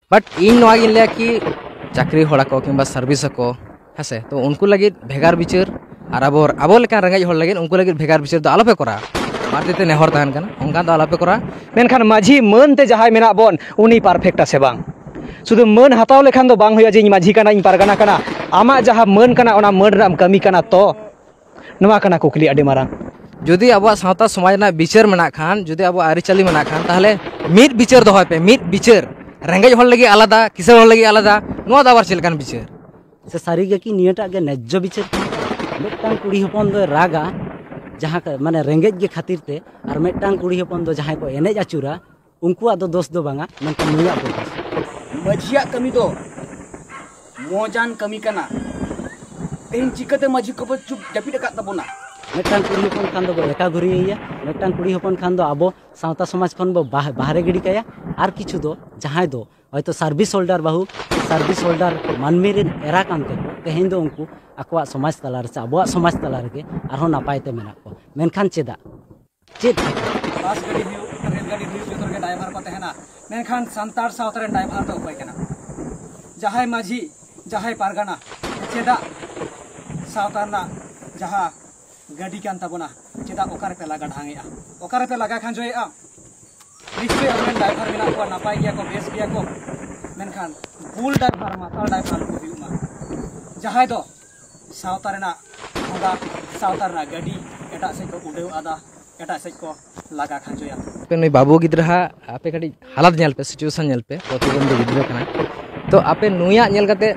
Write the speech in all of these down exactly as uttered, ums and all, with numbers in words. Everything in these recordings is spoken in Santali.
ᱵᱟᱴ ᱤᱧ ᱱᱚᱣᱟ ᱜᱤᱧ ᱞᱟᱹᱭᱟ ᱠᱤ ᱪᱟᱹᱠᱨᱤ ᱦᱚᱲ ᱟᱠᱚ ᱠᱤᱝᱵᱟ ᱥᱟᱨᱵᱷᱤᱥ ᱟᱠᱚ, ᱦᱮᱸ ᱥᱮ, ᱛᱚ ᱩᱱᱠᱩ ᱞᱟᱹᱜᱤᱫ ᱵᱷᱮᱜᱟᱨ ᱵᱤᱪᱟᱹᱨ, ᱟᱨ ᱟᱵᱚ, ᱟᱵᱚ ᱞᱮᱠᱟᱱ ᱨᱮᱸᱜᱮᱡ ᱦᱚᱲ ᱞᱟᱹᱜᱤᱫ ᱩᱱᱠᱩ ᱞᱟᱹᱜᱤᱫ ᱵᱷᱮᱜᱟᱨ ᱵᱤᱪᱟᱹᱨ ᱫᱚ ᱟᱞᱚᱯᱮ ᱠᱚᱨᱟᱣᱟ᱾ ᱵᱟᱨ ᱛᱤ ᱛᱮ ᱱᱮᱦᱚᱨ ᱛᱟᱦᱮᱱ ᱠᱟᱱᱟ, ᱚᱱᱠᱟ ᱫᱚ ᱟᱞᱚᱯᱮ ᱠᱚᱨᱟᱣᱟ᱾ ᱢᱮᱱᱠᱷᱟᱱ ᱢᱟᱹᱡᱷᱤ ᱢᱟᱹᱱ ᱛᱮ ᱡᱟᱦᱟᱸᱭ ᱢᱮᱱᱟᱜ ᱵᱚᱱ, ᱩᱱᱤ ᱯᱟᱨᱯᱷᱮᱠᱴᱟ ᱥᱮ ᱵᱟᱝ? ᱥᱩᱫᱷᱩ ᱢᱟᱹᱱ ᱦᱟᱛᱟᱣ ᱞᱮᱠᱷᱟᱱ ᱫᱚ ᱵᱟᱝ ᱦᱩᱭᱩᱜᱼᱟ ᱡᱮ ᱤᱧ ᱢᱟᱹᱡᱷᱤ ᱠᱟᱱᱟ, ᱤᱧ ᱯᱟᱨᱜᱟᱱᱟ ᱠᱟᱱᱟ᱾ ᱟᱢᱟᱜ ᱡᱟᱦᱟᱸ ᱢᱟᱹᱱ ᱠᱟᱱᱟ, ᱚᱱᱟ ᱢᱟᱹᱱ ᱨᱮᱱᱟᱜ ᱮᱢ ᱠᱟᱹᱢᱤ ᱠᱟᱱᱟ ᱛᱚ? ᱱᱚᱣᱟ ᱠᱟᱱᱟ ᱠᱩᱠᱞᱤ ᱟᱹᱰᱤ ᱢᱟᱨᱟᱝ᱾ ᱡᱩᱫᱤ ᱟᱵᱚᱣᱟᱜ ᱥᱟᱶᱛᱟ ᱥᱚᱢᱟᱡᱽ ᱨᱮᱱᱟᱜ ᱵᱤᱪᱟᱹᱨ ᱢᱮᱱᱟᱜ ᱠᱷᱟᱱ, ᱡᱩᱫᱤ ᱟᱵᱚᱣᱟᱜ ᱟᱹᱨᱤᱪᱟᱹᱞᱤ ᱢᱮᱱᱟᱜ ᱠᱷᱟᱱ, ᱛᱟᱦᱚᱞᱮ ᱢᱤᱫ ᱵᱤᱪᱟᱹᱨ ᱫᱚᱦᱚᱭ ᱯᱮ, ᱢᱤᱫ ᱵᱤᱪᱟᱹᱨ᱾ ᱨᱮᱸᱜᱮᱡ ᱦᱚᱲ ᱞᱟᱹᱜᱤᱫ ᱟᱞᱟᱫᱟ, ᱠᱤᱥᱟᱹᱬ ᱦᱚᱲ ᱞᱟᱹᱜᱤᱫ ᱟᱞᱟᱫᱟ, ᱱᱚᱣᱟ ᱫᱚ ᱟᱵᱟᱨ ᱪᱮᱫ ᱞᱮᱠᱟᱱ ᱵᱤᱪᱟᱹᱨ? ᱥᱮ ᱥᱟᱹᱨᱤ ᱜᱮ ᱠᱤ ᱱᱤᱭᱟᱹᱴᱟᱜ ᱜᱮ ᱱᱮᱡᱽᱡᱚ ᱵᱤᱪᱟᱹᱨ ᱠᱟᱱᱟ? ᱢᱤᱫᱴᱟᱝ ᱠᱩᱲᱤ ᱦᱚᱯᱚᱱ ᱫᱚᱭ ᱨᱟᱜᱟ, ᱡᱟᱦᱟᱸ ᱠᱟ-, ᱢᱟᱱᱮ ᱨᱮᱸᱜᱮᱡ ᱜᱮ ᱠᱷᱟᱹᱛᱤᱨ ᱛᱮ, ᱟᱨ ᱢᱤᱫᱴᱟᱝ ᱠᱩᱲᱤ ᱦᱚᱯᱚᱱ ᱫᱚ ᱡᱟᱦᱟᱸᱭ ᱠᱚ ᱮᱱᱮᱡ ᱟᱹᱪᱩᱨᱟ, ᱩᱱᱠᱩᱣᱟᱜ ᱫᱚ ᱫᱳᱥ ᱫᱚ ᱵᱟᱝᱟ, ᱢᱮᱱᱠᱷᱟᱱ ᱱᱩᱭᱟᱜ ᱫᱚ ᱫᱳᱥ᱾ ᱢᱟᱹᱡᱷᱤᱭᱟᱜ ᱠᱟᱹᱢᱤ ᱫᱚ ᱢᱚᱡᱟᱱ ᱠᱟᱹᱢᱤ ᱠᱟᱱᱟ᱾ ᱛᱮᱦᱮᱧ ᱪᱤᱠᱟᱹᱛᱮ ᱢᱟᱹᱡᱷᱤ ᱠᱚᱵᱚ ᱪᱩᱯ ᱡᱟᱹᱯᱤᱫ ᱟᱠᱟᱫ ᱛᱟᱵᱚᱱᱟ? ᱢᱤᱫᱴᱟᱝ ᱠᱩᱲᱤ ᱦᱚᱯᱚᱱ ᱠᱷᱟᱱ ᱫᱚᱵᱚ ᱮᱠᱟᱜᱷᱩᱨᱤᱭᱮᱭᱟ, ᱢᱤᱫᱴᱟᱝ ᱠᱩᱲᱤ ᱦᱚᱯᱚᱱ ᱠᱷᱟᱱ ᱫᱚ ᱟᱵᱚ ᱥᱟᱶᱛᱟ ᱥᱚᱢᱟᱡᱽ ᱠᱷᱚᱱ ᱵᱚ ᱵᱟᱦ-, ᱵᱟᱦᱨᱮ ᱜᱤᱰᱤ ᱠᱟᱭᱟ, ᱟᱨ ᱠᱤᱪᱷᱩ ᱫᱚ ᱡᱟᱦᱟᱸᱭ ᱫᱚ ᱦᱚᱭᱛᱳ ᱥᱟᱨᱵᱷᱤᱥ ᱦᱳᱞᱰᱟᱨ ᱵᱟᱹᱦᱩ, ᱥᱟᱨᱵᱷᱤᱥ ᱦᱳᱞᱰᱟᱨ ᱢᱟᱹᱱᱢᱤ ᱨᱮᱱ ᱮᱨᱟ ᱠᱟᱱ ᱛᱮᱠᱚ ᱛᱮᱦᱮᱧ ᱫᱚ ᱩᱱᱠᱩ ᱟᱠᱚᱣᱟᱜ ᱥᱚᱢᱟᱡᱽ ᱛᱟᱞᱟ ᱨᱮ ᱥᱮ ᱟᱵᱚᱣᱟᱜ ᱥᱚᱢᱟᱡᱽ ᱛᱟᱞᱟ ᱨᱮᱜᱮ ᱟᱨᱦᱚᱸ ᱱᱟᱯᱟᱭ ᱛᱮ ᱢᱮᱱᱟᱜ ᱠᱚᱣᱟ᱾ ᱢᱮᱱᱠᱷᱟᱱ ᱪᱮᱫᱟᱜ? ᱪᱮᱫ ᱠᱷᱟᱹᱛᱤᱨ? ᱵᱟᱥ ᱜᱟᱹᱰᱤ ᱦᱩᱭᱩᱜ, ᱨᱮᱞ ᱜᱟᱹᱰᱤ ᱦᱩᱭᱩᱜ, ᱡᱚᱛᱚ ᱨᱮᱜᱮ ᱰᱨᱟᱭᱵᱷᱟᱨ ᱠᱚ ᱛᱟᱦᱮᱱᱟ, ᱢᱮᱱᱠᱷᱟᱱ ᱥᱟᱱᱛᱟᱲ ᱥᱟᱶᱛᱟ ᱨᱮᱱ ᱰᱨᱟᱭᱵᱷᱟᱨ ᱫᱚ ᱚᱠᱚᱭ ᱠᱟᱱᱟ? ᱡᱟᱦᱟᱸᱭ ᱢᱟᱹᱡᱷᱤ, ᱡᱟᱦᱟᱸᱭ ᱯᱟᱨᱜᱟᱱᱟ, ᱪᱮᱫᱟᱜ ᱥᱟᱶᱛᱟ ᱨᱮᱱᱟᱜ ᱡᱟᱦᱟᱸ ᱜᱟᱹᱰᱤ ᱠᱟᱱ ᱛᱟᱵᱚᱱᱟ, ᱪᱮᱫᱟᱜ ᱚᱠᱟ ᱨᱮᱯᱮ ᱞᱟᱜᱟ ᱰᱷᱟᱝᱮᱜᱼᱟ? ᱚᱠᱟ ᱨᱮᱯᱮ ᱞᱟᱜᱟ ᱠᱷᱟᱸᱡᱚᱭᱮᱜᱼᱟ? ᱱᱤᱥᱪᱚᱭ ᱟᱵᱚᱨᱮᱱ ᱰᱨᱟᱭᱵᱷᱟᱨ ᱢᱮᱱᱟᱜ ᱠᱚᱣᱟ, ᱱᱟᱯᱟᱭ ᱜᱮᱭᱟ ᱠᱚ, ᱵᱮᱥ ᱜᱮᱭᱟ ᱠᱚ, ᱢᱮᱱᱠᱷᱟᱱ ᱵᱩᱞ ᱰᱨᱟᱭᱵᱷᱟᱨ, ᱢᱟᱛᱟᱞ ᱰᱨᱟᱭᱵᱷᱟᱨ ᱠᱚ ᱦᱩᱭᱩᱜ ᱢᱟ, ᱡᱟᱦᱟᱸᱭ ᱫᱚ ᱥᱟᱶᱛᱟ ᱨᱮᱱᱟᱜ ᱦᱚᱸᱰᱟ, ᱥᱟᱶᱛᱟ ᱨᱮᱱᱟᱜ ᱜᱟᱹᱰᱤ ᱮᱴᱟᱜ ᱥᱮᱫ ᱠᱚ ᱩᱰᱟᱹᱣ ᱟᱫᱟ, ᱮᱴᱟᱜ ᱥᱮᱫ ᱠᱚ ᱞᱟᱜᱟ ᱠᱷᱟᱸᱡᱚᱭᱟ᱾ ᱟᱯᱮ ᱱᱩᱭ ᱵᱟᱹᱵᱩ ᱜᱤᱫᱽᱨᱟᱹ ᱦᱟᱸᱜ ᱟᱯᱮ ᱠᱟᱹᱴᱤᱡ ᱦᱟᱞᱟᱛ ᱧᱮᱞ ᱯᱮ, ᱥᱤᱪᱩᱭᱮᱥᱚᱱ ᱧᱮᱞ ᱯᱮ, ᱯᱨᱚᱛᱤᱵᱚᱱᱫᱷᱤ ᱜᱤᱫᱽᱨᱟᱹ ᱠᱟᱱᱟᱭ᱾ ᱛᱚ ᱟᱯᱮ ᱱᱩᱭᱟᱜ ᱧᱮᱞ ᱠᱟᱛᱮ,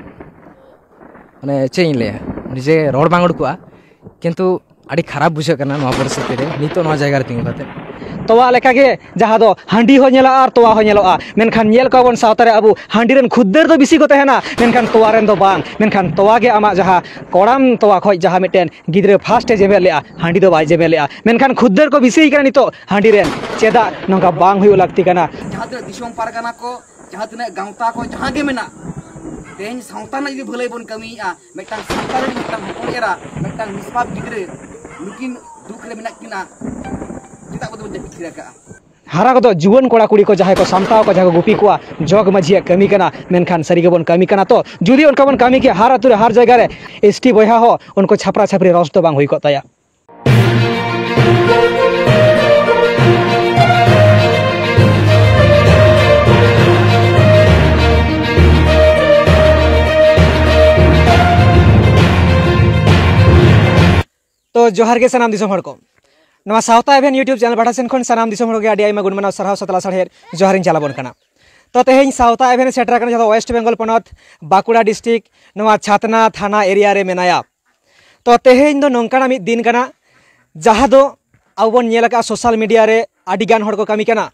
ᱢᱟᱱᱮ, ᱪᱮᱫ ᱤᱧ ᱞᱟᱹᱭᱟ, ᱱᱤᱡᱮ ᱨᱚᱲ ᱵᱟᱝ ᱩᱰᱩᱠᱚᱜᱼᱟ, ᱠᱤᱱᱛᱩ ᱟᱹᱰᱤ ᱠᱷᱟᱨᱟᱯ ᱵᱩᱡᱷᱟᱹᱜ ᱠᱟᱱᱟ ᱱᱚᱣᱟ ᱯᱚᱨᱤᱥᱛᱷᱤᱛᱤ ᱨᱮ, ᱱᱤᱛᱚᱜ ᱱᱚᱣᱟ ᱡᱟᱭᱜᱟ ᱨᱮ ᱛᱤᱸᱜᱩ ᱠᱟᱛᱮ᱾ ᱛᱚᱣᱟ ᱞᱮᱠᱟᱜᱮ ᱡᱟᱦᱟᱸ ᱫᱚ ᱦᱟᱺᱰᱤ ᱦᱚᱸ ᱧᱮᱞᱚᱜᱼᱟ ᱟᱨ ᱛᱚᱣᱟ ᱦᱚᱸ ᱧᱮᱞᱚᱜᱼᱟ, ᱢᱮᱱᱠᱷᱟᱱ ᱧᱮᱞ ᱠᱚᱣᱟ ᱵᱚᱱ ᱥᱟᱶᱛᱟ ᱨᱮ ᱟᱵᱚ ᱦᱟᱺᱰᱤ ᱨᱮᱱ ᱠᱷᱩᱫᱽᱫᱟᱹᱨ ᱫᱚ ᱵᱤᱥᱤ ᱠᱚ ᱛᱟᱦᱮᱱᱟ, ᱢᱮᱱᱠᱷᱟᱱ ᱛᱚᱣᱟ ᱨᱮᱱ ᱫᱚ ᱵᱟᱝ᱾ ᱢᱮᱱᱠᱷᱟᱱ ᱛᱚᱣᱟ ᱜᱮ ᱟᱢᱟᱜ ᱡᱟᱦᱟᱸ ᱠᱚᱲᱟᱢ ᱛᱚᱣᱟ ᱠᱷᱚᱡ ᱡᱟᱦᱟᱸ ᱢᱤᱫᱴᱮᱱ ᱜᱤᱫᱽᱨᱟᱹ ᱯᱷᱟᱥᱴ ᱮ ᱡᱮᱢᱮᱫ ᱞᱮᱜᱼᱟ, ᱦᱟᱺᱰᱤ ᱫᱚ ᱵᱟᱭ ᱡᱮᱢᱮᱫ ᱞᱮᱜᱼᱟ, ᱢᱮᱱᱠᱷᱟᱱ ᱠᱷᱩᱫᱽᱫᱟᱹᱨ ᱠᱚ ᱵᱤᱥᱤᱭ ᱠᱟᱱᱟ ᱱᱤᱛᱚᱜ ᱦᱟᱺᱰᱤ ᱨᱮᱱ᱾ ᱪᱮᱫᱟᱜ ᱱᱚᱝᱠᱟ ᱵᱟᱝ ᱦᱩᱭᱩᱜ ᱞᱟᱹᱠᱛᱤ ᱠᱟᱱᱟ? ᱡᱟᱦᱟᱸ ᱛᱤᱱᱟᱹᱜ ᱫᱤᱥᱚᱢ ᱯᱟᱨᱜᱟᱱᱟ ᱠᱚ, ᱡᱟᱦᱟᱸ ᱛᱤᱱᱟᱹᱜ ᱜᱟᱶᱛᱟ ᱠᱚ, ᱡᱟᱦᱟᱸ ᱜᱮ ᱢᱮᱱᱟᱜ, ᱛᱮᱦᱮᱧ ᱥᱟᱶᱛᱟ ᱨᱮᱱᱟᱜ ᱡᱩᱫᱤ ᱵᱷᱟᱹᱞᱟᱹᱭ ᱵᱚᱱ ᱠᱟᱹᱢᱤᱭᱮᱫᱼᱟ, ᱢᱤᱫᱴᱟᱝ ᱥᱟᱶᱛᱟ ᱨᱮᱱ ᱢᱤᱫᱴᱟᱝ ᱦᱚᱯᱚᱱ ᱮᱨᱟ, ᱢᱤᱫᱴᱟᱝ ᱱᱤᱥᱯᱟᱯ ᱜᱤᱫᱽᱨᱟᱹ, ᱱᱩᱠᱤᱱ ᱫᱩᱠ ᱨᱮ ᱢᱮᱱᱟᱜ ᱠᱤᱱᱟ, ᱪᱮᱫᱟᱜ ᱵᱚᱱ ᱡᱟᱹᱯᱤᱫ ᱛᱷᱤᱨ ᱟᱠᱟᱫᱼᱟ? ᱦᱟᱨᱟ ᱠᱚᱫᱚ ᱡᱩᱣᱟᱹᱱ ᱠᱚᱲᱟ ᱠᱩᱲᱤ ᱠᱚ ᱡᱟᱦᱟᱸᱭ ᱠᱚ ᱥᱟᱢᱴᱟᱣ ᱠᱚ, ᱡᱟᱦᱟᱸᱭ ᱠᱚ ᱜᱩᱯᱤ ᱠᱚᱣᱟ, ᱡᱚᱜᱽ ᱢᱟᱹᱡᱷᱤᱭᱟᱜ ᱠᱟᱹᱢᱤ ᱠᱟᱱᱟ᱾ ᱢᱮᱱᱠᱷᱟᱱ ᱥᱟᱹᱨᱤ ᱜᱮᱵᱚᱱ ᱠᱟᱹᱢᱤ ᱠᱟᱱᱟ ᱛᱚ? ᱡᱩᱫᱤ ᱚᱱᱠᱟ ᱵᱚᱱ ᱠᱟᱹᱢᱤ ᱠᱮᱭᱟ, ᱦᱟᱨ ᱟᱹᱛᱩ ᱨᱮ, ᱦᱟᱨ ᱡᱟᱭᱜᱟ ᱨᱮ ᱮᱥ ᱴᱤ ᱵᱚᱭᱦᱟ ᱦᱚᱸ ᱩᱱᱠᱩ ᱪᱷᱟᱯᱨᱟ ᱪᱷᱟᱯᱨᱤ ᱨᱚᱥ ᱫᱚ ᱵᱟᱝ ᱦᱩᱭ ᱠᱚᱜ ᱛᱟᱭᱟ᱾ ᱛᱚ ᱡᱚᱦᱟᱨ ᱜᱮ ᱥᱟᱱᱟᱢ ᱫᱤᱥᱚᱢ ᱦᱚᱲ ᱠᱚ᱾ ᱱᱚᱣᱟ ᱥᱟᱶᱛᱟ ᱮᱵᱷᱮᱱ YouTube ᱪᱮᱱᱮᱞ ᱯᱟᱦᱴᱟ ᱥᱮᱱ ᱠᱷᱚᱱ ᱥᱟᱱᱟᱢ ᱫᱤᱥᱚᱢ ᱦᱚᱲ ᱜᱮ ᱟᱹᱰᱤ ᱟᱭᱢᱟ ᱜᱩᱱ ᱢᱟᱱᱟᱣ ᱥᱟᱨᱦᱟᱣ ᱥᱟᱛᱞᱟ ᱥᱟᱨᱦᱮᱫ ᱡᱚᱦᱟᱨᱤᱧ ᱪᱟᱞ ᱟᱵᱚᱱ ᱠᱟᱱᱟ᱾ ᱛᱚ ᱛᱮᱦᱮᱧ ᱥᱟᱶᱛᱟ ᱮᱵᱷᱮᱱ ᱥᱮᱴᱮᱨ ᱟᱠᱟᱱᱟ, ᱡᱟᱦᱟᱸ ᱫᱚ ᱳᱭᱮᱥᱴ ᱵᱮᱝᱜᱚᱞ ᱯᱚᱱᱚᱛ ᱵᱟᱸᱠᱩᱲᱟ ᱰᱤᱥᱴᱨᱤᱠᱴ, ᱱᱚᱣᱟ ᱪᱷᱟᱛᱱᱟ ᱛᱷᱟᱱᱟ ᱮᱨᱤᱭᱟ ᱨᱮ ᱢᱮᱱᱟᱭᱟ᱾ ᱛᱚ ᱛᱮᱦᱮᱧ ᱫᱚ ᱱᱚᱝᱠᱟᱱᱟᱜ ᱢᱤᱫ ᱫᱤᱱ ᱠᱟᱱᱟ, ᱡᱟᱦᱟᱸ ᱫᱚ ᱟᱵᱚ ᱵᱚᱱ ᱧᱮᱞ ᱟᱠᱟᱫᱼᱟ, ᱥᱳᱥᱟᱞ ᱢᱤᱰᱤᱭᱟ ᱨᱮ ᱟᱹᱰᱤ ᱜᱟᱱ ᱦᱚᱲ ᱠᱚ ᱠᱟᱹᱢᱤ ᱠᱟᱱᱟ᱾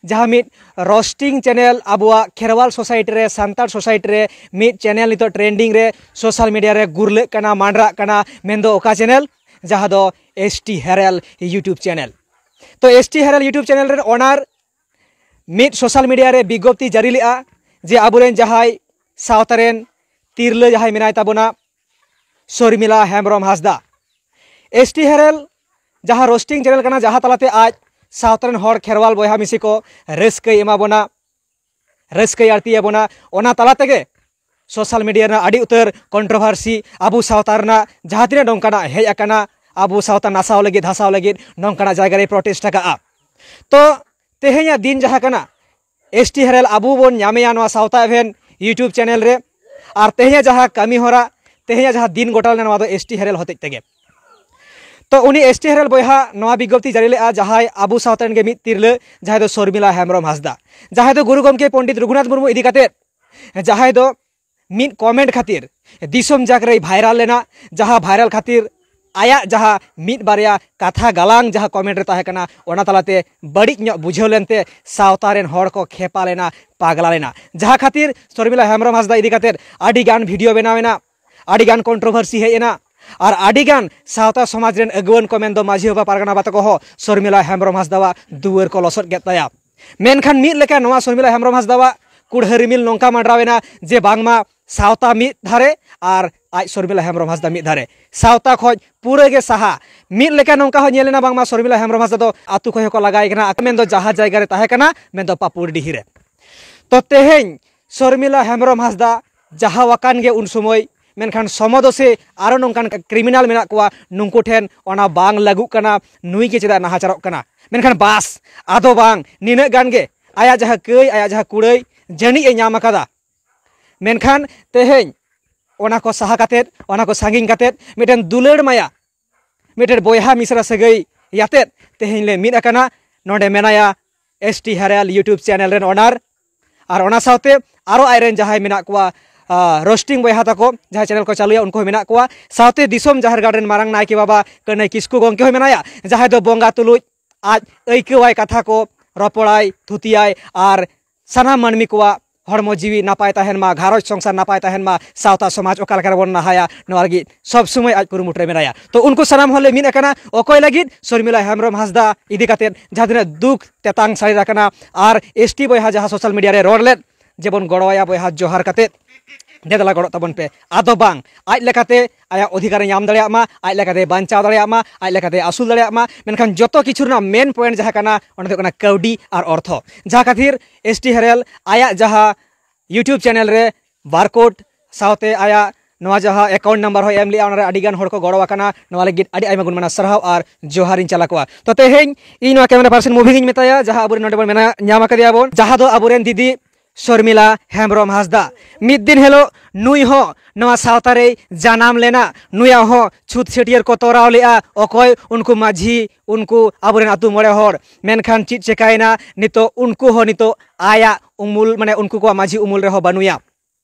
ᱡᱟᱦᱟᱸ ᱢᱤᱫ ᱨᱳᱥᱴᱤᱝ ᱪᱮᱱᱮᱞ ᱟᱵᱚᱣᱟᱜ ᱠᱷᱮᱨᱣᱟᱞ ᱥᱳᱥᱟᱭᱴᱤ ᱨᱮ, ᱥᱟᱱᱛᱟᱲ ᱥᱳᱥᱟᱭᱴᱤ ᱨᱮ ᱢᱤᱫ ᱪᱮᱱᱮᱞ ᱱᱤᱛᱚᱜ ᱴᱨᱮᱱᱰᱤᱝ ᱨᱮ, ᱥᱳᱥᱟᱞ ᱢᱤᱰᱤᱭᱟ ᱨᱮ ᱜᱩᱨᱞᱟᱹᱜ ᱠᱟᱱᱟ, ᱢᱟᱸᱰᱨᱟᱜ ᱠᱟᱱᱟ, ᱢᱮᱱᱫᱚ ᱚᱠᱟ ᱪᱮᱱᱮᱞ? ᱡᱟᱦᱟᱸ ᱫᱚ ᱮᱥ ᱴᱤ ᱦᱮᱨᱮᱞ YouTube ᱪᱮᱱᱮᱞ᱾ ᱛᱚ ᱮᱥ ᱴᱤ ᱦᱮᱨᱮᱞ YouTube ᱪᱮᱱᱮᱞ ᱨᱮᱱ ᱳᱱᱟᱨ ᱢᱤᱫ ᱥᱳᱥᱟᱞ ᱢᱤᱰᱤᱭᱟ ᱨᱮ ᱵᱤᱜᱽᱜᱚᱯᱛᱤ ᱡᱟᱹᱨᱤ ᱞᱮᱫᱼᱟ ᱡᱮ ᱟᱵᱚᱨᱮᱱ ᱡᱟᱦᱟᱸᱭ ᱥᱟᱶᱛᱟ ᱨᱮᱱ ᱛᱤᱨᱞᱟᱹ ᱡᱟᱦᱟᱸᱭ ᱢᱮᱱᱟᱭ ᱛᱟᱵᱚᱱᱟ, ᱥᱚᱨᱢᱤᱞᱟ ᱦᱮᱢᱵᱨᱚᱢ ᱦᱟᱸᱥᱫᱟ, ᱮᱥ ᱴᱤ ᱦᱮᱨᱮᱞ ᱡᱟᱦᱟᱸ ᱨᱳᱥᱴᱤᱝ ᱪᱮᱱᱮᱞ ᱠᱟᱱᱟ, ᱡᱟᱦᱟᱸ ᱛᱟᱞᱟᱛᱮ ᱟᱡ ᱥᱟᱶᱛᱟ ᱨᱮᱱ ᱦᱚᱲ, ᱠᱷᱮᱨᱣᱟᱞ ᱵᱚᱭᱦᱟ ᱢᱤᱥᱤ ᱠᱚ ᱨᱟᱹᱥᱠᱟᱹᱭ ᱮᱢᱟ ᱵᱚᱱᱟ, ᱨᱟᱹᱥᱠᱟᱹᱭ ᱟᱹᱲᱛᱤ ᱟᱵᱚᱱᱟ, ᱚᱱᱟ ᱛᱟᱞᱟ ᱛᱮᱜᱮ ᱥᱳᱥᱟᱞ ᱢᱤᱰᱤᱭᱟ ᱨᱮᱱᱟᱜ ᱟᱹᱰᱤ ᱩᱛᱟᱹᱨ ᱠᱚᱱᱴᱨᱳᱵᱷᱟᱨᱥᱤ, ᱟᱵᱚ ᱥᱟᱶᱛᱟ ᱨᱮᱱᱟᱜ ᱡᱟᱦᱟᱸ ᱛᱤᱱᱟᱹᱜ ᱱᱚᱝᱠᱟᱱᱟᱜ ᱦᱮᱡ ᱟᱠᱟᱱᱟ, ᱟᱵᱚ ᱥᱟᱶᱛᱟ ᱱᱟᱥᱟᱣ ᱞᱟᱹᱜᱤᱫ, ᱫᱷᱟᱥᱟᱣ ᱞᱟᱹᱜᱤᱫ ᱱᱚᱝᱠᱟᱱᱟᱜ ᱡᱟᱭᱜᱟ ᱨᱮᱭ ᱯᱨᱚᱴᱮᱥᱴ ᱟᱠᱟᱫᱼᱟ᱾ ᱛᱚ ᱛᱮᱦᱮᱧᱟᱜ ᱫᱤᱱ ᱡᱟᱦᱟᱸ ᱠᱟᱱᱟ, ᱮᱥ ᱴᱤ ᱦᱮᱨᱮᱞ ᱟᱵᱚ ᱵᱚᱱ ᱧᱟᱢᱮᱭᱟ ᱱᱚᱣᱟ ᱥᱟᱶᱛᱟ ᱮᱵᱷᱮᱱ YouTube ᱪᱮᱱᱮᱞ ᱨᱮ᱾ ᱟᱨ ᱛᱮᱦᱮᱧᱟᱜ ᱡᱟᱦᱟᱸ ᱠᱟᱹᱢᱤ ᱦᱚᱨᱟ, ᱛᱮᱦᱮᱧᱟᱜ ᱡᱟᱦᱟᱸ ᱫᱤᱱ ᱜᱚᱴᱟ ᱞᱮᱱᱟ, ᱱᱚᱣᱟ ᱫᱚ ᱮᱥ ᱴᱤ ᱦᱮᱨᱮᱞ ᱦᱚᱛᱮᱡ ᱛᱮᱜᱮ᱾ ᱛᱚ ᱩᱱᱤ ᱮᱥ ᱴᱤ ᱦᱮᱨᱮᱞ ᱵᱚᱭᱦᱟ ᱱᱚᱣᱟ ᱵᱤᱜᱽᱜᱚᱯᱛᱤ ᱡᱟᱹᱨᱤ ᱞᱮᱫᱼᱟ, ᱡᱟᱦᱟᱸᱭ ᱟᱵᱚ ᱥᱟᱶᱛᱟ ᱨᱮᱱ ᱜᱮ ᱢᱤᱫ ᱛᱤᱨᱞᱟᱹ, ᱡᱟᱦᱟᱸᱭ ᱫᱚ ᱥᱚᱨᱢᱤᱞᱟ ᱦᱮᱢᱵᱨᱚᱢ ᱦᱟᱸᱥᱫᱟ, ᱡᱟᱦᱟᱸᱭ ᱫᱚ ᱜᱩᱨᱩ ᱜᱚᱢᱠᱮ ᱯᱚᱱᱰᱤᱛ ᱨᱚᱜᱷᱩᱱᱟᱛᱷ ᱢᱩᱨᱢᱩ ᱤᱫᱤ ᱠᱟᱛᱮᱫ, ᱡᱟᱦᱟᱸᱭ ᱫᱚ ᱢᱤᱫ ᱠᱚᱢᱮᱱᱴ ᱠᱷᱟᱹᱛᱤᱨ ᱫᱤᱥᱚᱢ ᱡᱟᱠ ᱨᱮᱭ ᱵᱷᱟᱭᱨᱟᱞ ᱞᱮᱱᱟ, ᱡᱟᱦᱟᱸ ᱵᱷᱟᱭᱨᱟᱞ ᱠᱷᱟᱹᱛᱤᱨ ᱟᱭᱟᱜ ᱡᱟᱦᱟᱸ ᱢᱤᱫ ᱵᱟᱨᱭᱟ ᱠᱟᱛᱷᱟ ᱜᱟᱞᱟᱝ ᱡᱟᱦᱟᱸ ᱠᱚᱢᱮᱱᱴ ᱨᱮ ᱛᱟᱦᱮᱸ ᱠᱟᱱᱟ, ᱚᱱᱟ ᱛᱟᱞᱟᱛᱮ ᱵᱟᱹᱲᱤᱡ ᱧᱚᱜ ᱵᱩᱡᱷᱟᱹᱣ ᱞᱮᱱᱛᱮ ᱥᱟᱶᱛᱟ ᱨᱮᱱ ᱦᱚᱲ ᱠᱚ ᱠᱷᱮᱯᱟ ᱞᱮᱱᱟ, ᱯᱟᱜᱽᱞᱟ ᱞᱮᱱᱟ, ᱡᱟᱦᱟᱸ ᱠᱷᱟᱹᱛᱤᱨ ᱥᱚᱨᱢᱤᱞᱟ ᱦᱮᱢᱵᱨᱚᱢ ᱦᱟᱸᱥᱫᱟ ᱤᱫᱤ ᱠᱟᱛᱮᱫ ᱟᱹᱰᱤ ᱜᱟᱱ ᱵᱷᱤᱰᱤᱭᱳ ᱵᱮᱱᱟᱣ ᱮᱱᱟ, ᱟᱹᱰᱤ ᱜᱟᱱ ᱠᱚᱱᱴᱨᱳᱵᱷᱟᱨᱥᱤ ᱦᱮᱡ ᱮᱱᱟ, ᱟᱨ ᱟᱹᱰᱤ ᱜᱟᱱ ᱥᱟᱶᱛᱟ ᱥᱚᱢᱟᱡᱽ ᱨᱮᱱ ᱟᱹᱜᱩᱣᱟᱹᱱ ᱠᱚ ᱢᱮᱱᱫᱚ ᱢᱟᱹᱡᱷᱤ ᱵᱟᱵᱟ, ᱯᱟᱨᱜᱟᱱᱟ ᱵᱟᱵᱟ ᱛᱟᱠᱚ ᱦᱚᱸ ᱥᱚᱨᱢᱤᱞᱟ ᱦᱮᱢᱵᱨᱚᱢ ᱦᱟᱸᱥᱫᱟᱣᱟᱜ ᱫᱩᱣᱟᱹᱨ ᱠᱚ ᱞᱚᱥᱚᱫ ᱠᱮᱫ ᱛᱟᱭᱟ᱾ ᱢᱮᱱᱠᱷᱟᱱ ᱢᱤᱫ ᱞᱮᱠᱟ ᱱᱚᱣᱟ ᱥᱚᱨᱢᱤᱞᱟ ᱦᱮᱢᱵᱨᱚᱢ ᱦᱟᱸᱥᱫᱟᱣᱟᱜ ᱠᱩᱲᱦᱟᱹ ᱨᱤᱢᱤᱞ ᱱᱚᱝᱠᱟ ᱢᱟᱸᱰᱨᱟᱣ ᱮᱱᱟ ᱡᱮ ᱵᱟᱝᱢᱟ ᱥᱟᱶᱛᱟ ᱢᱤᱫ ᱫᱷᱟᱨᱮ ᱟᱨ ᱟᱡ ᱥᱚᱨᱢᱤᱞᱟ ᱦᱮᱢᱵᱨᱚᱢ ᱦᱟᱸᱥᱫᱟ ᱢᱤᱫ ᱫᱷᱟᱨᱮ, ᱥᱟᱶᱛᱟ ᱠᱷᱚᱱ ᱯᱩᱨᱟᱹ ᱜᱮ ᱥᱟᱦᱟ᱾ ᱢᱤᱫ ᱞᱮᱠᱟ ᱱᱚᱝᱠᱟ ᱦᱚᱸ ᱧᱮᱞ ᱮᱱᱟ ᱵᱟᱝᱢᱟ ᱥᱚᱨᱢᱤᱞᱟ ᱦᱮᱢᱵᱨᱚᱢ ᱦᱟᱸᱥᱫᱟ ᱫᱚ ᱟᱹᱛᱩ ᱠᱷᱚᱱ ᱦᱚᱸᱠᱚ ᱞᱟᱜᱟᱭ ᱠᱟᱱᱟ, ᱢᱮᱱᱫᱚ ᱡᱟᱦᱟᱸ ᱡᱟᱭᱜᱟ ᱨᱮ ᱛᱟᱦᱮᱸ ᱠᱟᱱᱟ, ᱢᱮᱱᱫᱚ ᱯᱟᱹᱯᱩᱨᱰᱤᱦᱤ ᱨᱮ᱾ ᱛᱚ ᱛᱮᱦᱮᱧ ᱥᱚᱨᱢᱤᱞᱟ ᱦᱮᱢᱵᱨᱚᱢ ᱦᱟᱸᱥᱫᱟ ᱡᱟᱦᱟᱸ ᱟᱠᱟᱱ ᱜᱮ ᱩᱱ ᱥᱚᱢᱚᱭ, ᱢᱮᱱᱠᱷᱟᱱ ᱥᱚᱢᱚᱫᱚᱥᱮ ᱟᱨᱚ ᱱᱚᱝᱠᱟᱱ ᱠᱨᱤᱢᱤᱱᱟᱞ ᱢᱮᱱᱟᱜ ᱠᱚᱣᱟ, ᱱᱩᱠᱩ ᱴᱷᱮᱱ ᱚᱱᱟ ᱵᱟᱝ ᱞᱟᱹᱜᱩᱜ ᱠᱟᱱᱟ, ᱱᱩᱭ ᱜᱮ ᱪᱮᱫᱟᱜ ᱱᱟᱦᱟᱪᱟᱨᱚᱜ ᱠᱟᱱᱟ? ᱢᱮᱱᱠᱷᱟᱱ ᱵᱟᱥ, ᱟᱫᱚ ᱵᱟᱝ, ᱱᱤᱱᱟᱹᱜ ᱜᱟᱱ ᱜᱮ ᱟᱭᱟᱜ ᱡᱟᱦᱟᱸ ᱠᱟᱹᱭ, ᱟᱭᱟᱜ ᱡᱟᱦᱟᱸ ᱠᱩᱲᱟᱹᱭ ᱡᱟᱹᱱᱤᱡ ᱮ ᱧᱟᱢ ᱟᱠᱟᱫᱟ᱾ ᱢᱮᱱᱠᱷᱟᱱ ᱛᱮᱦᱮᱧ ᱚᱱᱟ ᱠᱚ ᱥᱟᱦᱟ ᱠᱟᱛᱮᱫ, ᱚᱱᱟ ᱠᱚ ᱥᱟᱺᱜᱤᱧ ᱠᱟᱛᱮᱫ, ᱢᱤᱫᱴᱮᱱ ᱫᱩᱞᱟᱹᱲ ᱢᱟᱭᱟ, ᱢᱤᱫᱴᱮᱱ ᱵᱚᱭᱦᱟ ᱢᱤᱥᱨᱟ ᱥᱟᱹᱜᱟᱹᱭ ᱭᱟᱛᱮᱫ ᱛᱮᱦᱮᱧ ᱞᱮ ᱢᱤᱫ ᱟᱠᱟᱱᱟ᱾ ᱱᱚᱰᱮ ᱢᱮᱱᱟᱭᱟ ᱮᱥ ᱴᱤ ᱦᱮᱨᱟᱞ YouTube ᱪᱮᱱᱮᱞ ᱨᱮᱱ ᱚᱱᱟᱨ, ᱟᱨ ᱚᱱᱟ ᱥᱟᱶᱛᱮ ᱟᱨᱚ ᱟᱡᱨᱮᱱ ᱡᱟᱦᱟᱸᱭ ᱢᱮᱱᱟᱜ ᱠᱚᱣᱟ, ᱨᱳᱥᱴᱤᱝ ᱵᱚᱭᱦᱟ ᱛᱟᱠᱚ, ᱡᱟᱦᱟᱸᱭ ᱪᱮᱱᱮᱞ ᱠᱚ ᱪᱟᱹᱞᱩᱭᱟ, ᱩᱱᱠᱩ ᱦᱚᱸ ᱢᱮᱱᱟᱜ ᱠᱚᱣᱟ᱾ ᱥᱟᱶᱛᱮ ᱫᱤᱥᱚᱢ ᱡᱟᱦᱮᱨ ᱜᱟᱲ ᱨᱮᱱ ᱢᱟᱨᱟᱝ ᱱᱟᱭᱠᱮ ᱵᱟᱵᱟ ᱠᱟᱹᱱᱟᱹᱭ ᱠᱤᱥᱠᱩ ᱜᱚᱢᱠᱮ ᱦᱚᱸ ᱢᱮᱱᱟᱭᱟ, ᱡᱟᱦᱟᱸᱭ ᱫᱚ ᱵᱚᱸᱜᱟ ᱛᱩᱞᱩᱡ ᱟᱡ ᱟᱹᱭᱠᱟᱹᱣᱟᱭ ᱠᱟᱛᱷᱟ ᱠᱚ, ᱨᱚᱯᱚᱲᱟᱭ, ᱛᱷᱩᱛᱤᱭᱟᱭ, ᱟᱨ ᱥᱟᱱᱟᱢ ᱢᱟᱹᱱᱢᱤ ᱠᱚᱣᱟᱜ ᱦᱚᱲᱢᱚ ᱡᱤᱣᱤ ᱱᱟᱯᱟᱭ ᱛᱟᱦᱮᱱ ᱢᱟ, ᱜᱷᱟᱨᱚᱸᱡᱽ ᱥᱚᱝᱥᱟᱨ ᱱᱟᱯᱟᱭ ᱛᱟᱦᱮᱱ ᱢᱟ, ᱥᱟᱶᱛᱟ ᱥᱚᱢᱟᱡᱽ ᱚᱠᱟ ᱞᱮᱠᱟ ᱨᱮᱵᱚᱱ ᱞᱟᱦᱟᱭᱟ, ᱱᱚᱣᱟ ᱞᱟᱹᱜᱤᱫ ᱥᱚᱵᱽ ᱥᱚᱢᱚᱭ ᱟᱡ ᱠᱩᱨᱩᱢᱩᱴᱩ ᱨᱮ ᱢᱮᱱᱟᱭᱟ᱾ ᱛᱚ ᱩᱱᱠᱩ ᱥᱟᱱᱟᱢ ᱦᱚᱲ ᱞᱮ ᱢᱤᱫ ᱟᱠᱟᱱᱟ᱾ ᱚᱠᱚᱭ ᱞᱟᱹᱜᱤᱫ? ᱥᱚᱨᱢᱤᱞᱟ ᱦᱮᱢᱵᱨᱚᱢ ᱦᱟᱸᱥᱫᱟ ᱤᱫᱤ ᱠᱟᱛᱮᱫ ᱡᱟᱦᱟᱸ ᱛᱤᱱᱟᱹᱜ ᱫᱩᱠ ᱛᱮᱛᱟᱝ ᱥᱟᱹᱨᱤ ᱟᱠᱟᱱᱟ, ᱟᱨ ᱮᱥ ᱴᱤ ᱵᱚᱭᱦᱟ ᱡᱟᱦᱟᱸ ᱥᱳᱥᱟᱞ ᱢᱤᱰᱤᱭᱟ ᱨᱮ ᱨᱚᱲ ᱞᱮᱫ, ᱡᱮᱵᱚᱱ ᱜᱚᱲᱚᱣᱟᱭᱟ ᱵᱚᱭᱦᱟ, ᱡᱚᱦᱟᱨ ᱠᱟᱛᱮᱫ ᱫᱮ ᱫᱮᱞᱟ ᱜᱚᱲᱚᱜ ᱛᱟᱵᱚᱱ ᱯᱮ᱾ ᱟᱫᱚ ᱵᱟᱝ, ᱟᱡ ᱞᱮᱠᱟᱛᱮ ᱟᱭᱟᱜ ᱚᱫᱷᱤᱠᱟᱨᱮ ᱧᱟᱢ ᱫᱟᱲᱮᱭᱟᱜ ᱢᱟ, ᱟᱡ ᱞᱮᱠᱟᱛᱮ ᱵᱟᱧᱪᱟᱣ ᱫᱟᱲᱮᱭᱟᱜ ᱢᱟ, ᱟᱡ ᱞᱮᱠᱟᱛᱮ ᱟᱹᱥᱩᱞ ᱫᱟᱲᱮᱭᱟᱜ ᱢᱟ᱾ ᱢᱮᱱᱠᱷᱟᱱ ᱡᱚᱛᱚ ᱠᱤᱪᱷᱩ ᱨᱮᱱᱟᱜ ᱢᱮᱱ ᱯᱚᱭᱮᱱᱴ ᱡᱟᱦᱟᱸ ᱠᱟᱱᱟ, ᱚᱱᱟ ᱫᱚ ᱦᱩᱭᱩᱜ ᱠᱟᱱᱟ ᱠᱟᱹᱣᱰᱤ ᱟᱨ ᱚᱨᱛᱷᱚ᱾ ᱡᱟᱦᱟᱸ ᱠᱷᱟᱹᱛᱤᱨ ᱮᱥ ᱴᱤ ᱦᱮᱨᱮᱞ ᱟᱭᱟᱜ ᱡᱟᱦᱟᱸ YouTube ᱪᱮᱱᱮᱞ ᱨᱮ ᱵᱟᱨᱠᱳᱰ ᱥᱟᱶᱛᱮ ᱟᱭᱟᱜ ᱱᱚᱣᱟ ᱡᱟᱦᱟᱸ ᱮᱠᱟᱣᱩᱱᱴ ᱱᱟᱢᱵᱟᱨ ᱦᱚᱸᱭ ᱮᱢ ᱞᱮᱜᱼᱟ, ᱚᱱᱟᱨᱮ ᱟᱹᱰᱤ ᱜᱟᱱ ᱦᱚᱲ ᱠᱚ ᱜᱚᱲᱚ ᱟᱠᱟᱱᱟ᱾ ᱱᱚᱣᱟ ᱞᱟᱹᱜᱤᱫ ᱟᱹᱰᱤ ᱟᱭᱢᱟ ᱜᱩᱱ ᱢᱟᱱᱟᱣ ᱥᱟᱨᱦᱟᱣ ᱟᱨ ᱡᱚᱦᱟᱨ ᱤᱧ ᱪᱟᱞ ᱟᱠᱚᱣᱟ᱾ ᱛᱚ ᱛᱮᱦᱮᱧ ᱤᱧ ᱱᱚᱣᱟ ᱠᱮᱢᱮᱨᱟ ᱯᱟᱨᱥᱚᱱ ᱢᱩᱵᱷᱤ ᱜᱤᱧ ᱢᱮᱛᱟᱭᱟ, ᱡᱟᱦᱟᱸ ᱟᱵᱚᱨᱮᱱ ᱱᱚᱰᱮ ᱵᱚᱱ ᱢᱮᱱᱟ, ᱧᱟᱢ ᱟᱠᱟᱫᱮᱭᱟ ᱵᱚᱱ, ᱡᱟᱦᱟᱸ ᱫᱚ ᱟᱵᱚᱨᱮᱱ ᱫᱤᱫᱤ ᱥᱚᱨᱢᱤᱞᱟ ᱦᱮᱢᱵᱨᱚᱢ ᱦᱟᱸᱥᱫᱟ᱾ ᱢᱤᱫ ᱫᱤᱱ ᱦᱤᱞᱳᱜ ᱱᱩᱭ ᱦᱚᱸ ᱱᱚᱣᱟ ᱥᱟᱶᱛᱟ ᱨᱮᱭ ᱡᱟᱱᱟᱢ ᱞᱮᱱᱟ, ᱱᱩᱭᱟᱜ ᱦᱚᱸ ᱪᱷᱩᱛ ᱪᱷᱟᱹᱴᱭᱟᱹᱨ ᱠᱚ ᱛᱚᱨᱟᱣ ᱞᱮᱜᱼᱟ᱾ ᱚᱠᱚᱭ? ᱩᱱᱠᱩ ᱢᱟᱹᱡᱷᱤ, ᱩᱱᱠᱩ ᱟᱵᱚᱨᱮᱱ ᱟᱹᱛᱩ ᱢᱚᱬᱮ ᱦᱚᱲ᱾ ᱢᱮᱱᱠᱷᱟᱱ ᱪᱮᱫ ᱪᱮᱠᱟᱭᱮᱱᱟ? ᱱᱤᱛᱚᱜ ᱩᱱᱠᱩ ᱦᱚᱸ ᱱᱤᱛᱚᱜ ᱟᱭᱟᱜ ᱩᱢᱩᱞ, ᱢᱟᱱᱮ ᱩᱱᱠᱩ ᱠᱚᱣᱟᱜ ᱢᱟᱹᱡᱷᱤ ᱩᱢᱩᱞ ᱨᱮᱦᱚᱸ ᱵᱟᱹᱱᱩᱭᱟ᱾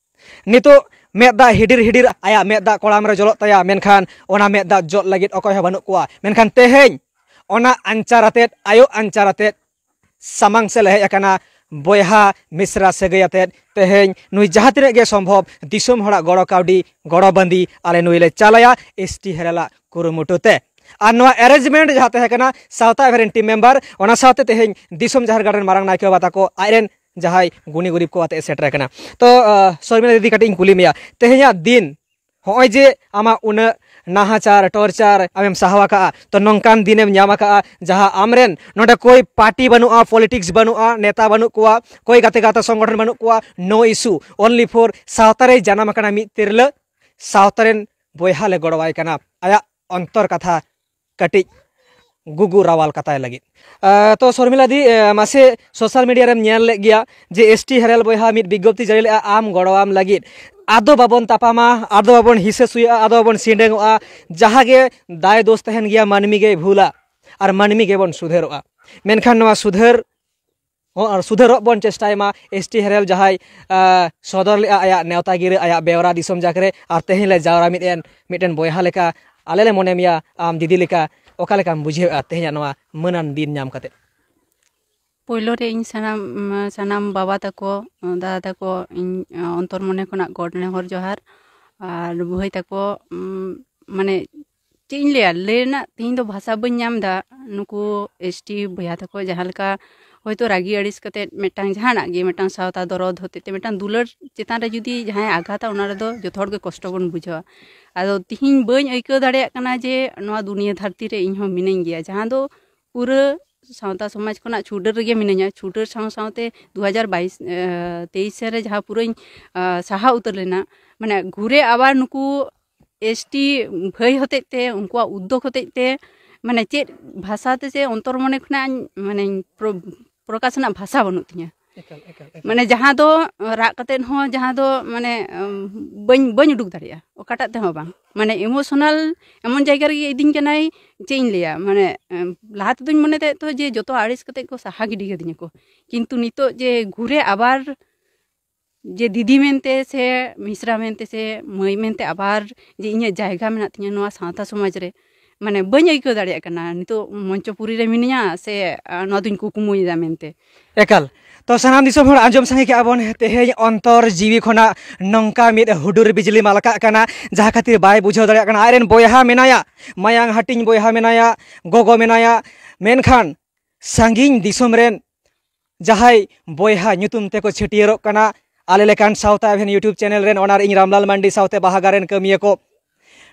ᱱᱤᱛᱚᱜ ᱢᱮᱫ ᱫᱟᱜ ᱦᱤᱰᱤᱨ ᱦᱤᱰᱤᱨ ᱟᱭᱟᱜ ᱢᱮᱫ ᱫᱟᱜ ᱠᱚᱲᱟᱢ ᱨᱮ ᱡᱚᱞᱚᱜ ᱛᱟᱭᱟ, ᱢᱮᱱᱠᱷᱟᱱ ᱚᱱᱟ ᱢᱮᱫ ᱫᱟᱜ ᱡᱚᱜ ᱞᱟᱹᱜᱤᱫ ᱚᱠᱚᱭ ᱦᱚᱸ ᱵᱟᱹᱱᱩᱜ ᱠᱚᱣᱟ᱾ ᱢᱮᱱᱠᱷᱟᱱ ᱛᱮᱦᱮᱧ ᱚᱱᱟ ᱟᱧᱪᱟᱨ ᱟᱛᱮᱫ, ᱟᱭᱳ ᱟᱧᱪᱟᱨ ᱟᱛᱮᱫ ᱥᱟᱢᱟᱝ ᱥᱮᱫ ᱞᱮ ᱦᱮᱡ ᱟᱠᱟᱱᱟ, ᱵᱚᱭᱦᱟ ᱢᱤᱥᱨᱟ ᱥᱟᱹᱜᱟᱹᱭ ᱟᱛᱮᱫ᱾ ᱛᱮᱦᱮᱧ ᱱᱩᱭ ᱡᱟᱦᱟᱸ ᱛᱤᱱᱟᱹᱜ ᱜᱮ ᱥᱚᱢᱵᱷᱚᱵ ᱫᱤᱥᱚᱢ ᱦᱚᱲᱟᱜ ᱜᱚᱲᱚ ᱠᱟᱹᱣᱰᱤ, ᱜᱚᱲᱚ ᱵᱟᱸᱫᱤ ᱟᱞᱮ ᱱᱩᱭ ᱞᱮ ᱪᱟᱞᱟᱭᱟ ᱮᱥ ᱴᱤ ᱦᱮᱨᱮᱞᱟᱜ ᱠᱩᱨᱩᱢᱩᱴᱩ ᱛᱮ᱾ ᱟᱨ ᱱᱚᱣᱟ ᱮᱨᱮᱧᱡᱽᱢᱮᱱᱴ ᱡᱟᱦᱟᱸ ᱛᱟᱦᱮᱸ ᱠᱟᱱᱟ ᱥᱟᱶᱛᱟ ᱮᱵᱷᱮᱱ ᱨᱮᱱ ᱴᱤᱢ ᱢᱮᱢᱵᱟᱨ, ᱚᱱᱟ ᱥᱟᱶᱛᱮ ᱛᱮᱦᱮᱧ ᱫᱤᱥᱚᱢ ᱡᱟᱦᱮᱨ ᱜᱟᱲ ᱨᱮᱱ ᱢᱟᱨᱟᱝ ᱱᱟᱭᱠᱮ ᱵᱟᱵᱟ ᱛᱟᱠᱚ, ᱟᱡ ᱨᱮᱱ ᱡᱟᱦᱟᱸᱭ ᱜᱩᱱᱤ ᱜᱩᱨᱤᱵ ᱠᱚ ᱟᱛᱮ ᱮ ᱥᱮᱴᱮᱨ ᱟᱠᱟᱱᱟ᱾ ᱛᱚ ᱥᱚᱨᱢᱤᱞᱟ ᱫᱤᱫᱤ, ᱠᱟᱹᱴᱤᱡ ᱤᱧ ᱠᱩᱞᱤ ᱢᱮᱭᱟ, ᱛᱮᱦᱮᱧᱟᱜ ᱫᱤᱱ ᱦᱚᱸᱜᱼᱚᱭ ᱡᱮ ᱟᱢᱟᱜ ᱩᱱᱟᱹᱜ ᱱᱟᱦᱟᱪᱟᱨ, ᱴᱚᱨᱪᱟᱨ ᱟᱢᱮᱢ ᱥᱟᱦᱟᱣ ᱟᱠᱟᱫᱼᱟ, ᱛᱚ ᱱᱚᱝᱠᱟᱱ ᱫᱤᱱᱮᱢ ᱧᱟᱢ ᱟᱠᱟᱫᱼᱟ ᱡᱟᱦᱟᱸ ᱟᱢᱨᱮᱱ ᱱᱚᱰᱮ ᱠᱳᱭ ᱯᱟᱨᱴᱤ ᱵᱟᱹᱱᱩᱜᱼᱟ, ᱯᱚᱞᱤᱴᱤᱠᱥ ᱵᱟᱹᱱᱩᱜᱼᱟ, ᱱᱮᱛᱟ ᱵᱟᱹᱱᱩᱜ ᱠᱚᱣᱟ, ᱠᱳᱭ ᱜᱟᱛᱮ ᱜᱟᱶᱛᱟ ᱥᱚᱝᱜᱚᱴᱷᱚᱱ ᱵᱟᱹᱱᱩᱜ ᱠᱚᱣᱟ, no issue, only for ᱥᱟᱶᱛᱟ ᱨᱮ ᱡᱟᱱᱟᱢ ᱟᱠᱟᱱᱟ ᱢᱤᱫ ᱛᱤᱨᱞᱟᱹ, ᱥᱟᱶᱛᱟ ᱨᱮᱱ ᱵᱚᱭᱦᱟ ᱞᱮ ᱜᱚᱲᱚᱣᱟᱭ ᱠᱟᱱᱟ ᱟᱭᱟᱜ ᱚᱱᱛᱚᱨ ᱠᱟᱛᱷᱟ ᱠᱟᱹᱴᱤᱡ ᱜᱩᱜᱩ ᱨᱟᱣᱟᱞ ᱠᱟᱛᱟᱭ ᱞᱟᱹᱜᱤᱫ᱾ ᱛᱚ ᱥᱚᱨᱢᱤᱞᱟ ᱫᱤ, ᱢᱟᱥᱮ ᱥᱳᱥᱟᱞ ᱢᱤᱰᱤᱭᱟ ᱨᱮᱢ ᱧᱮᱞ ᱞᱮᱫ ᱜᱮᱭᱟ ᱡᱮ ᱮᱥ ᱴᱤ ᱦᱮᱨᱮᱞ ᱵᱚᱭᱦᱟ ᱢᱤᱫ ᱵᱤᱜᱽᱜᱚᱯᱛᱤ ᱡᱟᱹᱨᱤ ᱞᱮᱫᱼᱟ ᱟᱢ ᱜᱚᱲᱚᱣᱟᱢ ᱞᱟᱹᱜᱤᱫ᱾ ᱟᱫᱚ ᱵᱟᱵᱚᱱ ᱛᱟᱯᱟᱢᱟ, ᱟᱫᱚ ᱵᱟᱵᱚᱱ ᱦᱤᱥᱟᱹ ᱥᱩᱭᱟᱹᱜᱼᱟ, ᱟᱫᱚ ᱵᱟᱵᱚᱱ ᱥᱤᱸᱰᱮᱝᱚᱜᱼᱟ᱾ ᱡᱟᱦᱟᱸ ᱜᱮ ᱫᱟᱭ ᱫᱳᱥ ᱛᱟᱦᱮᱱ ᱜᱮᱭᱟ, ᱢᱟᱹᱱᱢᱤ ᱜᱮᱭ ᱵᱷᱩᱞᱟ ᱟᱨ ᱢᱟᱹᱱᱢᱤ ᱜᱮᱵᱚᱱ ᱥᱩᱫᱷᱟᱹᱨᱚᱜᱼᱟ᱾ ᱢᱮᱱᱠᱷᱟᱱ ᱱᱚᱣᱟ ᱥᱩᱫᱷᱟᱹᱨ ᱦᱚᱸ ᱟᱨ ᱥᱩᱫᱷᱟᱹᱨᱚᱜ ᱵᱚᱱ ᱪᱮᱥᱴᱟᱭ ᱢᱟ᱾ ᱮᱥ ᱴᱤ ᱦᱮᱨᱮᱞ ᱡᱟᱦᱟᱸᱭ ᱥᱚᱫᱚᱨ ᱞᱮᱫᱼᱟ ᱟᱭᱟᱜ ᱱᱮᱣᱛᱟ ᱜᱤᱨᱟᱹ, ᱟᱭᱟᱜ ᱵᱮᱣᱨᱟ ᱫᱤᱥᱚᱢ ᱡᱟᱠ ᱨᱮ, ᱟᱨ ᱛᱮᱦᱮᱧ ᱞᱮ ᱡᱟᱣᱨᱟ ᱢᱤᱫ ᱮᱱ ᱢᱤᱫᱴᱮᱱ ᱵᱚᱭᱦᱟ ᱞᱮᱠᱟ᱾ ᱟᱞᱮ ᱞᱮ ᱢᱚᱱᱮ ᱢᱮᱭᱟ ᱟᱢ ᱫᱤᱫᱤ ᱞᱮᱠᱟ᱾ ᱚᱠᱟ ᱞᱮᱠᱟᱢ ᱵᱩᱡᱷᱟᱹᱣᱮᱫᱼᱟ ᱛᱮᱦᱮᱧᱟᱜ ᱱᱚᱣᱟ ᱢᱟᱹᱱᱟᱱ ᱫᱤᱱ ᱧᱟᱢ ᱠᱟᱛᱮ? ᱯᱳᱭᱞᱳ ᱨᱮ ᱤᱧ ᱥᱟᱱᱟᱢ, ᱥᱟᱱᱟᱢ ᱵᱟᱵᱟ ᱛᱟᱠᱚ, ᱫᱟᱫᱟ ᱛᱟᱠᱚ, ᱤᱧ ᱚᱱᱛᱚᱨ ᱢᱚᱱᱮ ᱠᱷᱚᱱᱟᱜ ᱜᱚᱰ ᱱᱮᱦᱚᱨ ᱡᱚᱦᱟᱨ᱾ ᱟᱨ ᱵᱷᱟᱹᱭ ᱛᱟᱠᱚ, ᱢᱟᱱᱮ ᱪᱮᱫ ᱤᱧ ᱞᱟᱹᱭᱟ, ᱞᱟᱹᱭ ᱨᱮᱱᱟᱜ ᱛᱮᱦᱮᱧ ᱫᱚ ᱵᱷᱟᱥᱟ ᱵᱟᱹᱧ ᱧᱟᱢ ᱮᱫᱟ᱾ ᱱᱩᱠᱩ ᱮᱥ ᱴᱤ ᱵᱚᱭᱦᱟ ᱛᱟᱠᱚ ᱡᱟᱦᱟᱸ ᱞᱮᱠᱟ ᱦᱚᱭᱛᱳ ᱨᱟᱹᱜᱤ ᱟᱹᱲᱤᱥ ᱠᱟᱛᱮᱫ ᱢᱤᱫᱴᱟᱝ ᱡᱟᱦᱟᱱᱟᱜ ᱜᱮ, ᱢᱤᱫᱴᱟᱝ ᱥᱟᱶᱛᱟ ᱫᱚᱨᱚᱫ ᱦᱚᱛᱮᱡ ᱛᱮ, ᱢᱤᱫᱴᱟᱝ ᱫᱩᱞᱟᱹᱲ ᱪᱮᱛᱟᱱ ᱨᱮ ᱡᱩᱫᱤ ᱡᱟᱦᱟᱸᱭ ᱟᱜᱷᱟᱛᱟ, ᱚᱱᱟ ᱨᱮᱫᱚ ᱡᱚᱛᱚ ᱦᱚᱲ ᱜᱮ ᱠᱚᱥᱴᱚ ᱵᱚᱱ ᱵᱩᱡᱷᱟᱹᱣᱟ᱾ ᱟᱫᱚ ᱛᱤᱦᱤᱧ ᱵᱟᱹᱧ ᱟᱹᱭᱠᱟᱹᱣ ᱫᱟᱲᱮᱭᱟᱜ ᱠᱟᱱᱟ ᱡᱮ ᱱᱚᱣᱟ ᱫᱩᱱᱤᱭᱟᱹ ᱫᱷᱟᱹᱨᱛᱤ ᱨᱮ ᱤᱧ ᱦᱚᱸ ᱢᱤᱱᱟᱹᱧ ᱜᱮᱭᱟ, ᱡᱟᱦᱟᱸ ᱫᱚ ᱯᱩᱨᱟᱹ ᱥᱟᱶᱛᱟ ᱥᱚᱢᱟᱡᱽ ᱠᱷᱚᱱᱟᱜ ᱪᱷᱩᱰᱟᱹᱨ ᱨᱮᱜᱮ ᱢᱤᱱᱟᱹᱧᱟ᱾ ᱪᱷᱩᱰᱟᱹᱨ ᱥᱟᱶ ᱥᱟᱶᱛᱮ ᱫᱩ ᱦᱟᱡᱟᱨ ᱵᱟᱭᱤᱥ, ᱛᱮᱭᱤᱥ ᱨᱮ ᱡᱟᱦᱟᱸ ᱯᱩᱨᱟᱹᱧ ᱥᱟᱦᱟ ᱩᱛᱟᱹᱨ ᱞᱮᱱᱟ, ᱢᱟᱱᱮ ᱜᱷᱩᱨᱮ ᱟᱵᱟᱨ ᱱᱩᱠᱩ ᱮᱥ ᱴᱤ ᱵᱷᱟᱹᱭ ᱦᱚᱛᱮᱡ ᱛᱮ, ᱩᱱᱠᱩᱣᱟᱜ ᱩᱫᱽᱫᱳᱜᱽ ᱦᱚᱛᱮᱡ ᱛᱮ, ᱢᱟᱱᱮ ᱪᱮᱫ ᱵᱷᱟᱥᱟ ᱛᱮ ᱥᱮ ᱚᱱᱛᱚᱨ ᱢᱚᱱᱮ ᱠᱷᱚᱱᱟᱜ ᱤᱧ, ᱢᱟᱱᱮ ᱯᱨᱚ-, ᱯᱨᱚᱠᱟᱥ ᱨᱮᱱᱟᱜ ᱵᱷᱟᱥᱟ ᱵᱟᱹᱱᱩᱜ ᱛᱤᱧᱟᱹ᱾ ᱮᱠᱟᱞ, ᱮᱠᱟᱞ, ᱮᱠᱟᱞ᱾ ᱢᱟᱱᱮ ᱡᱟᱦᱟᱸ ᱫᱚ ᱨᱟᱜ ᱠᱟᱛᱮᱫ ᱦᱚᱸ ᱡᱟᱦᱟᱸ ᱫᱚ ᱢᱟᱱᱮ, ᱩᱢ, ᱵᱟᱹᱧ, ᱵᱟᱹᱧ ᱩᱰᱩᱠ ᱫᱟᱲᱮᱭᱟᱜᱼᱟ ᱚᱠᱟᱴᱟᱜ ᱛᱮᱦᱚᱸ ᱵᱟᱝ᱾ ᱢᱟᱱᱮ ᱮᱢᱳᱥᱚᱱᱟᱞ ᱮᱢᱚᱱ ᱡᱟᱭᱜᱟ ᱨᱮᱜᱮ ᱤᱫᱤᱧ ᱠᱟᱱᱟᱭ, ᱪᱮᱫ ᱤᱧ ᱞᱟᱹᱭᱟ, ᱢᱟᱱᱮ, ᱮᱢ, ᱞᱟᱦᱟ ᱛᱮᱫᱚᱧ ᱢᱚᱱᱮ ᱛᱟᱦᱮᱸᱫ ᱛᱚ ᱡᱮ ᱡᱚᱛᱚ ᱟᱹᱲᱤᱥ ᱠᱟᱛᱮᱫ ᱠᱚ ᱥᱟᱦᱟ ᱜᱤᱰᱤ ᱠᱟᱹᱫᱤᱧᱟ ᱠᱚ, ᱠᱤᱱᱛᱩ ᱱᱤᱛᱚᱜ ᱡᱮ ᱜᱷᱩᱨᱮ ᱟᱵᱟᱨ ᱡᱮ ᱫᱤᱫᱤ ᱢᱮᱱᱛᱮ ᱥᱮ ᱢᱤᱥᱨᱟ ᱢᱮᱱᱛᱮ ᱥᱮ ᱢᱟᱹᱭ ᱢᱮᱱᱛᱮ ᱟᱵᱟᱨ ᱡᱮ ᱤᱧᱟᱹᱜ ᱡᱟᱭᱜᱟ ᱢᱮᱱᱟᱜ ᱛᱤᱧᱟᱹ ᱱᱚᱣᱟ ᱥᱟᱶᱛᱟ ᱥᱚᱢᱟᱡᱽ ᱨᱮ, ᱢᱟᱱᱮ ᱵᱟᱹᱧ ᱟᱹᱭᱠᱟᱹᱣ ᱫᱟᱲᱮᱭᱟᱜ ᱠᱟᱱᱟ ᱱᱤᱛᱚᱜ ᱢᱚᱧᱪᱚᱯᱩᱨᱤ ᱨᱮ ᱢᱤᱱᱟᱹᱧᱟ ᱥᱮ, ᱟ, ᱱᱚᱣᱟ ᱫᱩᱧ ᱠᱩᱠᱢᱩᱭᱮᱫᱟ ᱢᱮᱱᱛᱮ᱾ ᱮᱠᱟᱞ᱾ ᱛᱚ ᱥᱟᱱᱟᱢ ᱫᱤᱥᱚᱢ ᱦᱚᱲ ᱟᱸᱡᱚᱢ ᱥᱟᱸᱜᱮ ᱠᱮᱜᱼᱟ ᱵᱚᱱ, ᱛᱮᱦᱮᱧ ᱚᱱᱛᱚᱨ ᱡᱤᱣᱤ ᱠᱷᱚᱱᱟᱜ ᱱᱚᱝᱠᱟ ᱢᱤᱫ ᱦᱩᱰᱩᱨ ᱵᱤᱡᱽᱞᱤ ᱢᱟᱞᱠᱟᱜ ᱠᱟᱱᱟ, ᱡᱟᱦᱟᱸ ᱠᱷᱟᱹᱛᱤᱨ ᱵᱟᱭ ᱵᱩᱡᱷᱟᱹᱣ ᱫᱟᱲᱮᱭᱟᱜ ᱠᱟᱱᱟ᱾ ᱟᱡᱨᱮᱱ ᱵᱚᱭᱦᱟ ᱢᱮᱱᱟᱭᱟ, ᱢᱟᱭᱟᱝ ᱦᱟᱹᱴᱤᱧ ᱵᱚᱭᱦᱟ ᱢᱮᱱᱟᱭᱟ, ᱜᱚᱜᱚ ᱢᱮᱱᱟᱭᱟ, ᱢᱮᱱᱠᱷᱟᱱ ᱥᱟᱺᱜᱤᱧ ᱫᱤᱥᱚᱢ ᱨᱮᱱ ᱡᱟᱦᱟᱸᱭ ᱵᱚᱭᱦᱟ ᱧᱩᱛᱩᱢ ᱛᱮᱠᱚ ᱪᱷᱟᱹᱴᱭᱟᱹᱨᱚᱜ ᱠᱟᱱᱟ, ᱟᱞᱮ ᱞᱮᱠᱟᱱ ᱥᱟᱶᱛᱟ ᱮᱵᱷᱮᱱ YouTube ᱪᱮᱱᱮᱞ ᱨᱮᱱ ᱚᱱᱟᱨ ᱤᱧ ᱨᱟᱢᱞᱟᱞ ᱢᱟᱱᱰᱤ ᱥᱟᱶᱛᱮ ᱵᱟᱦᱟ ᱜᱟᱨᱰᱮᱱ ᱠᱟᱹᱢᱤᱭᱟᱹ ᱠᱚ,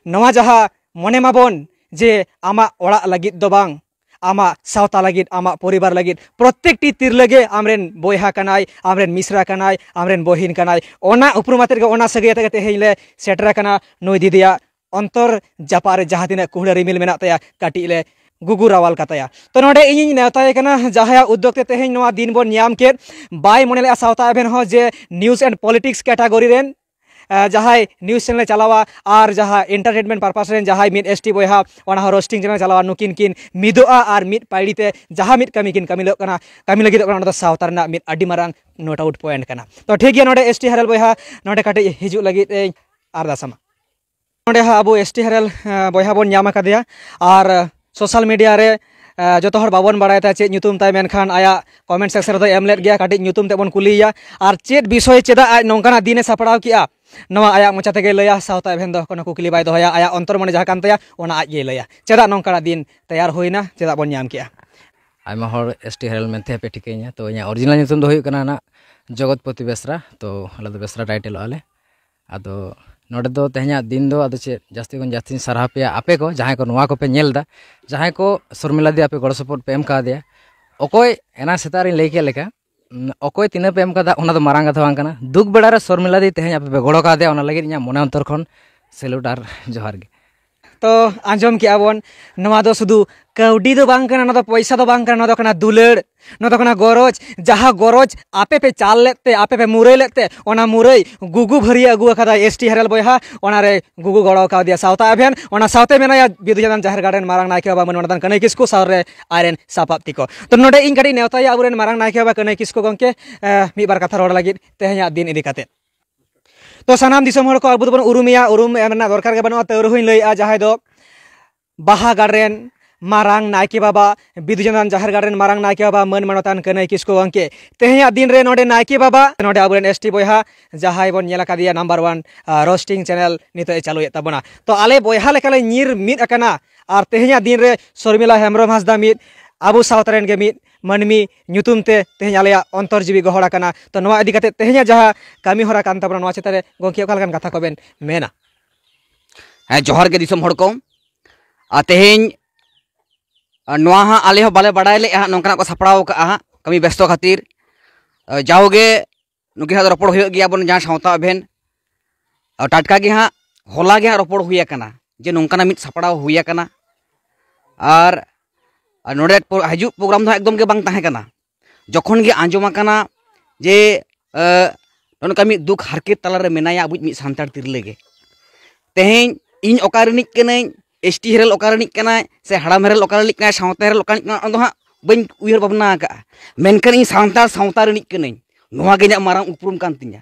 ᱱᱚᱣᱟ ᱡᱟᱦᱟᱸ ᱢᱚᱱᱮ ᱢᱟᱵᱚᱱ ᱡᱮ ᱟᱢᱟᱜ ᱚᱲᱟᱜ ᱞᱟᱹᱜᱤᱫ ᱫᱚ ᱵᱟᱝ, ᱟᱢᱟᱜ ᱥᱟᱶᱛᱟ ᱞᱟᱹᱜᱤᱫ, ᱟᱢᱟᱜ ᱯᱚᱨᱤᱵᱟᱨ ᱞᱟᱹᱜᱤᱫ, ᱯᱨᱚᱛᱮᱠᱴᱤ ᱛᱤᱨᱞᱟᱹ ᱜᱮ ᱟᱢᱨᱮᱱ ᱵᱚᱭᱦᱟ ᱠᱟᱱᱟᱭ, ᱟᱢᱨᱮᱱ ᱢᱤᱥᱨᱟ ᱠᱟᱱᱟᱭ, ᱟᱢᱨᱮᱱ ᱵᱚᱦᱤᱱ ᱠᱟᱱᱟᱭ᱾ ᱚᱱᱟ ᱩᱯᱨᱩᱢ ᱟᱛᱮᱫ ᱜᱮ, ᱚᱱᱟ ᱥᱟᱹᱜᱟᱹᱭ ᱟᱛᱮᱫ ᱜᱮ ᱛᱮᱦᱮᱧ ᱞᱮ ᱥᱮᱴᱮᱨ ᱟᱠᱟᱱᱟ ᱱᱩᱭ ᱫᱤᱫᱤᱭᱟᱜ ᱚᱱᱛᱚᱨ ᱡᱟᱯᱟᱜ ᱨᱮ ᱡᱟᱦᱟᱸ ᱛᱤᱱᱟᱹᱜ ᱠᱩᱦᱲᱟᱹ ᱨᱤᱢᱤᱞ ᱢᱮᱱᱟᱜ ᱛᱟᱭᱟ, ᱠᱟᱹᱴᱤᱡ ᱞᱮ ᱜᱩᱜᱩ ᱨᱟᱣᱟᱞ ᱠᱟᱛᱟᱭᱟ᱾ ᱛᱚ, ᱱᱚᱰᱮ ᱤᱧᱤᱧ ᱱᱮᱣᱛᱟᱭᱮ ᱠᱟᱱᱟ, ᱡᱟᱦᱟᱸᱭᱟᱜ ᱩᱫᱽᱫᱳᱜᱽ ᱛᱮ ᱛᱮᱦᱮᱧ ᱱᱚᱣᱟ ᱫᱤᱱ ᱵᱚᱱ ᱧᱟᱢ ᱠᱮᱫ᱾ ᱵᱟᱭ ᱢᱚᱱᱮ ᱞᱮᱫᱼᱟ ᱥᱟᱶᱛᱟ ᱮᱵᱷᱮᱱ ᱦᱚᱸ ᱡᱮ news and politics category ᱨᱮᱱ, ᱟᱸ, ᱡᱟᱦᱟᱸᱭ news channel ᱮ ᱪᱟᱞᱟᱣᱟ ᱟᱨ ᱡᱟᱦᱟᱸ entertainment purpose ᱨᱮᱱ ᱡᱟᱦᱟᱸᱭ ᱢᱤᱫ S T ᱵᱚᱭᱦᱟ ᱚᱱᱟ ᱦᱚᱸ roasting channel ᱮ ᱪᱟᱞᱟᱣᱟ, ᱱᱩᱠᱤᱱ ᱠᱤᱱ ᱢᱤᱫᱚᱜᱼᱟ ᱟᱨ ᱢᱤᱫ ᱯᱟᱹᱭᱲᱤ ᱛᱮ ᱡᱟᱦᱟᱸ ᱢᱤᱫ ᱠᱟᱹᱢᱤ ᱠᱤᱱ ᱠᱟᱹᱢᱤ ᱞᱟᱹᱜᱤᱫᱚᱜ ᱠᱟᱱᱟ, ᱚᱱᱟ ᱫᱚ ᱥᱟᱶᱛᱟ ᱨᱮᱱᱟᱜ ᱢᱤᱫ ᱟᱹᱰᱤ ᱢᱟᱨᱟᱝ note out point ᱠᱟᱱᱟ᱾ ᱛᱚ, ᱴᱷᱤᱠ ᱜᱮᱭᱟ, ᱱᱚᱰᱮ S T ᱦᱮᱨᱮᱞ ᱵᱚᱭᱦᱟ ᱱᱚᱰᱮ ᱠᱟᱹᱴᱤᱡ ᱦᱤᱡᱩᱜ ᱞᱟᱹᱜᱤᱫ ᱤᱧ ᱟᱨᱫᱟᱥ ᱟᱢᱟ᱾ ᱱᱚᱰᱮ ᱦᱟᱸᱜ ᱟᱵᱚ S T ᱦᱮᱨᱮᱞ, ᱮ, ᱵᱚᱭᱦᱟ ᱵᱚᱱ ᱧᱟᱢ ᱟᱠᱟᱫᱮᱭᱟ᱾ ᱟᱨ, ᱮ, social media ᱨᱮ, ᱮ, ᱡᱚᱛᱚ ᱦᱚᱲ ᱵᱟᱵᱚᱱ ᱵᱟᱲᱟᱭ ᱛᱟᱭᱟ ᱪᱮᱫ ᱧᱩᱛᱩᱢ ᱛᱟᱭ, ᱢᱮᱱᱠᱷᱟᱱ ᱟᱭᱟᱜ comment section ᱨᱮᱫᱚᱭ ᱮᱢ ᱞᱮᱫ ᱜᱮᱭᱟ᱾ ᱠᱟᱹᱴᱤᱡ ᱧᱩᱛᱩᱢ ᱛᱮ ᱵᱚᱱ ᱠᱩᱞᱤᱭᱮᱭᱟ, ᱟᱨ ᱪᱮᱫ ᱵᱤᱥᱚᱭ, ᱪᱮᱫᱟᱜ ᱟᱡ ᱱᱚᱝᱠᱟᱱᱟᱜ ᱫᱤᱱ ᱮ ᱥᱟᱯᱲᱟᱣ ᱠᱮᱜᱼᱟ, ᱱᱚᱣᱟ ᱟᱭᱟᱜ ᱢᱚᱪᱟ ᱛᱮᱜᱮ ᱞᱟᱹᱭᱟ᱾ ᱥᱟᱶᱛᱟ ᱮᱵᱷᱮᱱ ᱫᱚ ᱠᱳᱱᱳ ᱠᱩᱠᱞᱤ ᱵᱟᱭ ᱫᱚᱦᱚᱭᱟ, ᱟᱭᱟᱜ ᱚᱱᱛᱚᱨ ᱢᱚᱱᱮ ᱡᱟᱦᱟᱸ ᱠᱟᱱ ᱛᱟᱭᱟ ᱚᱱᱟ ᱟᱡ ᱜᱮᱭ ᱞᱟᱹᱭᱟ᱾ ᱪᱮᱫᱟᱜ ᱱᱚᱝᱠᱟᱱᱟᱜ ᱫᱤᱱ ᱛᱮᱭᱟᱨ ᱦᱩᱭᱱᱟ, ᱪᱮᱫᱟᱜ ᱵᱚᱱ ᱧᱟᱢ ᱠᱮᱜᱼᱟ? ᱟᱭᱢᱟ ᱦᱚᱲ S T ᱦᱮᱨᱮᱞ ᱢᱮᱱᱛᱮ ᱯᱮ ᱴᱷᱤᱠᱟᱹᱧᱟ, ᱛᱚ ᱤᱧᱟᱹᱜ original ᱧᱩᱛᱩᱢ ᱫᱚ ᱦᱩᱭᱩᱜ ᱠᱟᱱᱟ ᱱᱟᱜ ᱡᱚᱜᱚᱛᱯᱚᱛᱤ ᱵᱮᱥᱨᱟ, ᱛᱚ ᱟᱞᱮ ᱫᱚ ᱵᱮᱥᱨᱟ ᱴᱟᱭᱴᱮᱞᱚᱜᱼᱟ ᱞᱮ᱾ ᱟᱫᱚ ᱱᱚᱰᱮ ᱫᱚ ᱛᱮᱦᱮᱧᱟᱜ ᱫᱤᱱ ᱫᱚ ᱟᱫᱚ ᱪᱮᱫ, ᱡᱟᱹᱥᱛᱤ ᱠᱷᱚᱱ ᱡᱟᱹᱥᱛᱤᱧ ᱥᱟᱨᱦᱟᱣ ᱯᱮᱭᱟ ᱟᱯᱮ ᱠᱚ, ᱡᱟᱦᱟᱸᱭ ᱠᱚ ᱱᱚᱣᱟ ᱠᱚᱯᱮ ᱧᱮᱞ ᱮᱫᱟ, ᱡᱟᱦᱟᱸᱭ ᱠᱚ ᱥᱚᱨᱢᱤᱞᱟ ᱫᱤ ᱟᱯᱮ ᱜᱚᱲᱚ ᱥᱚᱯᱚᱦᱚᱫ ᱯᱮ ᱮᱢ ᱠᱟᱣᱫᱮᱭᱟ᱾ ᱚᱠᱚᱭ ᱮᱱᱟᱝ ᱥᱮᱛᱟᱜ ᱨᱤᱧ ᱞᱟᱹᱭ ᱠᱮᱫ ᱞᱮᱠᱟ, ᱩᱸ, ᱚᱠᱚᱭ ᱛᱤᱱᱟᱹᱜ ᱯᱮ ᱮᱢ ᱠᱟᱫᱟ ᱚᱱᱟ ᱫᱚ ᱢᱟᱨᱟᱝ ᱠᱟᱛᱷᱟ ᱵᱟᱝ ᱠᱟᱱᱟ᱾ ᱫᱩᱠ ᱵᱮᱲᱟ ᱨᱮ ᱥᱚᱨᱢᱤᱞᱟ ᱫᱤ ᱛᱮᱦᱮᱧ ᱟᱯᱮ ᱯᱮ ᱜᱚᱲᱚ ᱠᱟᱣᱫᱮᱭᱟ, ᱚᱱᱟ ᱞᱟᱹᱜᱤᱫ ᱤᱧᱟᱹᱜ ᱢᱚᱱᱮ ᱚᱱᱛᱚᱨ ᱠᱷᱚᱱ salute ᱟᱨ ᱡᱚᱦᱟᱨ ᱜᱮ᱾ ᱛᱚ, ᱟᱸᱡᱚᱢ ᱠᱮᱜᱼᱟ ᱵᱚᱱ, ᱱᱚᱣᱟ ᱫᱚ ᱥᱩᱫᱷᱩ ᱠᱟᱹᱣᱰᱤ ᱫᱚ ᱵᱟᱝ ᱠᱟᱱᱟ, ᱱᱚᱣᱟ ᱫᱚ ᱯᱚᱭᱥᱟ ᱫᱚ ᱵᱟᱝ ᱠᱟᱱᱟ, ᱱᱚᱣᱟ ᱫᱚ ᱠᱟᱱᱟ ᱫᱩᱞᱟᱹᱲ, ᱱᱚᱣᱟ ᱫᱚ ᱠᱟᱱᱟ ᱜᱚᱨᱚᱡᱽ᱾ ᱡᱟᱦᱟᱸ ᱜᱚᱨᱚᱡᱽ ᱟᱯᱮ ᱯᱮ ᱪᱟᱞ ᱞᱮᱫ ᱛᱮ, ᱟᱯᱮ ᱯᱮ ᱢᱩᱨᱟᱹᱭ ᱞᱮᱫ ᱛᱮ, ᱚᱱᱟ ᱢᱩᱨᱟᱹᱭ ᱜᱩᱜᱩ ᱵᱷᱟᱹᱨᱭᱟᱹ ᱟᱹᱜᱩ ᱟᱠᱟᱫᱟᱭ S T ᱦᱮᱨᱮᱞ ᱵᱚᱭᱦᱟ, ᱚᱱᱟᱨᱮ ᱜᱩᱜᱩ ᱜᱚᱲᱚ ᱠᱟᱣᱫᱮᱭᱟ ᱥᱟᱶᱛᱟ ᱮᱵᱷᱮᱱ, ᱚᱱᱟ ᱥᱟᱶᱛᱮ ᱢᱮᱱᱟᱭᱟ ᱵᱤᱫᱩ ᱪᱟᱸᱫᱟᱱ ᱡᱟᱦᱮᱨ ᱜᱟᱲ ᱨᱮᱱ ᱢᱟᱨᱟᱝ ᱱᱟᱭᱠᱮ ᱵᱟᱵᱟ ᱢᱟᱹᱱ ᱢᱟᱱᱚᱛᱟᱱ ᱠᱟᱹᱱᱟᱹᱭ ᱠᱤᱥᱠᱩ ᱥᱟᱶ ᱨᱮ ᱟᱡᱨᱮᱱ ᱥᱟᱯᱟᱵ ᱛᱤᱠᱚ᱾ ᱛᱚ, ᱱᱚᱰᱮ ᱤᱧ ᱠᱟᱹᱴᱤᱡ ᱱᱮᱣᱛᱟᱭᱟ ᱟᱵᱚᱨᱮᱱ ᱢᱟᱨᱟᱝ ᱱᱟᱭᱠᱮ ᱵᱟᱵᱟ ᱠᱟᱹᱱᱟᱹᱭ ᱠᱤᱥᱠᱩ ᱜᱚᱢᱠᱮ, ᱮ, ᱢᱤᱫ ᱵᱟᱨ ᱠᱟᱛᱷᱟ ᱨᱚᱲ ᱞᱟᱹᱜᱤᱫ ᱛᱮᱦᱮᱧᱟᱜ ᱫᱤᱱ ᱤᱫᱤ ᱠᱟᱛᱮ᱾ ᱛᱚ, ᱥᱟᱱᱟᱢ ᱫᱤᱥᱚᱢ ᱦᱚᱲ ᱠᱚ ᱟᱵᱚ ᱫᱚᱵᱚᱱ ᱩᱨᱩᱢᱮᱭᱟ, ᱩᱨᱩᱢ ᱮᱢ ᱨᱮᱱᱟᱜ ᱫᱚᱨᱠᱟᱨ ᱜᱮ ᱵᱟᱹᱱᱩᱜᱼᱟ, ᱛᱟᱹᱣ ᱨᱮᱦᱚᱸᱧ ᱞᱟᱹᱭᱮᱜᱼᱟ, ᱡᱟᱦᱟᱸᱭ ᱫᱚ ᱵᱟᱦᱟ ᱜᱟᱲ ᱨᱮᱱ ᱢᱟᱨᱟᱝ ᱱᱟᱭᱠᱮ ᱵᱟᱵᱟ, ᱵᱤᱫᱩ ᱪᱟᱸᱫᱟᱱ ᱡᱟᱦᱮᱨ ᱜᱟᱲ ᱨᱮᱱ ᱢᱟᱨᱟᱝ ᱱᱟᱭᱠᱮ ᱵᱟᱵᱟ ᱢᱟᱹᱱ ᱢᱟᱱᱚᱛᱟᱱ ᱠᱟᱹᱱᱟᱹᱭ ᱠᱤᱥᱠᱩ ᱜᱚᱢᱠᱮ, ᱛᱮᱦᱮᱧᱟᱜ ᱫᱤᱱ ᱨᱮ ᱱᱚᱰᱮ ᱱᱟᱭᱠᱮ ᱵᱟᱵᱟ, ᱱᱚᱰᱮ ᱟᱵᱚᱨᱮᱱ S T ᱵᱚᱭᱦᱟ ᱡᱟᱦᱟᱸᱭ ᱵᱚᱱ ᱧᱮᱞ ᱟᱠᱟᱫᱮᱭᱟ number one, ᱟ, roasting channel ᱱᱤᱛᱚᱜ ᱮ ᱪᱟᱹᱞᱩᱭᱮᱫ ᱛᱟᱵᱚᱱᱟ᱾ ᱛᱚ, ᱟᱞᱮ ᱵᱚᱭᱦᱟ ᱞᱮᱠᱟᱞᱮ ᱧᱤᱨ ᱢᱤᱫ ᱟᱠᱟᱱᱟ, ᱟᱨ ᱛᱮᱦᱮᱧᱟᱜ ᱫᱤᱱ ᱨᱮ ᱥᱚᱨᱢᱤᱞᱟ ᱦᱮᱢᱵᱨᱚᱢ ᱦᱟᱸᱥᱫᱟ ᱢᱤᱫ ᱟᱵᱚ ᱥᱟᱶᱛᱟ ᱨᱮᱱ ᱜᱮ ᱢᱤᱫ ᱢᱟᱹᱱᱢᱤ ᱧᱩᱛᱩᱢ ᱛᱮ ᱛᱮᱦᱮᱧ ᱟᱞᱮᱭᱟᱜ ᱚᱱᱛᱚᱨ ᱡᱤᱣᱤ ᱜᱚᱦᱚᱲ ᱟᱠᱟᱱᱟ᱾ ᱛᱚ, ᱱᱚᱣᱟ ᱤᱫᱤ ᱠᱟᱛᱮ ᱛᱮᱦᱮᱧᱟᱜ ᱡᱟᱦᱟᱸ ᱠᱟᱹᱢᱤ ᱦᱚᱨᱟ ᱠᱟᱱ ᱛᱟᱵᱚᱱᱟ, ᱱᱚᱣᱟ ᱪᱮᱛᱟᱱ ᱨᱮ ᱜᱚᱢᱠᱮ ᱚᱠᱟ ᱞᱮᱠᱟᱱ ᱠᱟᱛᱷᱟ ᱠᱚᱵᱮᱱ ᱢᱮᱱᱟ? ᱦᱮᱸ, ᱡᱚᱦᱟᱨ ᱜᱮ ᱫᱤᱥᱚᱢ ᱦᱚᱲ ᱠᱚ᱾ ᱟᱨ ᱛᱮᱦᱮᱧ, ᱟᱨ ᱱᱚᱣᱟ ᱦᱟᱸᱜ ᱟᱞᱮ ᱦᱚᱸ ᱵᱟᱞᱮ ᱵᱟᱲᱟᱭ ᱞᱮᱫᱼᱟ ᱦᱟᱸᱜ, ᱱᱚᱝᱠᱟᱱᱟᱜ ᱠᱚ ᱥᱟᱯᱲᱟᱣ ᱠᱟᱜᱼᱟ ᱦᱟᱸᱜ, ᱠᱟᱹᱢᱤ ᱵᱮᱥᱛᱚ ᱠᱷᱟᱹᱛᱤᱨ᱾ ᱟᱨ ᱡᱟᱣᱜᱮ ᱱᱩᱠᱤᱱ ᱦᱟᱸᱜ ᱫᱚ ᱨᱚᱯᱚᱲ ᱦᱩᱭᱩᱜ ᱜᱮᱭᱟ ᱵᱚᱱ ᱡᱟᱦᱟᱸ ᱥᱟᱶᱛᱟ ᱮᱵᱷᱮᱱ᱾ ᱟᱨ ᱴᱟᱴᱠᱟ ᱜᱮ ᱦᱟᱸᱜ, ᱦᱚᱞᱟ ᱜᱮ ᱦᱟᱸᱜ ᱨᱚᱯᱚᱲ ᱦᱩᱭ ᱟᱠᱟᱱᱟ ᱡᱮ ᱱᱚᱝᱠᱟᱱᱟᱜ ᱢᱤᱫ ᱥᱟᱯᱲᱟᱣ ᱦᱩᱭ ᱟᱠᱟᱱᱟ᱾ ᱟᱨ, ᱟᱨ ᱱᱚᱰᱮ ᱯᱨᱳ-, ᱦᱤᱡᱩᱜ ᱯᱨᱳᱜᱨᱟᱢ ᱫᱚ ᱦᱟᱸᱜ ᱮᱠᱫᱚᱢ ᱜᱮ ᱵᱟᱝ ᱛᱟᱦᱮᱸ ᱠᱟᱱᱟ᱾ ᱡᱚᱠᱷᱚᱱ ᱜᱮ ᱟᱸᱡᱚᱢ ᱟᱠᱟᱱᱟ ᱡᱮ, ᱮ, ᱱᱚᱜᱼᱚ ᱱᱚᱝᱠᱟ ᱢᱤᱫ ᱫᱩᱠ ᱦᱟᱨᱠᱮᱛ ᱛᱟᱞᱟᱨᱮ ᱢᱮᱱᱟᱭᱟ ᱟᱵᱚᱭᱤᱡ ᱢᱤᱫ ᱥᱟᱱᱛᱟᱲ ᱛᱤᱨᱞᱟᱹ ᱜᱮ᱾ ᱛᱮᱦᱮᱧ ᱤᱧ ᱚᱠᱟ ᱨᱤᱱᱤᱡ ᱠᱟᱹᱱᱟᱹᱧ, ᱮᱥ ᱴᱤ ᱦᱮᱨᱮᱞ ᱚᱠᱟ ᱨᱤᱱᱤᱡ ᱠᱟᱱᱟᱭ, ᱥᱮ ᱦᱟᱲᱟᱢ ᱦᱮᱨᱮᱞ ᱚᱠᱟ ᱨᱤᱱᱤᱡ ᱠᱟᱱᱟᱭ, ᱥᱟᱶᱛᱟ ᱦᱮᱨᱮᱞ ᱚᱠᱟ ᱨᱤᱱᱤᱡ ᱠᱟᱱᱟᱭ, ᱚᱱᱟ ᱫᱚ ᱦᱟᱸᱜ ᱵᱟᱹᱧ ᱩᱭᱦᱟᱹᱨ ᱵᱷᱟᱵᱽᱱᱟ ᱟᱠᱟᱫᱼᱟ᱾ ᱢᱮᱱᱠᱷᱟᱱ ᱤᱧ ᱥᱟᱱᱛᱟᱲ ᱥᱟᱶᱛᱟ ᱨᱤᱱᱤᱡ ᱠᱟᱹᱱᱟᱹᱧ, ᱱᱚᱣᱟ ᱜᱮ ᱤᱧᱟᱹᱜ ᱢᱟᱨᱟᱝ ᱩᱯᱨᱩᱢ ᱠᱟᱱ ᱛᱤᱧᱟ᱾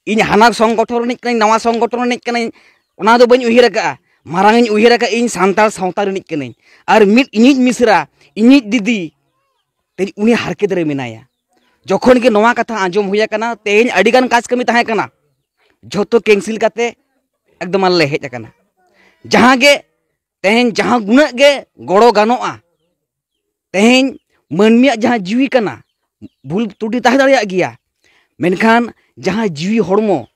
ᱤᱧ ᱦᱟᱱᱟ ᱥᱚᱝᱜᱚᱴᱷᱚᱱ ᱨᱤᱱᱤᱡ ᱠᱟᱹᱱᱟᱹᱧ, ᱱᱟᱣᱟ ᱥᱚᱝᱜᱚᱴᱷᱚᱱ ᱨᱤᱱᱤᱡ ᱠᱟᱹᱱᱟᱹᱧ, ᱚᱱᱟ ᱫᱚ ᱵᱟᱹᱧ ᱩᱭᱦᱟᱹᱨ ᱟᱠᱟᱫᱼᱟ᱾ ᱢᱟᱨᱟᱝ ᱤᱧ ᱩᱭᱦᱟᱹᱨ ᱟᱠᱟᱫᱼᱟ, ᱤᱧ ᱥᱟᱱᱛᱟᱲ ᱥᱟᱶᱛᱟ ᱨᱤᱱᱤᱡ ᱠᱟᱹᱱᱟᱹᱧ᱾ ᱟᱨ ᱢᱤᱫ ᱤᱧᱤᱡ ᱢᱤᱥᱨᱟ, ᱤᱧᱤᱡ ᱫᱤᱫᱤ, ᱛᱮᱦᱮᱧ ᱩᱱᱤ ᱦᱟᱨᱠᱮᱛ ᱨᱮ ᱢᱮᱱᱟᱭᱟ᱾ ᱡᱚᱠᱷᱚᱱ ᱜᱮ ᱱᱚᱣᱟ ᱠᱟᱛᱷᱟ ᱟᱸᱡᱚᱢ ᱦᱩᱭ ᱟᱠᱟᱱᱟ, ᱛᱮᱦᱮᱧ ᱟᱹᱰᱤᱜᱟᱱ ᱠᱟᱡᱽ ᱠᱟᱹᱢᱤ ᱛᱟᱦᱮᱸ ᱠᱟᱱᱟ, ᱡᱷᱚᱛᱚ ᱠᱮᱱᱥᱮᱞ ᱠᱟᱛᱮ ᱮᱠᱫᱚᱢ ᱟᱞᱮ ᱞᱮ ᱦᱮᱡ ᱟᱠᱟᱱᱟ᱾ ᱡᱟᱦᱟᱸ ᱜᱮ ᱛᱮᱦᱮᱧ ᱡᱟᱦᱟᱸ ᱜᱩᱱᱟᱹᱜ ᱜᱮ ᱜᱚᱲᱚ ᱜᱟᱱᱚᱜᱼᱟ, ᱛᱮᱦᱮᱧ ᱢᱟᱹᱱᱢᱤᱭᱟᱜ ᱡᱟᱦᱟᱸ ᱡᱤᱣᱤ ᱠᱟᱱᱟ, ᱵᱷᱩᱞ ᱛᱨᱩᱴᱤ ᱛᱟᱦᱮᱸ ᱫᱟᱲᱮᱭᱟᱜ ᱜᱮᱭᱟ, ᱢᱮᱱᱠᱷᱟᱱ ᱡᱟᱦᱟᱸ ᱡᱤᱣᱤ ᱦᱚᱲᱢᱚ,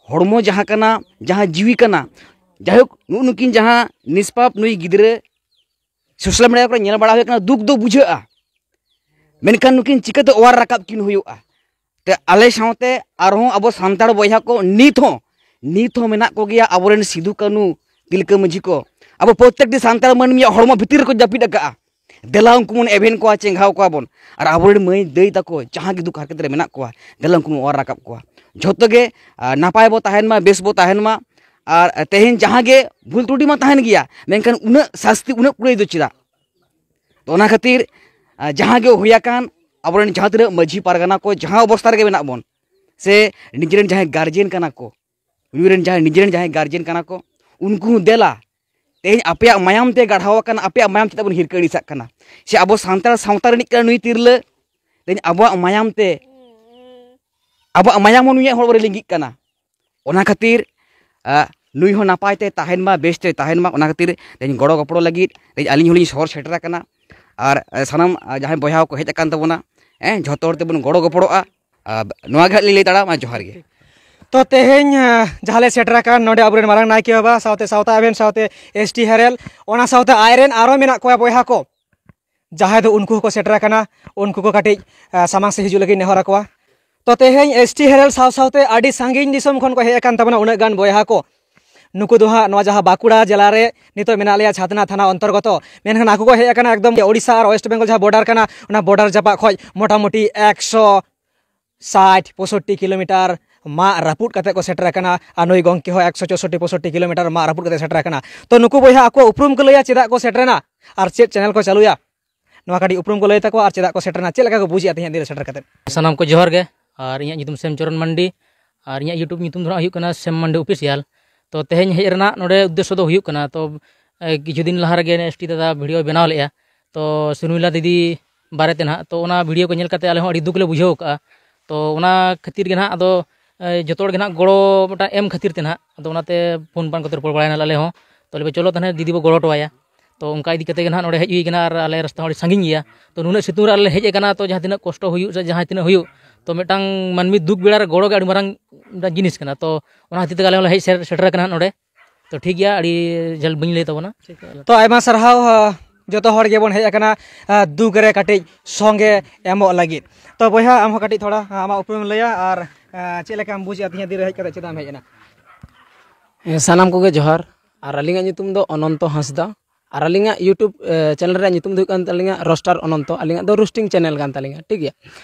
ᱦᱚᱲᱢᱚ ᱡᱟᱦᱟᱸ ᱠᱟᱱᱟ, ᱡᱟᱦᱟᱸ ᱡᱤᱣᱤ ᱠᱟᱱᱟ, ᱡᱟᱭᱦᱳᱠ, ᱱᱩᱜᱼᱩ ᱱᱩᱠᱤᱱ ᱡᱟᱦᱟᱸ ᱱᱤᱥᱯᱟᱯ ᱱᱩᱭ ᱜᱤᱫᱽᱨᱟᱹ ᱥᱳᱥᱟᱞ ᱢᱤᱰᱤᱭᱟ ᱠᱚᱨᱮ ᱧᱮᱞ ᱵᱟᱲᱟ ᱦᱩᱭ ᱠᱟᱱᱟ, ᱫᱩᱠ ᱫᱚ ᱵᱩᱡᱷᱟᱹᱜᱼᱟ, ᱢᱮᱱᱠᱷᱟᱱ ᱱᱩᱠᱤᱱ ᱪᱤᱠᱟᱹᱛᱮ ᱚᱣᱟᱨ ᱨᱟᱠᱟᱵ ᱠᱤᱱ ᱦᱩᱭᱩᱜᱼᱟ? ᱛᱮ ᱟᱞᱮ ᱥᱟᱶᱛᱮ ᱟᱨᱦᱚᱸ ᱟᱵᱚ ᱥᱟᱱᱛᱟᱲ ᱵᱚᱭᱦᱟ ᱠᱚ ᱱᱤᱛ ᱦᱚᱸ, ᱱᱤᱛ ᱦᱚᱸ ᱢᱮᱱᱟᱜ ᱠᱚᱜᱮᱭᱟ, ᱟᱵᱚᱨᱮᱱ ᱥᱤᱫᱩ ᱠᱟᱹᱱᱩ, ᱛᱤᱞᱠᱟᱹ ᱢᱟᱹᱡᱷᱤ ᱠᱚ᱾ ᱟᱵᱚ ᱯᱨᱚᱛᱮᱠᱴᱤ ᱥᱟᱱᱛᱟᱲ ᱢᱟᱹᱱᱢᱤᱭᱟᱜ ᱦᱚᱲᱢᱚ ᱵᱷᱤᱛᱤᱨ ᱨᱮᱠᱚ ᱡᱟᱹᱯᱤᱫ ᱟᱠᱟᱫᱼᱟ᱾ ᱫᱮᱞᱟ ᱩᱱᱠᱩ ᱵᱚᱱ ᱮᱵᱷᱮᱱ ᱠᱚᱣᱟ, ᱪᱮᱸᱜᱷᱟᱣ ᱠᱚᱣᱟ ᱵᱚᱱ᱾ ᱟᱨ ᱟᱵᱚᱨᱮᱱ ᱢᱟᱹᱭ ᱫᱟᱹᱭ ᱛᱟᱠᱚ ᱡᱟᱦᱟᱸ ᱜᱮ ᱫᱩᱠ ᱦᱟᱨᱠᱮᱛ ᱨᱮ ᱢᱮᱱᱟᱜ ᱠᱚᱣᱟ, ᱫᱮᱞᱟ ᱩᱱᱠᱩ ᱵᱚᱱ ᱚᱣᱟᱨ ᱨᱟᱠᱟᱵ ᱠᱚᱣᱟ᱾ ᱡᱷᱚᱛᱚ ᱜᱮ, ᱟᱨ ᱱᱟᱯᱟᱭ ᱵᱚ ᱛᱟᱦᱮᱱ ᱢᱟ, ᱵᱮᱥ ᱵᱚ ᱛᱟᱦᱮᱱ ᱢᱟ᱾ ᱟᱨ ᱛᱮᱦᱮᱧ ᱡᱟᱦᱟᱸ ᱜᱮ ᱵᱷᱩᱞ ᱛᱨᱩᱴᱤ ᱢᱟ ᱛᱟᱦᱮᱱ ᱜᱮᱭᱟ, ᱢᱮᱱᱠᱷᱟᱱ ᱩᱱᱟᱹᱜ ᱥᱟᱹᱥᱛᱤ, ᱩᱱᱟᱹᱜ ᱠᱩᱲᱟᱹᱭ ᱫᱚ ᱪᱮᱫᱟᱜ? ᱛᱚ, ᱚᱱᱟ ᱠᱷᱟᱹᱛᱤᱨ, ᱟᱨ ᱡᱟᱦᱟᱸ ᱜᱮ ᱦᱩᱭ ᱟᱠᱟᱱ, ᱟᱵᱚᱨᱮᱱ ᱡᱟᱦᱟᱸ ᱛᱤᱱᱟᱹᱜ ᱢᱟᱹᱡᱷᱤ ᱯᱟᱨᱜᱟᱱᱟ ᱠᱚ, ᱡᱟᱦᱟᱸ ᱚᱵᱚᱥᱛᱟ ᱨᱮᱜᱮ ᱢᱮᱱᱟᱜ ᱵᱚᱱ, ᱥᱮ ᱱᱤᱡᱮᱨᱮᱱ ᱡᱟᱦᱟᱸᱭ ᱜᱟᱨᱡᱮᱱ ᱠᱟᱱᱟ ᱠᱚ, ᱱᱩᱭ ᱨᱮᱱ ᱡᱟᱦᱟᱸᱭ, ᱱᱤᱡᱮᱨᱮᱱ ᱡᱟᱦᱟᱸᱭ ᱜᱟᱨᱡᱮᱱ ᱠᱟᱱᱟ ᱠᱚ, ᱩᱱᱠᱩ ᱦᱚᱸ ᱫᱮᱞᱟ, ᱛᱮᱦᱮᱧ ᱟᱯᱮᱭᱟᱜ ᱢᱟᱭᱟᱢ ᱛᱮ ᱜᱟᱲᱦᱟᱣ ᱟᱠᱟᱱ ᱟᱯᱮᱭᱟᱜ ᱢᱟᱭᱟᱢ ᱪᱮᱫᱟᱜ ᱵᱚᱱ ᱦᱤᱨᱠᱟᱹ ᱟᱹᱲᱤᱥᱟᱜ ᱠᱟᱱᱟ? ᱥᱮ ᱟᱵᱚ ᱥᱟᱱᱛᱟᱲ ᱥᱟᱶᱛᱟ ᱨᱤᱱᱤᱡ ᱠᱟᱱᱟ ᱱᱩᱭ ᱛᱤᱨᱞᱟᱹ, ᱛᱮᱦᱮᱧ ᱟᱵᱚᱣᱟᱜ ᱢᱟᱭᱟᱢ ᱛᱮ, ᱟᱵᱚᱣᱟᱜ ᱢᱟᱭᱟᱢ ᱦᱚᱸ ᱱᱩᱭᱟᱜ ᱦᱚᱲᱢᱚ ᱨᱮ ᱞᱤᱸᱜᱤᱜ ᱠᱟᱱᱟ᱾ ᱚᱱᱟ ᱠᱷᱟᱹᱛᱤᱨ, ᱟ, ᱱᱩᱭ ᱦᱚᱸ ᱱᱟᱯᱟᱭ ᱛᱮ ᱛᱟᱦᱮᱱ ᱢᱟ, ᱵᱮᱥ ᱛᱮ ᱛᱟᱦᱮᱱ ᱢᱟ, ᱚᱱᱟ ᱠᱷᱟᱹᱛᱤᱨ ᱛᱮᱦᱮᱧ ᱜᱚᱲᱚ ᱜᱚᱯᱚᱲᱚ ᱞᱟᱹᱜᱤᱫ ᱛᱮᱦᱮᱧ ᱟᱹᱞᱤᱧ ᱦᱚᱸᱞᱤᱧ ᱥᱚᱦᱚᱨ ᱥᱮᱴᱮᱨ ᱟᱠᱟᱱᱟ᱾ ᱟᱨ ᱥᱟᱱᱟᱢ ᱡᱟᱦᱟᱸᱭ ᱵᱚᱭᱦᱟ ᱠᱚ ᱦᱮᱡ ᱟᱠᱟᱱ ᱛᱟᱵᱚᱱᱟ, ᱦᱮᱸ, ᱡᱷᱚᱛᱚ ᱦᱚᱲ ᱛᱮᱵᱚᱱ ᱜᱚᱲᱚ ᱜᱚᱯᱚᱲᱚᱜᱼᱟ᱾ ᱟᱨ ᱱᱚᱣᱟ ᱜᱮ ᱦᱟᱸᱜ ᱞᱤᱧ ᱞᱟᱹᱭ ᱫᱟᱲᱮᱭᱟᱜᱼᱟ᱾ ᱢᱟ ᱡᱚᱦᱟᱨ ᱜᱮ᱾ ᱛᱚ ᱛᱮᱦᱮᱧ ᱡᱟᱦᱟᱸ ᱞᱮ ᱥᱮᱴᱮᱨ ᱟᱠᱟᱱ ᱱᱚᱰᱮ ᱟᱵᱚᱨᱮᱱ ᱢᱟᱨᱟᱝ ᱱᱟᱭᱠᱮ ᱵᱟᱵᱟ ᱥᱟᱶᱛᱮ ᱥᱟᱶᱛᱟ ᱮᱵᱷᱮᱱ ᱥᱟᱶᱛᱮ ᱮᱥ ᱴᱤ ᱦᱮᱨᱮᱞ, ᱚᱱᱟ ᱥᱟᱶᱛᱮ ᱟᱡᱨᱮᱱ ᱟᱨᱚ ᱢᱮᱱᱟᱜ ᱠᱚᱣᱟ ᱵᱚᱭᱦᱟ ᱠᱚ, ᱡᱟᱦᱟᱸᱭ ᱫᱚ ᱩᱱᱠᱩ ᱦᱚᱸᱠᱚ ᱥᱮᱴᱮᱨ ᱟᱠᱟᱱᱟ, ᱩᱱᱠᱩ ᱠᱚ ᱠᱟᱹᱴᱤᱡ ᱥᱟᱢᱟᱝ ᱥᱮᱫ ᱦᱤᱡᱩᱜ ᱞᱟᱹᱜᱤᱫ ᱱᱮᱦᱚᱨ ᱟᱠᱚᱣᱟ᱾ ᱛᱚ ᱛᱮᱦᱮᱧ ᱮᱥ ᱴᱤ ᱦᱮᱨᱮᱞ ᱥᱟᱶ ᱥᱟᱶᱛᱮ ᱟᱹᱰᱤ ᱥᱟᱺᱜᱤᱧ ᱫᱤᱥᱚᱢ ᱠᱷᱚᱱ ᱠᱚ ᱦᱮᱡ ᱟᱠᱟᱱ ᱛᱟᱵᱚᱱᱟ ᱩᱱᱟᱹᱜ ᱜᱟᱱ ᱵᱚᱭᱦᱟ ᱠᱚ᱾ ᱱᱩᱠᱩ ᱫᱚ ᱦᱟᱸᱜ ᱱᱚᱣᱟ ᱡᱟᱦᱟᱸ ᱵᱟᱸᱠᱩᱲᱟ ᱡᱮᱞᱟ ᱨᱮ ᱱᱤᱛᱚᱜ ᱢᱮᱱᱟᱜ ᱞᱮᱭᱟ, ᱪᱷᱟᱛᱱᱟ ᱛᱷᱟᱱᱟ ᱚᱱᱛᱚᱨᱜᱚᱛᱚ, ᱢᱮᱱᱠᱷᱟᱱ ᱟᱠᱚ ᱠᱚ ᱦᱮᱡ ᱟᱠᱟᱱᱟ ᱮᱠᱫᱚᱢ ᱳᱰᱤᱥᱟ ᱟᱨ ᱳᱭᱮᱥᱴ ᱵᱮᱝᱜᱚᱞ ᱡᱟᱦᱟᱸ ᱵᱚᱰᱟᱨ ᱠᱟᱱᱟ, ᱚᱱᱟ ᱵᱚᱰᱟᱨ ᱡᱟᱯᱟᱜ ᱠᱷᱚᱱ ᱢᱚᱴᱟᱢᱩᱴᱤ ᱮᱠᱥᱚ ᱥᱟᱴ ᱯᱚᱸᱭᱥᱚᱴᱴᱤ ᱠᱤᱞᱳᱢᱤᱴᱟᱨ ᱢᱟᱜ ᱨᱟᱹᱯᱩᱫ ᱠᱟᱛᱮ ᱠᱚ ᱥᱮᱴᱮᱨ ᱟᱠᱟᱱᱟ᱾ ᱟᱨ ᱱᱩᱭ ᱜᱚᱢᱠᱮ ᱦᱚᱸ ᱮᱠᱥᱚ ᱪᱳᱥᱚᱴᱴᱤ ᱯᱚᱸᱭᱥᱚᱴᱴᱤ ᱠᱤᱞᱳᱢᱤᱴᱟᱨ ᱢᱟᱜ ᱨᱟᱹᱯᱩᱫ ᱠᱟᱛᱮ ᱥᱮᱴᱮᱨ ᱟᱠᱟᱱᱟ᱾ ᱛᱚ ᱱᱩᱠᱩ ᱵᱚᱭᱦᱟ ᱟᱠᱚᱣᱟᱜ ᱩᱯᱨᱩᱢ ᱠᱚ ᱞᱟᱹᱭᱟ, ᱪᱮᱫᱟᱜ ᱠᱚ ᱥᱮᱴᱮᱨᱮᱱᱟ ᱟᱨ ᱪᱮᱫ ᱪᱮᱱᱮᱞ ᱠᱚ ᱪᱟᱹᱞᱩᱭᱟ, ᱱᱚᱣᱟ ᱠᱟᱹᱴᱤᱡ ᱩᱯᱨᱩᱢ ᱠᱚ ᱞᱟᱹᱭ ᱛᱟᱠᱚᱣᱟ ᱟᱨ ᱪᱮᱫᱟᱜ ᱠᱚ ᱵᱩᱡᱮᱜᱼᱟ ᱛᱮᱦᱮᱧ ᱫᱤᱱ ᱨᱮ ᱥᱮᱴᱮᱨ ᱠᱟᱛᱮ᱾ ᱥᱟᱱᱟᱢ ᱠᱚ ᱡᱚᱦᱟᱨ ᱜᱮ᱾ ᱟᱨ ᱤᱧᱟᱹᱜ ᱧᱩᱛᱩᱢ ᱥᱮᱢ ᱪᱚᱨᱚᱱ ᱢᱟᱱᱰᱤ᱾ ᱟᱨ ᱤᱧᱟᱹᱜ YouTube ᱧᱩᱛᱩᱢ ᱫᱚ ᱦᱟᱸᱜ ᱦᱩᱭᱩᱜ ᱠᱟᱱᱟ ᱥᱮᱢ ᱢᱟᱱᱰᱤ ᱚᱯᱷᱤᱥᱤᱭᱟᱞ᱾ ᱛᱚ ᱛᱮᱦᱮᱧ ᱦᱮᱡ ᱨᱮᱱᱟᱜ ᱱᱚᱰᱮ ᱩᱫᱽᱫᱮᱥᱥᱚ ᱫᱚ ᱦᱩᱭᱩᱜ ᱠᱟᱱᱟ, ᱛᱚ ᱮ, ᱠᱤᱪᱷᱩ ᱫᱤᱱ ᱞᱟᱦᱟ ᱨᱮᱜᱮ ᱮᱥ ᱴᱤ ᱫᱟᱫᱟ ᱵᱷᱤᱰᱤᱭᱳ ᱵᱮᱱᱟᱣ ᱞᱮᱫᱼᱟ᱾ ᱛᱚ ᱥᱩᱨᱢᱤᱞᱟ ᱫᱤᱫᱤ ᱵᱟᱨᱮᱛᱮ ᱱᱟᱦᱟᱜ, ᱛᱚ ᱚᱱᱟ ᱵᱷᱤᱰᱤᱭᱳ ᱠᱚ ᱧᱮᱞ ᱠᱟᱛᱮ ᱟᱞᱮ ᱦᱚᱸ ᱟᱹᱰᱤ ᱫᱩᱠ ᱞᱮ ᱵᱩᱡᱷᱟᱹᱣ ᱠᱟᱜᱼᱟ᱾ ᱛᱚ ᱚᱱᱟ ᱠᱷᱟᱹᱛᱤᱨ ᱜᱮ ᱱᱟᱦᱟᱜ ᱟᱫᱚ, ᱮ, ᱡᱚᱛᱚ ᱦᱚᱲ ᱜᱮ ᱱᱟᱦᱟᱜ ᱜᱚᱲᱚ ᱢᱤᱫᱴᱟᱝ ᱮᱢ ᱠᱷᱟᱹᱛᱤᱨ ᱛᱮ ᱱᱟᱦᱟᱜ ᱟᱫᱚ ᱚᱱᱟᱛᱮ ᱯᱷᱳᱱ ᱯᱟᱱ ᱠᱚᱛᱮ ᱨᱚᱯᱚᱲ ᱵᱟᱲᱟᱭᱱᱟ ᱟᱞᱮ ᱦᱚᱸ᱾ ᱛᱚ ᱞᱮ ᱪᱚᱞᱚ ᱛᱟᱦᱚᱞᱮ ᱫᱤᱫᱤ ᱵᱚ ᱜᱚᱲᱚ ᱦᱚᱴᱚ ᱟᱭᱟ᱾ ᱛᱚ ᱚᱱᱠᱟ ᱤᱫᱤ ᱠᱟᱛᱮ ᱜᱮ ᱱᱟᱦᱟᱜ ᱱᱚᱰᱮ ᱦᱮᱡ ᱦᱩᱭ ᱠᱟᱱᱟ ᱟᱨ ᱟᱞᱮ ᱨᱟᱥᱛᱟ ᱦᱚᱸ ᱟᱹᱰᱤ ᱥᱟᱺᱜᱤᱧ ᱜᱮᱭᱟ᱾ ᱛᱚ ᱱᱩᱱᱟᱹᱜ ᱥᱤᱛᱩᱝ ᱨᱮ ᱟᱞᱮ ᱞᱮ ᱦᱮᱡ ᱟᱠᱟᱱᱟ, ᱛᱚ ᱡᱟᱦᱟᱸ ᱛᱤᱱᱟᱹᱜ ᱠᱚᱥᱴᱚ ᱦᱩᱭᱩᱜ ᱥᱮ ᱡᱟᱦᱟᱸ ᱛᱤᱱᱟᱹᱜ ᱦᱩᱭᱩᱜ, ᱛᱚ ᱢᱤᱫᱴᱟᱝ ᱢᱟᱹᱱᱢᱤ ᱫᱩᱠ ᱵᱮᱲᱟ ᱨᱮ ᱜᱚᱲᱚ ᱜᱮ ᱟᱹᱰᱤ ᱢᱟᱨᱟᱝ ᱢᱤᱫᱴᱟᱝ ᱡᱤᱱᱤᱥ ᱠᱟᱱᱟ᱾ ᱛᱚ ᱚᱱᱟ ᱠᱷᱟᱹᱛᱤᱨ ᱛᱮᱜᱮ ᱟᱞᱮ ᱦᱚᱸᱞᱮ ᱦᱮᱡ ᱥᱮᱴᱮᱨ, ᱥᱮᱴᱮᱨ ᱟᱠᱟᱱᱟ ᱱᱚᱰᱮ᱾ ᱛᱚ ᱴᱷᱤᱠ ᱜᱮᱭᱟ, ᱟᱹᱰᱤ ᱡᱷᱟᱹᱞ ᱵᱟᱹᱧ ᱞᱟᱹᱭ ᱛᱟᱵᱚᱱᱟ᱾ ᱛᱚ ᱟᱭᱢᱟ ᱥᱟᱨᱦᱟᱣ, ᱟ, ᱡᱚᱛᱚ ᱦᱚᱲ ᱜᱮᱵᱚᱱ ᱦᱮᱡ ᱟᱠᱟᱱᱟ, ᱟ, ᱫᱩᱠ ᱨᱮ ᱠᱟᱹᱴᱤᱡ ᱥᱚᱸᱜᱮ ᱮᱢᱚᱜ ᱞᱟᱹᱜᱤᱫ᱾ ᱛᱚ ᱵᱚᱭᱦᱟ, ᱟᱢ ᱦᱚᱸ ᱠᱟᱹᱴᱤᱡ ᱛᱷᱚᱲᱟ, ᱟ, ᱟᱢᱟᱜ ᱩᱯᱨᱩᱢ ᱮᱢ ᱞᱟᱹᱭᱟ ᱟᱨ, ᱟ, ᱪᱮᱫ ᱞᱮᱠᱟᱢ ᱵᱩᱡᱮᱜᱼᱟ ᱛᱮᱦᱮᱧ ᱫᱤᱱ ᱨᱮ ᱦᱮᱡ ᱠᱟᱛᱮ, ᱪᱮᱫᱟᱜ ᱮᱢ ᱦᱮᱡ ᱮᱱᱟ? ᱦᱮᱸ, ᱥᱟᱱᱟᱢ ᱠᱚᱜᱮ ᱡᱚᱦᱟᱨ᱾ ᱟᱨ ᱟᱹᱞᱤᱧᱟᱜ ᱧᱩᱛᱩᱢ ᱫᱚ ᱚᱱᱚᱱᱛᱚ ᱦᱟᱸᱥᱫᱟ᱾ ᱟᱨ ᱟᱹᱞᱤᱧᱟᱜ YouTube, ᱮ, ᱪᱮᱱᱮᱞ ᱨᱮᱭᱟᱜ ᱧᱩᱛᱩᱢ ᱫᱚ ᱦᱩᱭᱩᱜ ᱠᱟᱱ ᱛᱟᱹᱞᱤᱧᱟ ᱨᱳᱥᱴᱟᱨ ᱚᱱᱚᱱᱛᱚ᱾ ᱟᱹᱞᱤᱧᱟᱜ ᱫᱚ ᱨᱳᱥᱴᱤᱝ ᱪᱮᱱᱮᱞ ᱠᱟᱱ ᱛᱟᱹᱞᱤᱧᱟ, ᱴᱷᱤᱠ ᱜᱮᱭᱟ᱾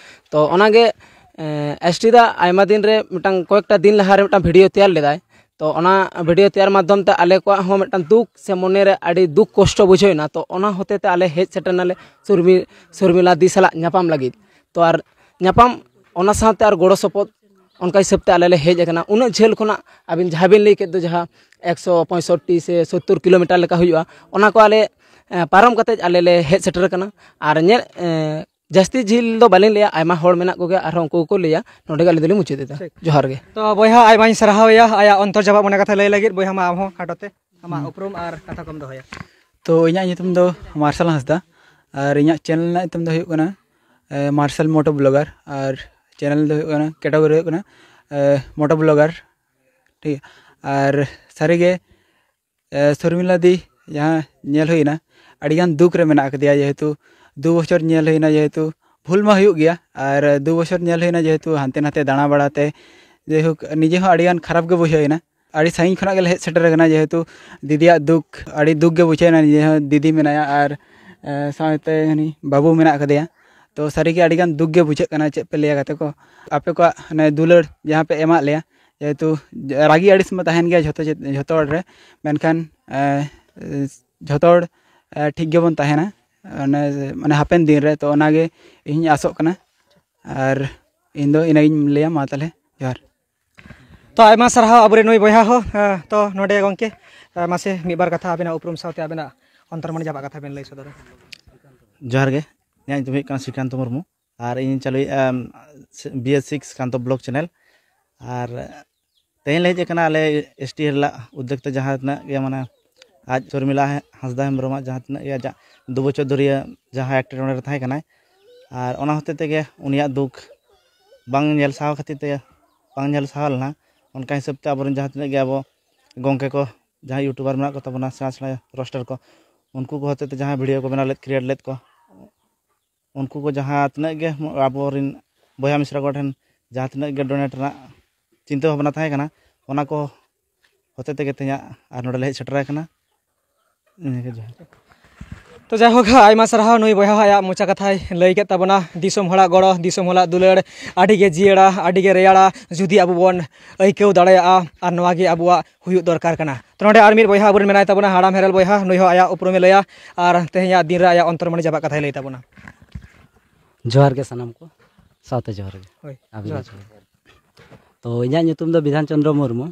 ᱛᱚ ᱚᱱᱟᱜᱮ, ᱮ, ᱮᱥ ᱴᱤ ᱫᱟ ᱟᱭᱢᱟ ᱫᱤᱱ ᱨᱮ ᱢᱤᱫᱴᱟᱝ, ᱠᱚᱭᱮᱠᱴᱟ ᱫᱤᱱ ᱞᱟᱦᱟ ᱨᱮ ᱢᱤᱫᱴᱟᱝ ᱵᱷᱤᱰᱤᱭᱳ ᱛᱮᱭᱟᱨ ᱞᱮᱫᱟᱭ᱾ ᱛᱚ ᱚᱱᱟ ᱵᱷᱤᱰᱤᱭᱳ ᱛᱮᱭᱟᱨ ᱢᱟᱫᱽᱫᱷᱚᱢ ᱛᱮ ᱟᱞᱮ ᱠᱚᱣᱟᱜ ᱦᱚᱸ ᱢᱤᱫᱴᱟᱝ ᱫᱩᱠ ᱥᱮ ᱢᱚᱱᱮ ᱨᱮ ᱟᱹᱰᱤ ᱫᱩᱠ ᱠᱚᱥᱴᱚ ᱵᱩᱡᱷᱟᱹᱣ ᱮᱱᱟ᱾ ᱛᱚ ᱚᱱᱟ ᱦᱚᱛᱮ ᱛᱮ ᱟᱞᱮ ᱦᱮᱡ ᱥᱮᱴᱮᱨ ᱱᱟᱞᱮ ᱥᱩᱨᱢᱤ-, ᱥᱩᱨᱢᱤᱞᱟ ᱫᱤ ᱥᱟᱞᱟᱜ ᱧᱟᱯᱟᱢ ᱞᱟᱹᱜᱤᱫ᱾ ᱛᱚ ᱟᱨ ᱧᱟᱯᱟᱢ, ᱚᱱᱟ ᱥᱟᱶᱛᱮ ᱟᱨ ᱜᱚᱲᱚ ᱥᱚᱯᱚᱦᱚᱫ, ᱚᱱᱠᱟ ᱦᱤᱥᱟᱹᱵ ᱛᱮ ᱟᱞᱮ ᱞᱮ ᱦᱮᱡ ᱟᱠᱟᱱᱟ᱾ ᱩᱱᱟᱹᱜ ᱡᱷᱟᱹᱞ ᱠᱷᱚᱱᱟᱜ ᱟᱹᱵᱤᱱ ᱡᱟᱦᱟᱸ ᱵᱤᱱ ᱞᱟᱹᱭ ᱠᱮᱫ ᱫᱚ, ᱡᱟᱦᱟᱸ ᱮᱠᱥᱚ ᱯᱚᱸᱭᱥᱚᱴᱴᱤ ᱥᱮ ᱥᱳᱛᱛᱳᱨ ᱠᱤᱞᱳᱢᱤᱴᱟᱨ ᱞᱮᱠᱟ ᱦᱩᱭᱩᱜᱼᱟ, ᱚᱱᱟ ᱠᱚ ᱟᱞᱮ, ᱮ, ᱯᱟᱨᱚᱢ ᱠᱟᱛᱮ ᱟᱞᱮ ᱞᱮ ᱦᱮᱡ ᱥᱮᱴᱮᱨ ᱟᱠᱟᱱᱟ᱾ ᱟᱨ ᱧᱮᱞ, ᱮ, ᱡᱟᱹᱥᱛᱤ ᱡᱷᱤᱞ ᱫᱚ ᱵᱟᱹᱞᱤᱧ ᱞᱟᱹᱭᱟ, ᱟᱭᱢᱟ ᱦᱚᱲ ᱢᱮᱱᱟᱜ ᱠᱚᱜᱮᱭᱟ, ᱟᱨᱦᱚᱸ ᱩᱱᱠᱩ ᱠᱚ ᱞᱟᱹᱭᱟ᱾ ᱱᱚᱸᱰᱮ ᱜᱮ ᱟᱹᱞᱤᱧ ᱫᱚᱞᱤᱧ ᱢᱩᱪᱟᱹᱫ ᱮᱫᱟ᱾ ᱴᱷᱤᱠ᱾ ᱡᱚᱦᱟᱨ ᱜᱮ᱾ ᱛᱚ ᱵᱚᱭᱦᱟ, ᱟᱭᱢᱟᱧ ᱥᱟᱨᱦᱟᱣᱮᱭᱟ ᱟᱭᱟᱜ ᱚᱱᱛᱚᱨ ᱡᱟᱯᱟᱜ ᱢᱚᱱᱮ ᱠᱟᱛᱷᱟ ᱞᱟᱹᱭ ᱞᱟᱹᱜᱤᱫ᱾ ᱵᱚᱭᱦᱟ, ᱢᱟ ᱟᱢ ᱦᱚᱸ ᱠᱷᱟᱴᱚ ᱛᱮ ᱟᱢᱟᱜ ᱦᱩᱸ᱾ ᱩᱯᱨᱩᱢ ᱟᱨ ᱠᱟᱛᱷᱟ ᱠᱚᱢ ᱫᱚᱦᱚᱭᱟ᱾ ᱛᱚ ᱤᱧᱟᱹᱜ ᱧᱩᱛᱩᱢ ᱫᱚ ᱢᱟᱨᱥᱟᱞ ᱦᱟᱸᱥᱫᱟ᱾ ᱟᱨ ᱤᱧᱟᱹᱜ ᱪᱮᱱᱮᱞ ᱨᱮᱱᱟᱜ ᱧᱩᱛᱩᱢ ᱫᱚ ᱦᱩᱭᱩᱜ ᱠᱟᱱᱟ ᱢᱟᱨᱥᱟᱞ ᱢᱳᱴᱳ ᱵᱞᱚᱜᱟᱨ᱾ ᱟᱨ ᱪᱮᱱᱮᱞ ᱫᱚ ᱦᱩᱭᱩᱜ ᱠᱟᱱᱟ, ᱠᱮᱴᱟᱜᱚᱨᱤ ᱦᱩᱭᱩᱜ ᱠᱟᱱᱟ ᱢᱳᱴᱳ ᱵᱞᱚᱜᱟᱨ᱾ ᱴᱷᱤᱠ ᱜᱮᱭᱟ᱾ ᱟᱨ ᱥᱟᱹᱨᱤᱜᱮ ᱥᱚᱨᱢᱤᱞᱟ ᱫᱤ ᱡᱟᱦᱟᱸ ᱧᱮᱞ ᱦᱩᱭᱱᱟ, ᱟᱹᱰᱤᱜᱟᱱ ᱫᱩᱠ ᱨᱮ ᱢᱮᱱᱟᱜ ᱟᱠᱟᱫᱮᱭᱟ᱾ ᱡᱮᱦᱮᱛᱩ ᱫᱩ ᱵᱚᱪᱷᱚᱨ ᱧᱮᱞ ᱦᱩᱭᱱᱟ, ᱡᱮᱦᱮᱛᱩ ᱵᱷᱩᱞ ᱢᱟ ᱦᱩᱭᱩᱜ ᱜᱮᱭᱟ, ᱟᱨ ᱫᱩ ᱵᱚᱪᱷᱚᱨ ᱧᱮᱞ ᱦᱩᱭᱱᱟ, ᱡᱮᱦᱮᱛᱩ ᱦᱟᱱᱛᱮ ᱱᱟᱛᱮ ᱫᱟᱬᱟ ᱵᱟᱲᱟᱛᱮ᱾ ᱡᱟᱭᱦᱳᱠ, ᱱᱤᱡᱮ ᱦᱚᱸ ᱟᱹᱰᱤᱜᱟᱱ ᱠᱷᱟᱨᱟᱯ ᱜᱮ ᱵᱩᱡᱷᱟᱹᱣ ᱮᱱᱟ᱾ ᱟᱹᱰᱤ ᱥᱟᱺᱜᱤᱧ ᱠᱷᱚᱱᱟᱜ ᱜᱮᱞᱮ ᱦᱮᱡ ᱥᱮᱴᱮᱨ ᱟᱠᱟᱱᱟ, ᱡᱮᱦᱮᱛᱩ ᱫᱤᱫᱤᱭᱟᱜ ᱫᱩᱠ, ᱟᱹᱰᱤ ᱫᱩᱠ ᱜᱮ ᱵᱩᱡᱷᱟᱹᱣ ᱮᱱᱟ᱾ ᱱᱤᱡᱮ ᱦᱚᱸ ᱫᱤᱫᱤ ᱢᱮᱱᱟᱭᱟ, ᱟᱨ ᱥᱟᱶᱛᱮ ᱩᱱᱤ ᱵᱟᱹᱵᱩ ᱢᱮᱱᱟᱜ ᱟᱠᱟᱫᱮᱭᱟ᱾ ᱛᱚ ᱥᱟᱹᱨᱤᱜᱮ ᱟᱹᱰᱤᱜᱟᱱ ᱫᱩᱠ ᱜᱮ ᱵᱩᱡᱷᱟᱹᱜ ᱠᱟᱱᱟ, ᱪᱮᱫ ᱯᱮ ᱞᱟᱹᱭᱟ ᱜᱟᱛᱮ ᱠᱚ, ᱟᱯᱮ ᱠᱚᱣᱟᱜ ᱫᱩᱞᱟᱹᱲ ᱡᱟᱦᱟᱸ ᱯᱮ ᱮᱢᱟᱜ ᱞᱮᱭᱟ᱾ ᱡᱮᱦᱮᱛᱩ ᱨᱟᱹᱜᱤ ᱟᱹᱲᱤᱥ ᱢᱟ ᱛᱟᱦᱮᱱ ᱜᱮᱭᱟ ᱡᱷᱚᱛᱚ ᱪᱮᱫ- ᱡᱷᱚᱛᱚ ᱦᱚᱲ ᱨᱮ, ᱢᱮᱱᱠᱷᱟᱱ ᱡᱷᱚᱛᱚ ᱦᱚᱲ ᱴᱷᱤᱠ ᱜᱮᱵᱚᱱ ᱛᱟᱦᱮᱱᱟ ᱢᱟᱱᱮ ᱦᱟᱯᱮᱱ ᱫᱤᱱ ᱨᱮ᱾ ᱛᱚ ᱚᱱᱟᱜᱮ ᱤᱧ ᱟᱥᱚᱜ ᱠᱟᱱᱟ᱾ ᱟᱨ ᱤᱧ ᱫᱚ ᱤᱱᱟᱹᱜᱤᱧ ᱞᱟᱹᱭᱟ᱾ ᱢᱟ ᱛᱟᱦᱚᱞᱮ, ᱡᱚᱦᱟᱨ᱾ ᱛᱚ ᱟᱭᱢᱟ ᱥᱟᱨᱦᱟᱣ ᱟᱵᱚᱨᱮᱱ ᱱᱩᱭ ᱵᱚᱭᱦᱟ ᱦᱚᱸ᱾ ᱛᱚ ᱱᱚᱰᱮ ᱜᱚᱢᱠᱮ, ᱢᱟᱥᱮ ᱢᱤᱫ ᱵᱟᱨ ᱠᱟᱛᱷᱟ ᱟᱵᱮᱱᱟᱜ ᱩᱯᱨᱩᱢ ᱥᱟᱶᱛᱮ ᱟᱵᱮᱱᱟᱜ ᱚᱱᱛᱚᱨ ᱢᱚᱱᱮ ᱡᱟᱵᱟᱜ ᱠᱟᱛᱷᱟ ᱵᱮᱱ ᱞᱟᱹᱭ ᱥᱚᱫᱚᱨᱟ᱾ ᱡᱚᱦᱟᱨ ᱜᱮ᱾ ᱤᱧᱟᱹᱜ ᱧᱩᱛᱩᱢ ᱦᱩᱭᱩᱜ ᱠᱟᱱᱟ ᱥᱨᱤᱠᱟᱱᱛᱚ ᱢᱩᱨᱢᱩ᱾ ᱟᱨ ᱤᱧᱤᱧ ᱪᱟᱹᱞᱩᱭᱮᱫᱼᱟ B S six Kanto block channel. ᱟᱨ ᱛᱮᱦᱮᱧ ᱞᱮ ᱦᱮᱡ ᱟᱠᱟᱱᱟ ᱟᱞᱮ ᱮᱥ ᱴᱤ ᱨᱮᱱᱟᱜ ᱩᱫᱽᱫᱮᱠ ᱛᱮ, ᱡᱟᱦᱟᱸ ᱛᱤᱱᱟᱹᱜ ᱜᱮ ᱢᱟᱱᱮ ᱟᱡ ᱥᱚᱨᱢᱤᱞᱟ ᱦᱟᱸᱥᱫᱟ ᱦᱮᱢᱵᱨᱚᱢᱟᱜ ᱡᱟᱦᱟᱸ ᱛᱤᱱᱟᱹᱜ ᱜᱮ ᱟᱡᱟᱜ ᱫᱩ ᱵᱚᱪᱷᱚᱨ ᱫᱷᱩᱨᱤᱭᱟᱹ ᱡᱟᱦᱟᱸ ᱮᱴᱠᱮᱴᱚᱬᱮ ᱨᱮ ᱛᱟᱦᱮᱸ ᱠᱟᱱᱟᱭ, ᱟᱨ ᱚᱱᱟ ᱦᱚᱛᱮ ᱛᱮᱜᱮ ᱩᱱᱤᱭᱟᱜ ᱫᱩᱠ ᱵᱟᱝ ᱧᱮᱞ ᱥᱟᱦᱟᱣ ᱠᱷᱟᱹᱛᱤᱨ ᱛᱮ, ᱵᱟᱝ ᱧᱮᱞ ᱥᱟᱦᱟᱣ ᱞᱮᱱᱟ᱾ ᱚᱱᱠᱟ ᱦᱤᱥᱟᱹᱵ ᱛᱮ ᱟᱵᱚᱨᱮᱱ ᱡᱟᱦᱟᱸ ᱛᱤᱱᱟᱹᱜ ᱜᱮ ᱟᱵᱚ ᱜᱚᱢᱠᱮ ᱠᱚ, ᱡᱟᱦᱟᱸᱭ ᱤᱭᱩᱴᱩᱵᱟᱨ ᱢᱮᱱᱟᱜ ᱠᱚ ᱛᱟᱵᱚᱱᱟ, ᱥᱮᱬᱟ ᱥᱮᱬᱟ ᱨᱳᱥᱴᱟᱨ ᱠᱚ, ᱩᱱᱠᱩ ᱠᱚ ᱦᱚᱛᱮ ᱛᱮ ᱡᱟᱦᱟᱸ ᱵᱷᱤᱰᱤᱭᱳ ᱠᱚ ᱵᱮᱱᱟᱣ ᱞᱮᱫ, ᱠᱨᱤᱭᱮᱴ ᱞᱮᱫ ᱠᱚ, ᱩᱱᱠᱩ ᱠᱚ ᱡᱟᱦᱟᱸ ᱛᱤᱱᱟᱹᱜ ᱜᱮ ᱟᱵᱚᱨᱮᱱ ᱵᱚᱭᱦᱟ ᱢᱤᱥᱨᱟ ᱠᱚᱴᱷᱮᱱ ᱡᱟᱦᱟᱸ ᱛᱤᱱᱟᱹᱜ ᱜᱮ ᱰᱳᱱᱮᱴ ᱨᱮᱱᱟᱜ ᱪᱤᱱᱛᱟᱹ ᱵᱷᱟᱵᱽᱱᱟ ᱛᱟᱦᱮᱸ ᱠᱟᱱᱟ, ᱚᱱᱟ ᱠᱚ ᱦᱚᱛᱮ ᱛᱮᱜᱮ ᱛᱮᱦᱮᱧᱟᱜ ᱟᱨ ᱱᱚᱰᱮ ᱞᱮ ᱦᱮᱡ ᱥᱮᱴᱮᱨ ᱟᱠᱟᱱᱟ᱾ ᱤᱱᱟᱹᱜᱮ, ᱡᱚᱦᱟᱨ᱾ ᱛᱚ ᱡᱟᱭᱦᱳᱠ, ᱟᱭᱢᱟ ᱥᱟᱨᱦᱟᱣ ᱱᱩᱭ ᱵᱚᱭᱦᱟ ᱟᱭᱟᱜ ᱢᱚᱪᱟ ᱠᱟᱛᱷᱟᱭ ᱞᱟᱹᱭ ᱠᱮᱫ ᱛᱟᱵᱚᱱᱟ᱾ ᱫᱤᱥᱚᱢ ᱦᱚᱲᱟᱜ ᱜᱚᱲᱚ, ᱫᱤᱥᱚᱢ ᱦᱚᱲᱟᱜ ᱫᱩᱞᱟᱹᱲ ᱟᱹᱰᱤ ᱜᱮ ᱡᱤᱭᱟᱹᱲᱟ, ᱟᱹᱰᱤ ᱜᱮ ᱨᱮᱭᱟᱲᱟ, ᱡᱩᱫᱤ ᱟᱵᱚ ᱵᱚᱱ ᱟᱹᱭᱠᱟᱹᱣ ᱫᱟᱲᱮᱭᱟᱜᱼᱟ᱾ ᱟᱨ ᱱᱚᱣᱟ ᱜᱮ ᱟᱵᱚᱣᱟᱜ ᱦᱩᱭᱩᱜ ᱫᱚᱨᱠᱟᱨ ᱠᱟᱱᱟ᱾ ᱛᱚ ᱱᱚᱰᱮ ᱟᱨ ᱢᱤᱫ ᱵᱚᱭᱦᱟ ᱟᱵᱚᱨᱮᱱ ᱢᱮᱱᱟᱭ ᱛᱟᱵᱚᱱᱟ, ᱦᱟᱲᱟᱢ ᱦᱮᱨᱮᱞ ᱵᱚᱭᱦᱟ᱾ ᱱᱩᱭ ᱦᱚᱸ ᱟᱭᱟᱜ ᱩᱯᱨᱩᱢᱮ ᱞᱟᱹᱭᱟ ᱟᱨ ᱛᱮᱦᱮᱧᱟᱜ ᱫᱤᱱ ᱨᱮ ᱟᱭᱟᱜ ᱚᱱᱛᱚᱨ ᱢᱚᱱᱮ ᱡᱟᱵᱟᱜ ᱠᱟᱛᱷᱟᱭ ᱞᱟᱹᱭ ᱛᱟᱵᱚᱱᱟ᱾ ᱡᱚᱦᱟᱨ ᱜᱮ ᱥᱟᱱᱟᱢ ᱠᱚ, ᱥᱟᱶᱛᱮ ᱡᱚᱦᱟᱨ ᱜᱮ᱾ ᱦᱳᱭ, ᱟᱹᱵᱤᱱ ᱦᱚᱸ ᱡᱚᱦᱟᱨ᱾ ᱡᱚᱦᱟᱨ᱾ ᱛᱚ ᱤᱧᱟᱹᱜ ᱧᱩᱛᱩᱢ ᱫᱚ ᱵᱤᱫᱷᱟᱱ ᱪᱚᱱᱫᱨᱚ ᱢᱩᱨᱢᱩ᱾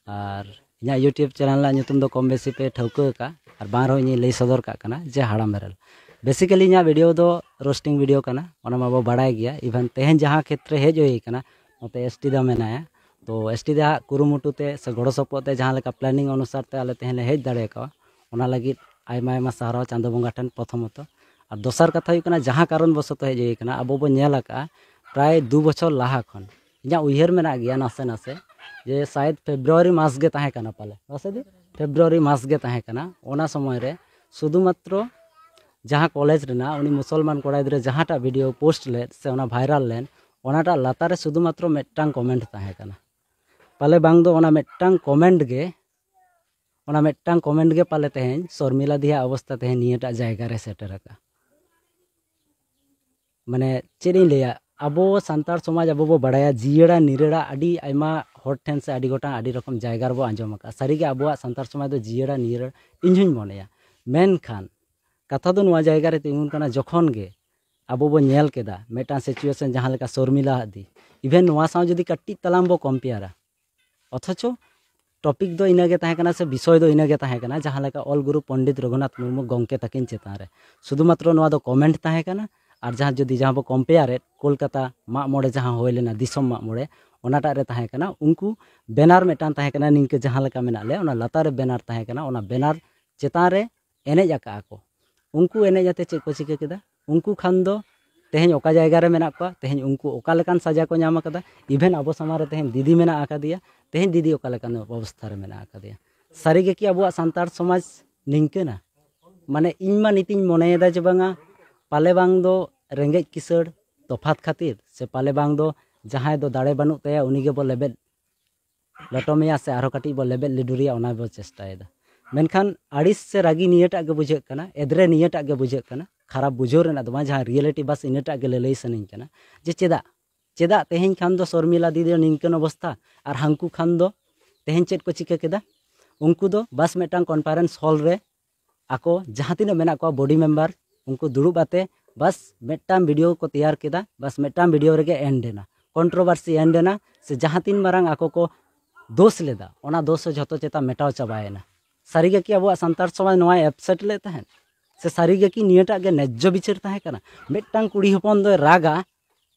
ᱟᱨ ᱤᱧᱟᱹᱜ ᱤᱭᱩᱴᱩᱵᱽ ᱪᱮᱱᱮᱞ ᱨᱮᱱᱟᱜ ᱧᱩᱛᱩᱢ ᱫᱚ ᱠᱚᱢ ᱵᱮᱥᱤ ᱯᱮ ᱴᱷᱟᱹᱣᱠᱟᱹ ᱟᱠᱟᱫ, ᱟᱨ ᱵᱟᱝ ᱨᱮᱦᱚᱸ ᱤᱧᱤᱧ ᱞᱟᱹᱭ ᱥᱚᱫᱚᱨ ᱠᱟᱜ ᱠᱟᱱᱟ ᱡᱮ ᱦᱟᱲᱟᱢ ᱵᱮᱨᱮᱞ᱾ ᱵᱮᱥᱤᱠᱟᱞᱤ ᱤᱧᱟᱹᱜ ᱵᱷᱤᱰᱤᱭᱳ ᱫᱚ ᱨᱳᱥᱴᱤᱝ ᱵᱷᱤᱰᱤᱭᱳ ᱠᱟᱱᱟ, ᱚᱱᱟ ᱢᱟᱵᱚ ᱵᱟᱲᱟᱭ ᱜᱮᱭᱟ᱾ ᱤᱵᱷᱮᱱ ᱛᱮᱦᱮᱧ ᱡᱟᱦᱟᱸ ᱠᱷᱮᱛᱨᱮ ᱦᱮᱡ ᱦᱩᱭ ᱠᱟᱱᱟ, ᱱᱚᱛᱮ ᱮᱥ ᱴᱤ ᱫᱟ ᱢᱮᱱᱟᱭᱟ᱾ ᱛᱚ ᱮᱥ ᱴᱤ ᱫᱟ ᱟᱜ ᱠᱩᱨᱩᱢᱩᱴᱩ ᱛᱮ ᱥᱮ ᱜᱚᱲᱚ ᱥᱚᱯᱚᱦᱚᱫ ᱛᱮ ᱡᱟᱦᱟᱸ ᱞᱮᱠᱟ ᱯᱞᱮᱱᱤᱝ ᱚᱱᱩᱥᱟᱨ ᱛᱮ ᱟᱞᱮ ᱛᱮᱦᱮᱧ ᱞᱮ ᱦᱮᱡ ᱫᱟᱲᱮ ᱠᱟᱣᱟ, ᱚᱱᱟ ᱞᱟᱹᱜᱤᱫ ᱟᱭᱢᱟ ᱟᱭᱢᱟ ᱥᱟᱨᱦᱟᱣ ᱪᱟᱸᱫᱳ ᱵᱚᱸᱜᱟ ᱴᱷᱮᱱ ᱯᱨᱚᱛᱷᱚᱢᱚᱛᱚ᱾ ᱟᱨ ᱫᱚᱥᱟᱨ ᱠᱟᱛᱷᱟ ᱦᱩᱭᱩᱜ ᱠᱟᱱᱟ, ᱡᱟᱦᱟᱸ ᱠᱟᱨᱚᱱ ᱵᱚᱥᱚᱛᱚ ᱦᱮᱡ ᱦᱩᱭ ᱠᱟᱱᱟ, ᱟᱵᱚ ᱵᱚ ᱧᱮᱞ ᱟᱠᱟᱫᱼᱟ ᱯᱨᱟᱭ ᱫᱩ ᱵᱚᱪᱷᱚᱨ ᱞᱟᱦᱟ ᱠᱷᱚᱱ, ᱤᱧᱟᱹᱜ ᱩᱭᱦᱟᱹᱨ ᱢᱮᱱᱟᱜ ᱜᱮᱭᱟ ᱱᱟᱥᱮ ᱱᱟᱥᱮ, ᱡᱮ ᱥᱟᱭᱮᱫ ᱯᱷᱮᱵᱽᱨᱩᱣᱟᱨᱤ ᱢᱟᱥ ᱜᱮ ᱛᱟᱦᱮᱸ ᱠᱟᱱᱟ ᱯᱟᱞᱮ, ᱢᱟᱥᱮ ᱫᱤ? ᱯᱷᱮᱵᱽᱨᱩᱣᱟᱨᱤ ᱢᱟᱥ ᱜᱮ ᱛᱟᱦᱮᱸ ᱠᱟᱱᱟ᱾ ᱚᱱᱟ ᱥᱚᱢᱚᱭ ᱨᱮ ᱥᱩᱫᱷᱩ ᱢᱟᱛᱨᱚ ᱡᱟᱦᱟᱸ ᱠᱚᱞᱮᱡᱽ ᱨᱮᱱᱟᱜ ᱩᱱᱤ ᱢᱩᱥᱚᱞᱢᱟᱱ ᱠᱚᱲᱟ ᱜᱤᱫᱽᱨᱟᱹ ᱡᱟᱦᱟᱸᱴᱟᱜ ᱵᱷᱤᱰᱤᱭᱳ ᱯᱳᱥᱴ ᱞᱮᱫ ᱥᱮ ᱚᱱᱟ ᱵᱷᱟᱭᱨᱟᱞ ᱞᱮᱱ, ᱚᱱᱟᱴᱟᱜ ᱞᱟᱛᱟᱨ ᱨᱮ ᱥᱩᱫᱷᱩ ᱢᱟᱛᱨᱚ ᱢᱤᱫᱴᱟᱝ ᱠᱚᱢᱮᱱᱴ ᱛᱟᱦᱮᱸ ᱠᱟᱱᱟ᱾ ᱯᱟᱞᱮ ᱵᱟᱝ ᱫᱚ ᱚᱱᱟ ᱢᱤᱫᱴᱟᱝ ᱠᱚᱢᱮᱱᱴ ᱜᱮ, ᱚᱱᱟ ᱢᱤᱫᱴᱟᱝ ᱠᱚᱢᱮᱱᱴ ᱜᱮ ᱯᱟᱞᱮ ᱛᱮᱦᱮᱧ ᱥᱚᱨᱢᱤᱞᱟ ᱫᱤᱭᱟᱜ ᱚᱵᱚᱥᱛᱟ ᱛᱮᱦᱮᱧ ᱱᱤᱭᱟᱹᱴᱟᱜ ᱡᱟᱭᱜᱟ ᱨᱮ ᱥᱮᱴᱮᱨ ᱟᱠᱟᱫᱼᱟ᱾ ᱢᱟᱱᱮ ᱪᱮᱫ ᱤᱧ ᱞᱟᱹᱭᱟ, ᱟᱵᱚ ᱥᱟᱱᱛᱟᱲ ᱥᱚᱢᱟᱡᱽ ᱟᱵᱚ ᱵᱚ ᱵᱟᱲᱟᱭᱟ ᱡᱤᱭᱟᱹᱲᱟ ᱱᱤᱨᱟᱹᱲᱟ ᱟᱹᱰᱤ ᱟᱭᱢᱟ ᱦᱚᱲ ᱴᱷᱮᱱ ᱥᱮ ᱟᱹᱰᱤ ᱜᱚᱴᱟᱝ ᱟᱹᱰᱤ ᱨᱚᱠᱚᱢ ᱡᱟᱭᱜᱟ ᱨᱮᱵᱚ ᱟᱸᱡᱚᱢ ᱟᱠᱟᱫᱼᱟ᱾ ᱥᱟᱹᱨᱤᱜᱮ ᱟᱵᱚᱣᱟᱜ ᱥᱟᱱᱛᱟᱲ ᱥᱚᱢᱟᱡᱽ ᱫᱚ ᱡᱤᱭᱟᱹᱲᱟ ᱱᱤᱨᱟᱹᱲ ᱤᱧ ᱦᱚᱧ ᱢᱚᱱᱮᱭᱟ᱾ ᱢᱮᱱᱠᱷᱟᱱ ᱠᱟᱛᱷᱟ ᱫᱚ ᱱᱚᱣᱟ ᱡᱟᱭᱜᱟ ᱨᱮ ᱛᱤᱸᱜᱩᱱ ᱠᱟᱱᱟ, ᱡᱚᱠᱷᱚᱱ ᱜᱮ ᱟᱵᱚ ᱵᱚ ᱧᱮᱞ ᱠᱮᱫᱟ ᱢᱤᱫᱴᱟᱝ ᱥᱤᱪᱩᱭᱮᱥᱚᱱ ᱡᱟᱦᱟᱸ ᱞᱮᱠᱟ ᱥᱚᱨᱢᱤᱞᱟ ᱟᱜ ᱫᱤ, ᱤᱵᱷᱮᱱ ᱱᱚᱣᱟ ᱥᱟᱶ ᱡᱩᱫᱤ ᱠᱟᱹᱴᱤᱡ ᱛᱟᱞᱟᱝ ᱵᱚ ᱠᱚᱢᱯᱮᱭᱟᱨᱟ, ᱚᱛᱷᱚᱪᱚ ᱴᱚᱯᱤᱠ ᱫᱚ ᱤᱱᱟᱹᱜᱮ ᱛᱟᱦᱮᱸ ᱠᱟᱱᱟ ᱥᱮ ᱵᱤᱥᱚᱭ ᱫᱚ ᱤᱱᱟᱹᱜᱮ ᱛᱟᱦᱮᱸ ᱠᱟᱱᱟ, ᱡᱟᱦᱟᱸ ᱞᱮᱠᱟ ᱚᱞ ᱜᱩᱨᱩ ᱯᱚᱱᱰᱤᱛ ᱨᱚᱜᱷᱩᱱᱟᱛᱷ ᱢᱩᱨᱢᱩ ᱜᱚᱢᱠᱮ ᱛᱟᱹᱠᱤᱱ ᱪᱮᱛᱟᱱ ᱨᱮ᱾ ᱥᱩᱫᱷᱩ ᱢᱟᱛᱨᱚ ᱱᱚᱣᱟ ᱫᱚ ᱠᱚᱢᱮᱱᱴ ᱛᱟᱦᱮᱸ ᱠᱟᱱᱟ᱾ ᱟᱨ ᱡᱟᱦᱟᱸ ᱡᱩᱫᱤ ᱡᱟᱦᱟᱸ ᱵᱚ ᱠᱚᱢᱯᱮᱭᱟᱨᱮᱫ, ᱠᱳᱞᱠᱟᱛᱟ ᱢᱟᱜ ᱢᱚᱬᱮ ᱡᱟᱦᱟᱸ ᱦᱩᱭ ᱞᱮᱱᱟ, ᱫᱤᱥᱚᱢ ᱢᱟᱜ ᱢᱚᱬᱮ, ᱚᱱᱟᱴᱟᱜ ᱨᱮ ᱛᱟᱦᱮᱸ ᱠᱟᱱᱟ, ᱩᱱᱠᱩ ᱵᱮᱱᱟᱨ ᱢᱤᱫᱴᱟᱝ ᱛᱟᱦᱮᱸ ᱠᱟᱱᱟ, ᱱᱤᱝᱠᱟᱹ ᱡᱟᱦᱟᱸ ᱞᱮᱠᱟ ᱢᱮᱱᱟᱜ ᱞᱮ, ᱚᱱᱟ ᱞᱟᱛᱟᱨ ᱨᱮ ᱵᱮᱱᱟᱨ ᱛᱟᱦᱮᱸ ᱠᱟᱱᱟ, ᱚᱱᱟ ᱵᱮᱱᱟᱨ ᱪᱮᱛᱟᱱ ᱨᱮ ᱮᱱᱮᱡ ᱟᱠᱟᱜᱼᱟ ᱠᱚ᱾ ᱩᱱᱠᱩ ᱮᱱᱮᱡ ᱟᱛᱮ ᱪᱮᱫ ᱠᱚ ᱪᱤᱠᱟᱹ ᱠᱮᱫᱟ? ᱩᱱᱠᱩ ᱠᱷᱟᱱ ᱫᱚ ᱛᱮᱦᱮᱧ ᱚᱠᱟ ᱡᱟᱭᱜᱟ ᱨᱮ ᱢᱮᱱᱟᱜ ᱠᱚᱣᱟ, ᱛᱮᱦᱮᱧ ᱩᱱᱠᱩ ᱚᱠᱟ ᱞᱮᱠᱟᱱ ᱥᱟᱡᱟ ᱠᱚ ᱧᱟᱢ ᱟᱠᱟᱫᱟ, ᱤᱵᱷᱮᱱ ᱟᱵᱚ ᱥᱟᱢᱟᱝ ᱨᱮ ᱛᱮᱦᱮᱧ ᱫᱤᱫᱤ ᱢᱮᱱᱟᱜ ᱟᱠᱟᱫᱮᱭᱟ, ᱛᱮᱦᱮᱧ ᱫᱤᱫᱤ ᱚᱠᱟ ᱞᱮᱠᱟᱱ ᱚᱵᱚᱥᱛᱷᱟ ᱨᱮ ᱢᱮᱱᱟᱜ ᱟᱠᱟᱫᱮᱭᱟ᱾ ᱥᱟᱹᱨᱤ ᱜᱮ ᱠᱤ ᱟᱵᱚᱣᱟᱜ ᱥᱟᱱᱛᱟᱲ ᱥᱚᱢᱟᱡᱽ ᱱᱤᱝᱠᱟᱹᱱᱟ? ᱢᱟᱱᱮ ᱤᱧ ᱢᱟ ᱱᱤᱛᱤᱧ ᱢᱚᱱᱮᱭᱮᱫᱟ ᱡᱮ ᱵᱟᱝᱟ, ᱯᱟᱞᱮ ᱵᱟᱝ ᱫᱚ ᱨᱮᱸᱜᱮᱡ ᱠᱤᱥᱟᱹᱲ ᱛᱚᱯᱷᱟᱛ ᱠᱷᱟᱹᱛᱤᱨ, ᱥᱮ ᱯᱟᱞᱮ ᱵᱟᱝ ᱫᱚ ᱡᱟᱦᱟᱸᱭ ᱫᱚ ᱫᱟᱲᱮ ᱵᱟᱹᱱᱩᱜ ᱛᱟᱭᱟ ᱩᱱᱤ ᱜᱮᱵᱚ ᱞᱮᱵᱮᱫ ᱞᱚᱴᱚᱢᱮᱭᱟ ᱥᱮ ᱟᱨᱦᱚᱸ ᱠᱟᱹᱴᱤᱡ ᱵᱚ ᱞᱮᱵᱮᱫ ᱞᱤᱰᱩᱨᱮᱭᱟ, ᱚᱱᱟ ᱵᱚ ᱪᱮᱥᱴᱟᱭᱮᱫᱟ᱾ ᱢᱮᱱᱠᱷᱟᱱ ᱟᱹᱲᱤᱥ ᱥᱮ ᱨᱟᱹᱜᱤ ᱱᱤᱭᱟᱹᱴᱟᱜ ᱜᱮ ᱵᱩᱡᱷᱟᱹᱜ ᱠᱟᱱᱟ, ᱮᱫᱽᱨᱮ ᱱᱤᱭᱟᱹᱴᱟᱜ ᱜᱮ ᱵᱩᱡᱷᱟᱹᱜ ᱠᱟᱱᱟ, ᱠᱷᱟᱨᱟᱯ ᱵᱩᱡᱷᱟᱹᱣ ᱨᱮᱱᱟᱜ ᱫᱚ ᱵᱟᱝ, ᱡᱟᱦᱟᱸ ᱨᱤᱭᱮᱞᱤᱴᱤ ᱵᱟᱥ ᱤᱱᱟᱹᱴᱟᱜ ᱜᱮ ᱞᱟᱹᱞᱟᱹᱭ ᱥᱟᱱᱟᱧ ᱠᱟᱱᱟ ᱡᱮ ᱪᱮᱫᱟᱜ, ᱪᱮᱫᱟᱜ ᱛᱮᱦᱮᱧ ᱠᱷᱟᱱ ᱫᱚ ᱥᱚᱨᱢᱤᱞᱟ ᱫᱤᱫᱤ ᱫᱚ ᱱᱤᱝᱠᱟᱹᱱ ᱚᱵᱚᱥᱛᱷᱟ, ᱟᱨ ᱦᱟᱱᱠᱩ ᱠᱷᱟᱱ ᱫᱚ ᱛᱮᱦᱮᱧ ᱪᱮᱫ ᱠᱚ ᱪᱤᱠᱟᱹ ᱠᱮᱫᱟ? ᱩᱱᱠᱩ ᱫᱚ ᱵᱟᱥ ᱢᱤᱫᱴᱟᱝ ᱠᱚᱱᱯᱷᱟᱨᱮᱱᱥ ᱦᱚᱞ ᱨᱮ ᱟᱠᱚ ᱡᱟᱦᱟᱸ ᱛᱤᱱᱟᱹᱜ ᱢᱮᱱᱟᱜ ᱠᱚᱣᱟ ᱵᱚᱰᱤ ᱢᱮᱢᱵᱟᱨ, ᱩᱱᱠᱩ ᱫᱩᱲᱩᱵ ᱟᱛᱮ ᱵᱟᱥ ᱢᱤᱫᱴᱟᱝ ᱵᱷᱤᱰᱤᱭᱳ ᱠᱚ ᱛᱮᱭᱟᱨ ᱠᱮᱫᱟ, ᱵᱟᱥ ᱢᱤᱫᱴᱟᱝ ᱵᱷᱤᱰᱤᱭᱳ ᱨᱮᱜᱮ ᱮᱱᱰ ᱮᱱᱟ, ᱠᱚᱱᱴᱨᱳᱵᱷᱟᱨᱥᱤ ᱮᱱᱰ ᱮᱱᱟ᱾ ᱥᱮ ᱡᱟᱦᱟᱸ ᱛᱤᱱ ᱢᱟᱨᱟᱝ ᱟᱠᱚ ᱠᱚ ᱫᱳᱥ ᱞᱮᱫᱟ, ᱚᱱᱟ ᱫᱳᱥ ᱦᱚᱸ ᱡᱷᱚᱛᱚ ᱪᱮᱛᱟᱱ ᱢᱮᱴᱟᱣ ᱪᱟᱵᱟᱭᱮᱱᱟ᱾ ᱥᱟᱹᱨᱤ ᱜᱮ ᱠᱤ ᱟᱵᱚᱣᱟᱜ ᱥᱟᱱᱛᱟᱲ ᱥᱚᱢᱟᱡᱽ ᱱᱚᱣᱟᱭ ᱟᱯᱥᱮᱴ ᱞᱮᱫ ᱛᱟᱦᱮᱸᱫ? ᱥᱮ ᱥᱟᱹᱨᱤ ᱜᱮ ᱠᱤ ᱱᱤᱭᱟᱹᱴᱟᱜ ᱜᱮ ᱱᱮᱡᱽᱡᱚ ᱵᱤᱪᱟᱹᱨ ᱛᱟᱦᱮᱸ ᱠᱟᱱᱟ? ᱢᱤᱫᱴᱟᱝ ᱠᱩᱲᱤ ᱦᱚᱯᱚᱱ ᱫᱚᱭ ᱨᱟᱜᱟ,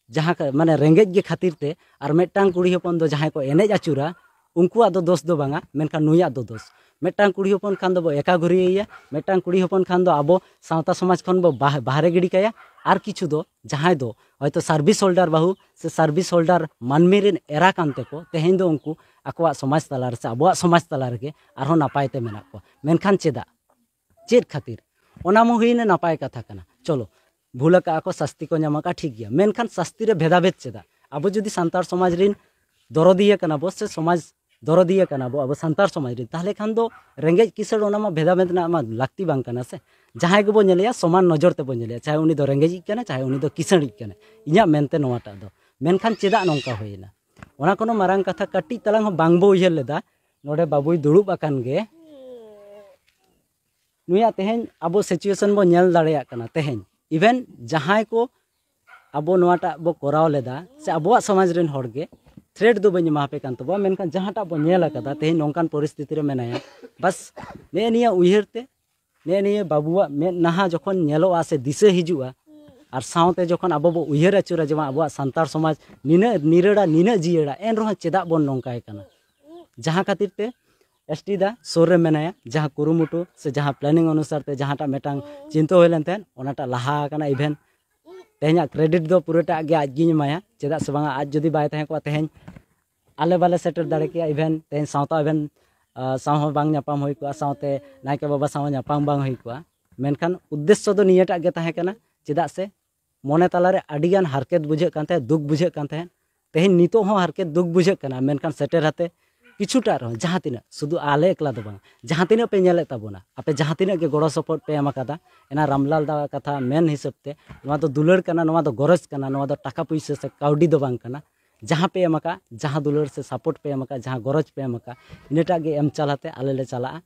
ᱡᱟᱦᱟᱸ ᱠᱟ-, ᱢᱟᱱᱮ ᱨᱮᱸᱜᱮᱡ ᱜᱮ ᱠᱷᱟᱹᱛᱤᱨ ᱛᱮ, ᱟᱨ ᱢᱤᱫᱴᱟᱝ ᱠᱩᱲᱤ ᱦᱚᱯᱚᱱ ᱫᱚ ᱡᱟᱦᱟᱸᱭ ᱠᱚ ᱮᱱᱮᱡ ᱟᱹᱪᱩᱨᱟ, ᱩᱱᱠᱩᱣᱟᱜ ᱫᱚ ᱫᱳᱥ ᱫᱚ ᱵᱟᱝᱟ, ᱢᱮᱱᱠᱷᱟᱱ ᱱᱩᱭᱟᱜ ᱫᱚ ᱫᱳᱥ᱾ ᱢᱤᱫᱴᱟᱝ ᱠᱩᱲᱤ ᱦᱚᱯᱚᱱ ᱠᱷᱟᱱ ᱫᱚᱵᱚ ᱮᱠᱟ ᱜᱷᱩᱨᱤᱭᱮᱭᱟ, ᱢᱤᱫᱴᱟᱝ ᱠᱩᱲᱤ ᱦᱚᱯᱚᱱ ᱠᱷᱟᱱ ᱫᱚ ᱟᱵᱚ ᱥᱟᱶᱛᱟ ᱥᱚᱢᱟᱡᱽ ᱠᱷᱚᱱ ᱵᱚ ᱵᱟᱦ- ᱵᱟᱦᱨᱮ ᱜᱤᱰᱤ ᱠᱟᱭᱟ᱾ ᱟᱨ ᱠᱤᱪᱷᱩ ᱫᱚ ᱡᱟᱦᱟᱸᱭ ᱫᱚ ᱦᱚᱭᱛᱳ service holder ᱵᱟᱹᱦᱩ ᱥᱮ service holder ᱢᱟᱹᱱᱢᱤ ᱨᱮᱱ ᱮᱨᱟ ᱠᱟᱱ ᱛᱮᱠᱚ ᱛᱮᱦᱮᱧ ᱫᱚ ᱩᱱᱠᱩ ᱟᱠᱚᱣᱟᱜ ᱥᱚᱢᱟᱡᱽ ᱛᱟᱞᱟ ᱨᱮ ᱥᱮ ᱟᱵᱚᱣᱟᱜ ᱥᱚᱢᱟᱡᱽ ᱛᱟᱞᱟ ᱨᱮᱜᱮ ᱟᱨᱦᱚᱸ ᱱᱟᱯᱟᱭ ᱛᱮ ᱢᱮᱱᱟᱜ ᱠᱚᱣᱟ᱾ ᱢᱮᱱᱠᱷᱟᱱ ᱪᱮᱫᱟᱜ? ᱪᱮᱫ ᱠᱷᱟᱹᱛᱤᱨ? ᱚᱱᱟ ᱢᱟ ᱦᱩᱭᱱᱟ ᱱᱟᱯᱟᱭ ᱠᱟᱛᱷᱟ ᱠᱟᱱᱟ, ᱪᱚᱞᱚ ᱵᱷᱩᱞ ᱟᱠᱟᱜᱼᱟ ᱠᱚ, ᱥᱟᱥᱛᱤ ᱠᱚ ᱧᱟᱢ ᱟᱠᱟᱫᱼᱟ, ᱴᱷᱤᱠ ᱜᱮᱭᱟ, ᱢᱮᱱᱠᱷᱟᱱ ᱥᱟᱥᱛᱤ ᱨᱮ ᱵᱷᱮᱫᱟᱵᱷᱮᱫ ᱪᱮᱫᱟᱜ? ᱟᱵᱚ ᱡᱩᱫᱤ ᱥᱟᱱᱛᱟᱲ ᱥᱚᱢᱟᱡᱽ ᱨᱤᱱ ᱫᱚᱨᱚᱫᱤᱭᱟᱹ ᱠᱟᱱᱟ ᱵᱚ ᱥᱮ ᱥᱚᱢᱟᱡᱽ ᱫᱚᱨᱚᱫᱤᱭᱟᱹ ᱠᱟᱱᱟ ᱵᱚ ᱟᱵᱚ ᱥᱟᱱᱛᱟᱲ ᱥᱚᱢᱟᱡᱽ ᱨᱤᱱ, ᱛᱟᱦᱚᱞᱮ ᱠᱷᱟᱱ ᱫᱚ ᱨᱮᱸᱜᱮᱡ ᱠᱤᱥᱟᱹᱬ ᱚᱱᱟ ᱢᱟ ᱵᱷᱮᱫᱟᱵᱷᱮᱫ ᱨᱮᱱᱟᱜ ᱢᱟ ᱞᱟᱹᱠᱛᱤ ᱵᱟᱝ ᱠᱟᱱᱟ ᱥᱮ᱾ ᱡᱟᱦᱟᱸᱭ ᱜᱮᱵᱚ ᱧᱮᱞᱮᱭᱟ ᱥᱚᱢᱟᱱ ᱱᱚᱡᱚᱨ ᱛᱮᱵᱚ ᱧᱮᱞᱮᱭᱟ, ᱪᱟᱦᱮ ᱩᱱᱤ ᱫᱚ ᱨᱮᱸᱜᱮᱡᱤᱡ ᱠᱟᱱᱟ, ᱪᱟᱦᱮ ᱩᱱᱤ ᱫᱚ ᱠᱤᱥᱟᱹᱬᱤᱡ ᱠᱟᱱᱟ᱾ ᱤᱧᱟᱹᱜ ᱢᱮᱱᱛᱮ ᱱᱚᱣᱟᱴᱟᱜ ᱫᱚ᱾ ᱢᱮᱱᱠᱷᱟᱱ ᱪᱮᱫᱟᱜ ᱱᱚᱝᱠᱟ ᱦᱩᱭᱮᱱᱟ? ᱚᱱᱟ ᱠᱳᱱᱳ ᱢᱟᱨᱟᱝ ᱠᱟᱛᱷᱟ ᱠᱟᱹᱴᱤᱡ ᱛᱟᱞᱟᱝ ᱦᱚᱸ ᱵᱟᱝ ᱵᱚ ᱩᱭᱦᱟᱹᱨ ᱞᱮᱫᱟ᱾ ᱱᱚᱰᱮ ᱵᱟᱹᱵᱩᱭ ᱫᱩᱲᱩᱵ ᱟᱠᱟᱱ ᱜᱮ, ᱱᱩᱭᱟᱜ ᱛᱮᱦᱮᱧ ᱟᱵᱚ situation ᱵᱚ ᱧᱮᱞ ᱫᱟᱲᱮᱭᱟᱜ ᱠᱟᱱᱟ᱾ ᱛᱮᱦᱮᱧ even ᱡᱟᱦᱟᱸᱭ ᱠᱚ ᱟᱵᱚ ᱱᱚᱣᱟᱴᱟᱜ ᱵᱚ ᱠᱚᱨᱟᱣ ᱞᱮᱫᱟ ᱥᱮ ᱟᱵᱚᱣᱟᱜ ᱥᱚᱢᱟᱡᱽ ᱨᱮᱱ ᱦᱚᱲ ᱜᱮ, threat ᱫᱚ ᱵᱟᱹᱧ ᱮᱢᱟ ᱯᱮ ᱠᱟᱱ ᱛᱟᱵᱚᱣᱟ, ᱢᱮᱱᱠᱷᱟᱱ ᱡᱟᱦᱟᱸᱴᱟᱜ ᱵᱚ ᱧᱮᱞ ᱟᱠᱟᱫᱟ ᱛᱮᱦᱮᱧ ᱱᱚᱝᱠᱟᱱ ᱯᱚᱨᱤᱥᱛᱷᱤᱛᱤ ᱨᱮ ᱢᱮᱱᱟᱭᱟ, ᱵᱟᱥ ᱱᱮᱜᱼᱮ ᱱᱤᱭᱟᱹ ᱩᱭᱦᱟᱹᱨ ᱛᱮ, ᱱᱮᱜᱼᱮ ᱱᱤᱭᱟᱹ ᱵᱟᱹᱵᱩᱣᱟᱜ ᱢᱮᱫ ᱱᱟᱦᱟ ᱡᱚᱠᱷᱚᱱ ᱧᱮᱞᱚᱜᱼᱟ ᱥᱮ ᱫᱤᱥᱟᱹ ᱦᱤᱡᱩᱜᱼᱟ, ᱟᱨ ᱥᱟᱶᱛᱮ ᱡᱚᱠᱷᱚᱱ ᱟᱵᱚ ᱵᱚ ᱩᱭᱦᱟᱹᱨ ᱟᱹᱪᱩᱨᱟ ᱡᱮ ᱵᱟᱝ ᱟᱵᱚᱣᱟᱜ ᱥᱟᱱᱛᱟᱲ ᱥᱚᱢᱟᱡᱽ ᱱᱤᱱᱟᱹᱜ ᱱᱤᱨᱟᱹᱲᱟ, ᱱᱤᱱᱟᱹᱜ ᱡᱤᱭᱟᱹᱲᱟ, ᱮᱱ ᱨᱮᱦᱚᱸ ᱪᱮᱫᱟᱜ ᱵᱚᱱ ᱱᱚᱝᱠᱟᱭ ᱠᱟᱱᱟ? ᱡᱟᱦᱟᱸ ᱠᱷᱟᱹᱛᱤᱨ ᱛᱮ ᱮᱥ ᱴᱤ ᱫᱟ ᱥᱩᱨ ᱨᱮ ᱢᱮᱱᱟᱭᱟ, ᱡᱟᱦᱟᱸ ᱠᱩᱨᱩᱢᱩᱴᱩ ᱥᱮ ᱡᱟᱦᱟᱸ planning ᱚᱱᱩᱥᱟᱨ ᱛᱮ ᱡᱟᱦᱟᱸᱴᱟᱜ ᱢᱤᱫᱴᱟᱝ ᱪᱤᱱᱛᱟᱹ ᱦᱩᱭ ᱞᱮᱱ ᱛᱟᱦᱮᱸᱫ, ᱚᱱᱟᱴᱟᱜ ᱞᱟᱦᱟ ᱟᱠᱟᱱᱟ᱾ Even ᱛᱮᱦᱮᱧᱟᱜ credit ᱫᱚ ᱯᱩᱨᱟᱹᱴᱟᱜ ᱜᱮ ᱟᱡ ᱜᱤᱧ ᱮᱢᱟᱭᱟ᱾ ᱪᱮᱫᱟᱜ ᱥᱮ ᱵᱟᱝᱟ, ᱟᱡ ᱡᱩᱫᱤ ᱵᱟᱭ ᱛᱟᱦᱮᱸ ᱠᱚᱜᱼᱟ, ᱛᱮᱦᱮᱧ ᱟᱞᱮ ᱵᱟᱞᱮ ᱥᱮᱴᱮᱨ ᱫᱟᱲᱮ ᱠᱮᱭᱟ᱾ Even ᱛᱮᱦᱮᱧ ᱥᱟᱶᱛᱟ even, ᱟ, ᱥᱟᱶ ᱦᱚᱸ ᱵᱟᱝ ᱧᱟᱯᱟᱢ ᱦᱩᱭ ᱠᱚᱜᱼᱟ, ᱥᱟᱶᱛᱮ ᱱᱟᱭᱠᱮ ᱵᱟᱵᱟ ᱥᱟᱶ ᱦᱚᱸ ᱧᱟᱯᱟᱢ ᱵᱟᱝ ᱦᱩᱭ ᱠᱚᱜᱼᱟ᱾ ᱢᱮᱱᱠᱷᱟᱱ ᱩᱫᱽᱫᱮᱥᱥᱚ ᱫᱚ ᱱᱤᱭᱟᱹᱴᱟᱜ ᱜᱮ ᱛᱟᱦᱮᱸ ᱠᱟᱱᱟ᱾ ᱪᱮᱫᱟᱜ ᱥᱮ ᱢᱚᱱᱮ ᱛᱟᱞᱟᱨᱮ ᱟᱹᱰᱤᱜᱟᱱ ᱦᱟᱨᱠᱮᱛ ᱵᱩᱡᱷᱟᱹᱜ ᱠᱟᱱ ᱛᱟᱦᱮᱸᱫ, ᱫᱩᱠ ᱵᱩᱡᱷᱟᱹᱜ ᱠᱟᱱ ᱛᱟᱦᱮᱸᱫ᱾ ᱛᱮᱦᱮᱧ ᱱᱤᱛᱚᱜ ᱦᱚᱸ ᱦᱟᱨᱠᱮᱛ ᱫᱩᱠ ᱵᱩᱡᱷᱟᱹᱜ ᱠᱟᱱᱟ, ᱢᱮᱱᱠᱷᱟᱱ ᱥᱮᱴᱮᱨ ᱟᱛᱮ ᱠᱤᱪᱷᱩᱴᱟᱜ ᱨᱮᱦᱚᱸ, ᱡᱟᱦᱟᱸ ᱛᱤᱱᱟᱹᱜ, ᱥᱩᱫᱷᱩ ᱟᱞᱮ ᱮᱠᱞᱟ ᱫᱚ ᱵᱟᱝ, ᱡᱟᱦᱟᱸ ᱛᱤᱱᱟᱹᱜ ᱯᱮ ᱧᱮᱞᱮᱫ ᱛᱟᱵᱚᱱᱟ, ᱟᱯᱮ ᱡᱟᱦᱟᱸ ᱛᱤᱱᱟᱹᱜ ᱜᱮ ᱜᱚᱲᱚ ᱥᱚᱯᱚᱦᱚᱫ ᱯᱮ ᱮᱢ ᱟᱠᱟᱫᱟ, ᱮᱱᱟ ᱨᱟᱢᱞᱟᱞ ᱫᱟ ᱠᱟᱛᱷᱟ ᱢᱮᱱ ᱦᱤᱥᱟᱹᱵ ᱛᱮ, ᱱᱚᱣᱟ ᱫᱚ ᱫᱩᱞᱟᱹᱲ ᱠᱟᱱᱟ, ᱱᱚᱣᱟ ᱫᱚ ᱜᱚᱨᱚᱡᱽ ᱠᱟᱱᱟ, ᱱᱚᱣᱟ ᱫᱚ ᱴᱟᱠᱟ ᱯᱩᱭᱥᱟᱹ ᱥᱮ ᱠᱟᱹᱣᱰᱤ ᱫᱚ ᱵᱟᱝ ᱠᱟᱱᱟ᱾ ᱡᱟᱦᱟᱸ ᱯᱮ ᱮᱢ ᱟᱠᱟᱫ, ᱡᱟᱦᱟᱸ ᱫᱩᱞᱟᱹᱲ ᱥᱮ ᱥᱟᱯᱳᱨᱴ ᱯᱮ ᱮᱢ ᱟᱠᱟᱫ, ᱡᱟᱦᱟᱸ ᱜᱚᱨᱚᱡᱽ ᱯᱮ ᱮᱢ ᱟᱠᱟᱫ, ᱤᱱᱟᱹᱴᱟᱜ ᱜᱮ ᱮᱢ ᱪᱟᱞᱟᱛᱮ ᱟᱞᱮ ᱞᱮ ᱪᱟᱞᱟᱜᱼᱟ᱾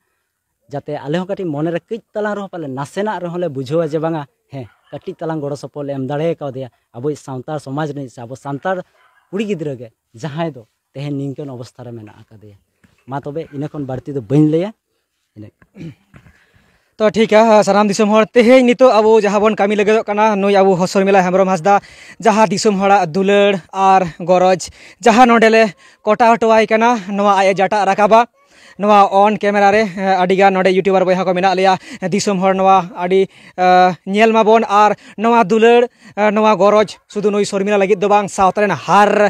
ᱡᱟᱛᱮ ᱟᱞᱮ ᱦᱚᱸ ᱠᱟᱹᱴᱤᱡ ᱢᱚᱱᱮ ᱨᱮ ᱠᱟᱹᱡ ᱛᱟᱞᱟᱝ ᱨᱮᱦᱚᱸ ᱯᱟᱞᱮ ᱱᱟᱥᱮᱱᱟᱜ ᱨᱮᱦᱚᱸ ᱞᱮ ᱵᱩᱡᱷᱟᱹᱣᱟ ᱡᱮ ᱵᱟᱝᱟ, ᱦᱮᱸ, ᱠᱟᱹᱴᱤᱡ ᱛᱟᱞᱟᱝ ᱜᱚᱲᱚ ᱥᱚᱯᱚᱦᱚᱫ ᱞᱮ ᱮᱢ ᱫᱟᱲᱮ ᱠᱟᱣᱫᱮᱭᱟ ᱟᱵᱚᱭᱤᱡ ᱥᱟᱱᱛᱟᱲ ᱥᱚᱢᱟᱡᱽ ᱨᱤᱱᱤᱡ ᱥᱮ ᱟᱵᱚ ᱥᱟᱱᱛᱟᱲ ᱠᱩᱲᱤ ᱜᱤᱫᱽᱨᱟᱹ ᱜᱮ, ᱡᱟᱦᱟᱸᱭ ᱫᱚ ᱛᱮᱦᱮᱧ ᱱᱤᱝᱠᱟᱹᱱ ᱚᱵᱚᱥᱛᱷᱟ ᱨᱮ ᱢᱮᱱᱟᱜ ᱟᱠᱟᱫᱮᱭᱟ᱾ ᱢᱟ ᱛᱚᱵᱮ ᱤᱱᱟᱹ ᱠᱷᱚᱱ ᱵᱟᱹᱲᱛᱤ ᱫᱚ ᱵᱟᱹᱧ ᱞᱟᱹᱭᱟ᱾ ᱤᱱᱟᱹ ᱛᱚ ᱴᱷᱤᱠᱟ, ᱥᱟᱱᱟᱢ ᱫᱤᱥᱚᱢ ᱦᱚᱲ, ᱛᱮᱦᱮᱧ ᱱᱤᱛᱚᱜ ᱟᱵᱚ ᱡᱟᱦᱟᱸ ᱵᱚᱱ ᱠᱟᱹᱢᱤ ᱞᱟᱹᱜᱤᱫᱚᱜ ᱠᱟᱱᱟ, ᱱᱩᱭ ᱟᱵᱚ ᱦᱚᱥᱚᱨᱢᱤᱞᱟ ᱦᱮᱢᱵᱨᱚᱢ ᱦᱟᱸᱥᱫᱟ, ᱡᱟᱦᱟᱸ ᱫᱤᱥᱚᱢ ᱦᱚᱲᱟᱜ ᱫᱩᱞᱟᱹᱲ ᱟᱨ ᱜᱚᱨᱚᱡᱽ, ᱡᱟᱦᱟᱸ ᱱᱚᱰᱮ ᱞᱮ ᱠᱚᱴᱟ ᱦᱚᱴᱚᱣᱟᱭ ᱠᱟᱱᱟ, ᱱᱚᱣᱟ ᱟᱡ ᱮ ᱡᱟᱴᱟᱜ ᱨᱟᱠᱟᱵᱟ᱾ ᱱᱚᱣᱟ on camera ᱨᱮ, ᱮ, ᱟᱹᱰᱤᱜᱟᱱ ᱱᱚᱰᱮ YouTuber ᱵᱚᱭᱦᱟ ᱠᱚ ᱢᱮᱱᱟᱜ ᱞᱮᱭᱟ, ᱫᱤᱥᱚᱢ ᱦᱚᱲ ᱱᱚᱣᱟ ᱟᱹᱰᱤ, ᱮ, ᱧᱮᱞ ᱢᱟᱵᱚᱱ ᱟᱨ ᱱᱚᱣᱟ ᱫᱩᱞᱟᱹᱲ, ᱮ, ᱱᱚᱣᱟ ᱜᱚᱨᱚᱡᱽ ᱥᱩᱫᱷᱩ ᱱᱩᱭ ᱥᱚᱨᱢᱤᱞᱟ ᱞᱟᱹᱜᱤᱫ ᱫᱚ ᱵᱟᱝ, ᱥᱟᱶᱛᱟ ᱨᱮᱱ ᱦᱟᱨ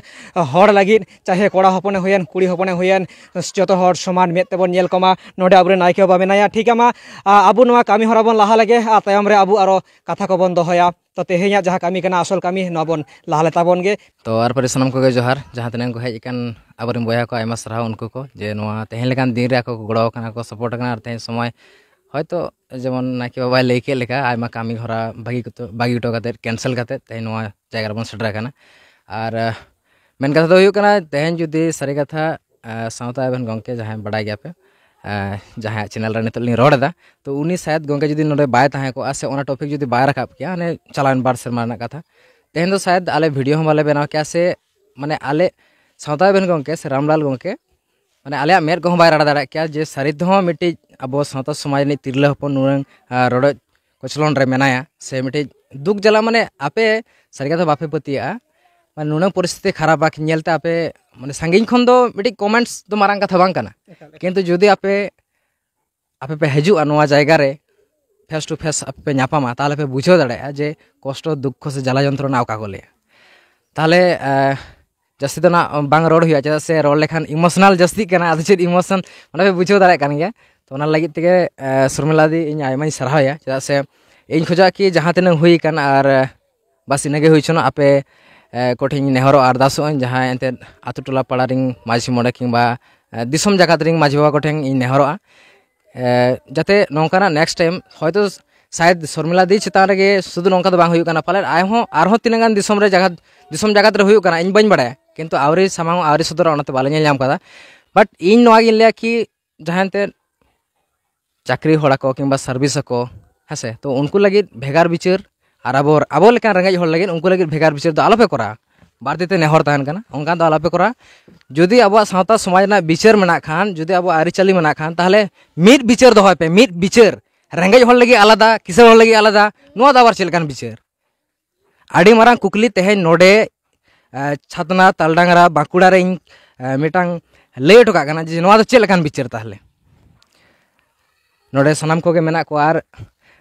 ᱦᱚᱲ ᱞᱟᱹᱜᱤᱫ, ᱪᱟᱦᱮ ᱠᱚᱲᱟ ᱦᱚᱯᱚᱱᱮ ᱦᱩᱭᱮᱱ, ᱠᱩᱲᱤ ᱦᱚᱯᱚᱱᱮ ᱦᱩᱭᱮᱱ, ᱡᱚᱛᱚ ᱦᱚᱲ ᱥᱚᱢᱟᱱ ᱢᱮᱫ ᱛᱮᱵᱚᱱ ᱧᱮᱞ ᱠᱚᱢᱟ᱾ ᱱᱚᱰᱮ ᱟᱵᱚᱨᱮᱱ ᱱᱟᱭᱠᱮ ᱵᱟᱵᱟ ᱢᱮᱱᱟᱭᱟ, ᱴᱷᱤᱠ ᱜᱮᱭᱟ, ᱢᱟ, ᱟ, ᱟᱵᱚ ᱱᱚᱣᱟ ᱠᱟᱹᱢᱤ ᱦᱚᱨᱟ ᱵᱚᱱ ᱞᱟᱦᱟ ᱞᱮᱜᱮ, ᱟᱨ ᱛᱟᱭᱚᱢ ᱨᱮ ᱟᱵᱚ ᱟᱨᱚ ᱠᱟᱛᱷᱟ ᱠᱚᱵᱚᱱ ᱫᱚᱦᱚᱭᱟ᱾ ᱛᱚ ᱛᱮᱦᱮᱧᱟᱜ ᱡᱟᱦᱟᱸ ᱠᱟᱹᱢᱤ ᱠᱟᱱᱟ, ᱟᱥᱚᱞ ᱠᱟᱹᱢᱤ, ᱱᱚᱣᱟ ᱵᱚᱱ ᱞᱟᱦᱟ ᱞᱮ ᱛᱟᱵᱚᱱ ᱜᱮ᱾ ᱛᱚ ᱟᱨ ᱯᱟᱹᱨᱤ ᱥᱟᱱᱟᱢ ᱠᱚᱜᱮ ᱡᱚᱦᱟᱨ, ᱡᱟᱦᱟᱸ ᱛᱤᱱᱟᱹᱜ ᱠᱚ ᱦᱮᱡ ᱟᱠᱟᱱ ᱟᱵᱚᱨᱮᱱ ᱵᱚᱭᱦᱟ ᱠᱚ, ᱟᱭᱢᱟ ᱥᱟᱨᱦᱟᱣ ᱩᱱᱠᱩ ᱠᱚ, ᱡᱮ ᱱᱚᱣᱟ ᱛᱮᱦᱮᱧ ᱞᱮᱠᱟᱱ ᱫᱤᱱ ᱨᱮ ᱟᱠᱚ ᱠᱚ ᱜᱚᱲᱚ ᱟᱠᱟᱱᱟ, ᱠᱚ support ᱟᱠᱟᱱᱟ᱾ ᱟᱨ ᱛᱮᱦᱮᱧ ᱥᱚᱢᱚᱭ ᱦᱚᱭᱛᱳ ᱡᱮᱢᱚᱱ ᱱᱟᱭᱠᱮ ᱵᱟᱵᱟᱭ ᱞᱟᱹᱭ ᱠᱮᱫ ᱞᱮᱠᱟ, ᱟᱭᱢᱟ ᱠᱟᱹᱢᱤ ᱦᱚᱨᱟ ᱵᱟᱹᱜᱤ ᱠᱚᱛᱚ, ᱵᱟᱹᱜᱤ ᱦᱚᱴᱚ ᱠᱟᱛᱮᱫ, cancel ᱠᱟᱛᱮᱫ ᱛᱮᱦᱮᱧ ᱱᱚᱣᱟ ᱡᱟᱭᱜᱟ ᱨᱮᱵᱚᱱ ᱥᱮᱴᱮᱨ ᱟᱠᱟᱱᱟ᱾ ᱟᱨ, ᱟᱦ, ᱢᱮᱱ ᱠᱟᱛᱷᱟ ᱫᱚ ᱦᱩᱭᱩᱜ ᱠᱟᱱᱟ, ᱛᱮᱦᱮᱧ ᱡᱩᱫᱤ ᱥᱟᱹᱨᱤ ᱠᱟᱛᱷᱟ, ᱟᱦ, ᱥᱟᱶᱛᱟ ᱟᱵᱮᱱ ᱜᱚᱢᱠᱮ ᱡᱟᱦᱟᱸᱭ ᱵᱟᱰᱟᱭ ᱜᱮᱭᱟᱯᱮ, ᱟᱦ, ᱡᱟᱦᱟᱸᱭᱟᱜ channel ᱨᱮ ᱱᱤᱛᱚᱜ ᱞᱤᱧ ᱨᱚᱲ ᱮᱫᱟ, ᱛᱚ ᱩᱱᱤ ᱥᱟᱭᱮᱫ ᱜᱚᱢᱠᱮ ᱡᱩᱫᱤ ᱱᱚᱰᱮ ᱵᱟᱭ ᱛᱟᱦᱮᱸ ᱠᱚᱜᱼᱟ ᱥᱮ ᱚᱱᱟ topic ᱡᱩᱫᱤ ᱵᱟᱭ ᱨᱟᱠᱟᱵ ᱠᱮᱭᱟ, ᱦᱟᱱᱮ ᱪᱟᱞᱟᱣᱮᱱ ᱵᱟᱨ ᱥᱮᱨᱢᱟ ᱨᱮᱱᱟᱜ ᱠᱟᱛᱷᱟ, ᱛᱮᱦᱮᱧ ᱫᱚ ᱥᱟᱭᱮᱫ ᱟᱞᱮ video ᱦᱚᱸ ᱵᱟᱞᱮ ᱵᱮᱱᱟᱣ ᱠᱮᱭᱟ, ᱥᱮ ᱢᱟᱱᱮ ᱟᱞᱮ ᱥᱟᱶᱛᱟ ᱟᱵᱮᱱ ᱜᱚᱢᱠᱮ ᱥᱮ ᱨᱟᱢᱞᱟᱞ ᱜᱚᱢᱠᱮ, ᱢᱟᱱᱮ ᱟᱞᱮᱭᱟᱜ ᱢᱮᱫ ᱠᱚᱦᱚᱸ ᱵᱟᱭ ᱨᱟᱲᱟ ᱫᱟᱲᱮᱭᱟᱜ ᱠᱮᱭᱟ ᱡᱮ ᱥᱟᱹᱨᱤ ᱛᱮᱦᱚᱸ ᱢᱤᱫᱴᱤᱡ ᱟᱵᱚ ᱥᱟᱶᱛᱟ ᱥᱚᱢᱟᱡᱽ ᱨᱤᱱᱤᱡ ᱛᱤᱨᱞᱟᱹ ᱦᱚᱯᱚᱱ ᱱᱩᱱᱟᱹᱝ, ᱟᱦ, ᱨᱚᱰᱚᱡ ᱠᱚᱪᱞᱚᱱ ᱨᱮ ᱢᱮᱱᱟᱭᱟ, ᱥᱮ ᱢᱤᱫᱴᱤᱡ ᱫᱩᱠ ᱡᱟᱞᱟ, ᱢᱟᱱᱮ ᱟᱯᱮ ᱥᱟᱹᱨᱤ ᱠᱟᱛᱷᱟ ᱵᱟᱯᱮ ᱯᱟᱹᱛᱭᱟᱹᱜᱼᱟ, ᱢᱟᱱᱮ ᱱᱩᱱᱟᱹᱝ ᱯᱚᱨᱤᱥᱛᱷᱤᱛᱤ ᱠᱷᱟᱨᱟᱯ ᱧᱮᱞᱛᱮ ᱟᱯᱮ, ᱢᱟᱱᱮ ᱥᱟᱺᱜᱤᱧ ᱠᱷᱚᱱ ᱫᱚ ᱢᱤᱫᱴᱤᱡ comments ᱫᱚ ᱢᱟᱨᱟᱝ ᱠᱟᱛᱷᱟ ᱵᱟᱝ ᱠᱟᱱᱟ, ᱮᱠᱟᱞ, ᱮᱠᱟᱞ᱾ ᱠᱤᱱᱛᱩ ᱡᱩᱫᱤ ᱟᱯᱮ, ᱟᱯᱮ ᱯᱮ ᱦᱤᱡᱩᱜᱼᱟ ᱱᱚᱣᱟ ᱡᱟᱭᱜᱟ ᱨᱮ, face to face ᱟᱯᱮ ᱯᱮ ᱧᱟᱯᱟᱢᱟ, ᱛᱟᱦᱚᱞᱮ ᱯᱮ ᱵᱩᱡᱷᱟᱹᱣ ᱫᱟᱲᱮᱭᱟᱜᱼᱟ ᱡᱮ ᱠᱚᱥᱴᱚ, ᱫᱩᱠᱠᱷᱚ ᱥᱮ ᱡᱟᱞᱟ ᱡᱚᱱᱛᱨᱚᱱᱟ ᱚᱠᱟ ᱠᱚ ᱞᱟᱹᱭᱟ᱾ ᱛᱟᱦᱚᱞᱮ, ᱟᱦ, ᱡᱟᱹᱥᱛᱤ ᱫᱚ ᱱᱟᱜ ᱵᱟᱝ ᱨᱚᱲ ᱦᱩᱭᱩᱜᱼᱟ, ᱪᱮᱫᱟᱜ ᱥᱮ ᱨᱚᱲ ᱞᱮᱠᱷᱟᱱ emotional ᱡᱟᱹᱥᱛᱤᱜ ᱠᱟᱱᱟ, ᱟᱫᱚ ᱪᱮᱫ emotion, ᱚᱱᱟ ᱯᱮ ᱵᱩᱡᱷᱟᱹᱣ ᱫᱟᱲᱮᱭᱟᱜ ᱠᱟᱱ ᱜᱮᱭᱟ᱾ ᱛᱚ ᱚᱱᱟ ᱞᱟᱹᱜᱤᱫ ᱛᱮᱜᱮ, ᱟᱦ, ᱥᱚᱨᱢᱤᱞᱟ ᱫᱤ ᱤᱧ ᱟᱭᱢᱟᱧ ᱥᱟᱨᱦᱟᱣᱮᱭᱟ, ᱪᱮᱫᱟᱜ ᱥᱮ ᱤᱧ ᱠᱷᱚᱡᱚᱜᱼᱟ ᱠᱤ ᱡᱟᱦᱟᱸ ᱛᱤᱱᱟᱹᱜ ᱦᱩᱭ ᱟᱠᱟᱱ, ᱟᱨ, ᱟᱦ, ᱵᱟᱥ ᱤᱱᱟᱹᱜᱮ ᱦᱩᱭ ᱦᱚᱪᱚᱱᱚᱜ, ᱟᱯᱮ, ᱟᱦ, ᱠᱚᱴᱷᱮᱱ ᱤᱧ ᱱᱮᱦᱚᱨᱚᱜᱼᱟ, ᱟᱨᱫᱟᱥᱚᱜ ᱟᱹᱧ, ᱡᱟᱦᱟᱸᱭ ᱮᱱᱛᱮᱫ ᱟᱛᱳ ᱴᱚᱞᱟ ᱯᱟᱲᱟ ᱨᱮᱱ ᱢᱟᱹᱡᱷᱤ ᱢᱚᱬᱮ ᱠᱤᱝᱵᱟ, ᱟᱦ, ᱫᱤᱥᱚᱢ ᱡᱟᱠᱟᱛ ᱨᱮᱱ ᱢᱟᱹᱡᱷᱤ ᱵᱟᱵᱟ ᱠᱚᱴᱷᱮᱱ ᱤᱧ ᱱᱮᱦᱚᱨᱚᱜᱼᱟ, ᱮ, ᱡᱟᱛᱮ ᱱᱚᱝᱠᱟᱱᱟᱜ next time ᱦᱚᱭᱛᱳ ᱥᱟᱭᱮᱫ ᱥᱚᱨᱢᱤᱞᱟ ᱫᱤ ᱪᱮᱛᱟᱱ ᱨᱮᱜᱮ ᱥᱩᱫᱷᱩ ᱱᱚᱝᱠᱟ ᱫᱚ ᱵᱟᱝ ᱦᱩᱭᱩᱜ ᱠᱟᱱᱟ, ᱯᱟᱞᱮᱫ ᱟᱡᱦᱚᱸ ᱟᱨᱦᱚᱸ ᱛᱤᱱᱟᱹᱜ ᱜᱟᱱ ᱫᱤᱥᱚᱢ ᱨᱮ ᱡᱟᱭᱜᱟ, ᱫᱤᱥᱚᱢ ᱡᱟᱠᱟᱛ ᱨᱮ ᱦᱩᱭᱩᱜ ᱠᱟᱱᱟ, ᱤᱧ ᱵᱟᱹᱧ ᱵᱟᱲᱟᱭᱟ, ᱠᱤᱱᱛᱩ ᱟᱹᱣᱨᱤ ᱥᱟᱢᱟᱝ ᱟᱹᱣᱨᱤ ᱥᱚᱫᱚᱨᱟ, ᱚᱱᱟᱛᱮ ᱵᱟᱞᱮ ᱧᱮᱞ ᱧᱟᱢ ᱠᱟᱫᱟ᱾ But ᱤᱧ ᱱᱚᱣᱟ ᱜᱤᱧ ᱞᱟᱹᱭᱟ ᱠᱤ ᱡᱟᱦᱟᱸᱭ ᱮᱱᱛᱮᱫ ᱪᱟᱹᱠᱨᱤ ᱦᱚᱲ ᱟᱠᱚ ᱠᱤᱝᱵᱟ service ᱟᱠᱚ, ᱦᱮᱸ ᱥᱮ, ᱛᱚ ᱩᱱᱠᱩ ᱞᱟᱹᱜᱤᱫ ᱵᱷᱮᱜᱟᱨ ᱵᱤᱪᱟᱹᱨ, ᱟᱨ ᱟᱵᱚ, ᱟᱵᱚ ᱞᱮᱠᱟᱱ ᱨᱮᱸᱜᱮᱡ ᱦᱚᱲ ᱞᱟᱹᱜᱤᱫ ᱩᱱᱠᱩ ᱞᱟᱹᱜᱤᱫ ᱵᱷᱮᱜᱟᱨ ᱵᱤᱪᱟᱹᱨ ᱫᱚ ᱟᱞᱚᱯᱮ ᱠᱚᱨᱟᱣᱟ᱾ ᱵᱟᱹᱲᱛᱤ ᱛᱮ ᱱᱮᱦᱚᱨ ᱛᱟᱦᱮᱱ ᱠᱟᱱᱟ, ᱚᱱᱠᱟ ᱫᱚ ᱟᱞᱚᱯᱮ ᱠᱚᱨᱟᱣᱟ᱾ ᱡᱩᱫᱤ ᱟᱵᱚᱣᱟᱜ ᱥᱟᱶᱛᱟ ᱥᱚᱢᱟᱡᱽ ᱨᱮᱱᱟᱜ ᱵᱤᱪᱟᱹᱨ ᱢᱮᱱᱟᱜ ᱠᱷᱟᱱ, ᱡᱩᱫᱤ ᱟᱵᱚᱣᱟᱜ ᱟᱹᱨᱤᱪᱟᱹᱞᱤ ᱢᱮᱱᱟᱜ ᱠᱷᱟᱱ, ᱛᱟᱦᱚᱞᱮ ᱢᱤᱫ ᱵᱤᱪᱟᱹᱨ ᱫᱚᱦᱚᱭ ᱯᱮ, ᱢᱤᱫ ᱵᱤᱪᱟᱹᱨ᱾ ᱨᱮᱸᱜᱮᱡ ᱦᱚᱲ ᱞᱟᱹᱜᱤᱫ ᱟᱞᱟᱫᱟ, ᱠᱤᱥᱟᱹᱬ ᱦᱚᱲ ᱞᱟᱹᱜᱤᱫ ᱟᱞᱟᱫᱟ, ᱱᱚᱣᱟ ᱫᱚ ᱟᱵᱟᱨ ᱪᱮᱫ ᱞᱮᱠᱟᱱ ᱵᱤᱪᱟᱹᱨ? ᱟᱹᱰᱤ ᱢᱟᱨᱟᱝ ᱠᱩᱠᱞᱤ ᱛᱮᱦᱮᱧ ᱱᱚᱰᱮ ᱪᱷᱟᱛᱱᱟ, ᱛᱟᱞᱰᱟᱝᱨᱟ, ᱵᱟᱸᱠᱩᱲᱟ ᱨᱮ ᱤᱧ ᱢᱤᱫᱴᱟᱝ ᱞᱟᱹᱭ ᱦᱚᱴᱚ ᱠᱟᱜ ᱠᱟᱱᱟ ᱡᱮ ᱱᱚᱣᱟ ᱫᱚ ᱪᱮᱫ ᱞᱮᱠᱟᱱ ᱵᱤᱪᱟᱹᱨ ᱛᱟᱦᱚᱞᱮ? ᱱᱚᱰᱮ ᱥᱟᱱᱟᱢ ᱠᱚᱜᱮ ᱢᱮᱱᱟᱜ ᱠᱚᱣᱟ᱾ ᱟᱨ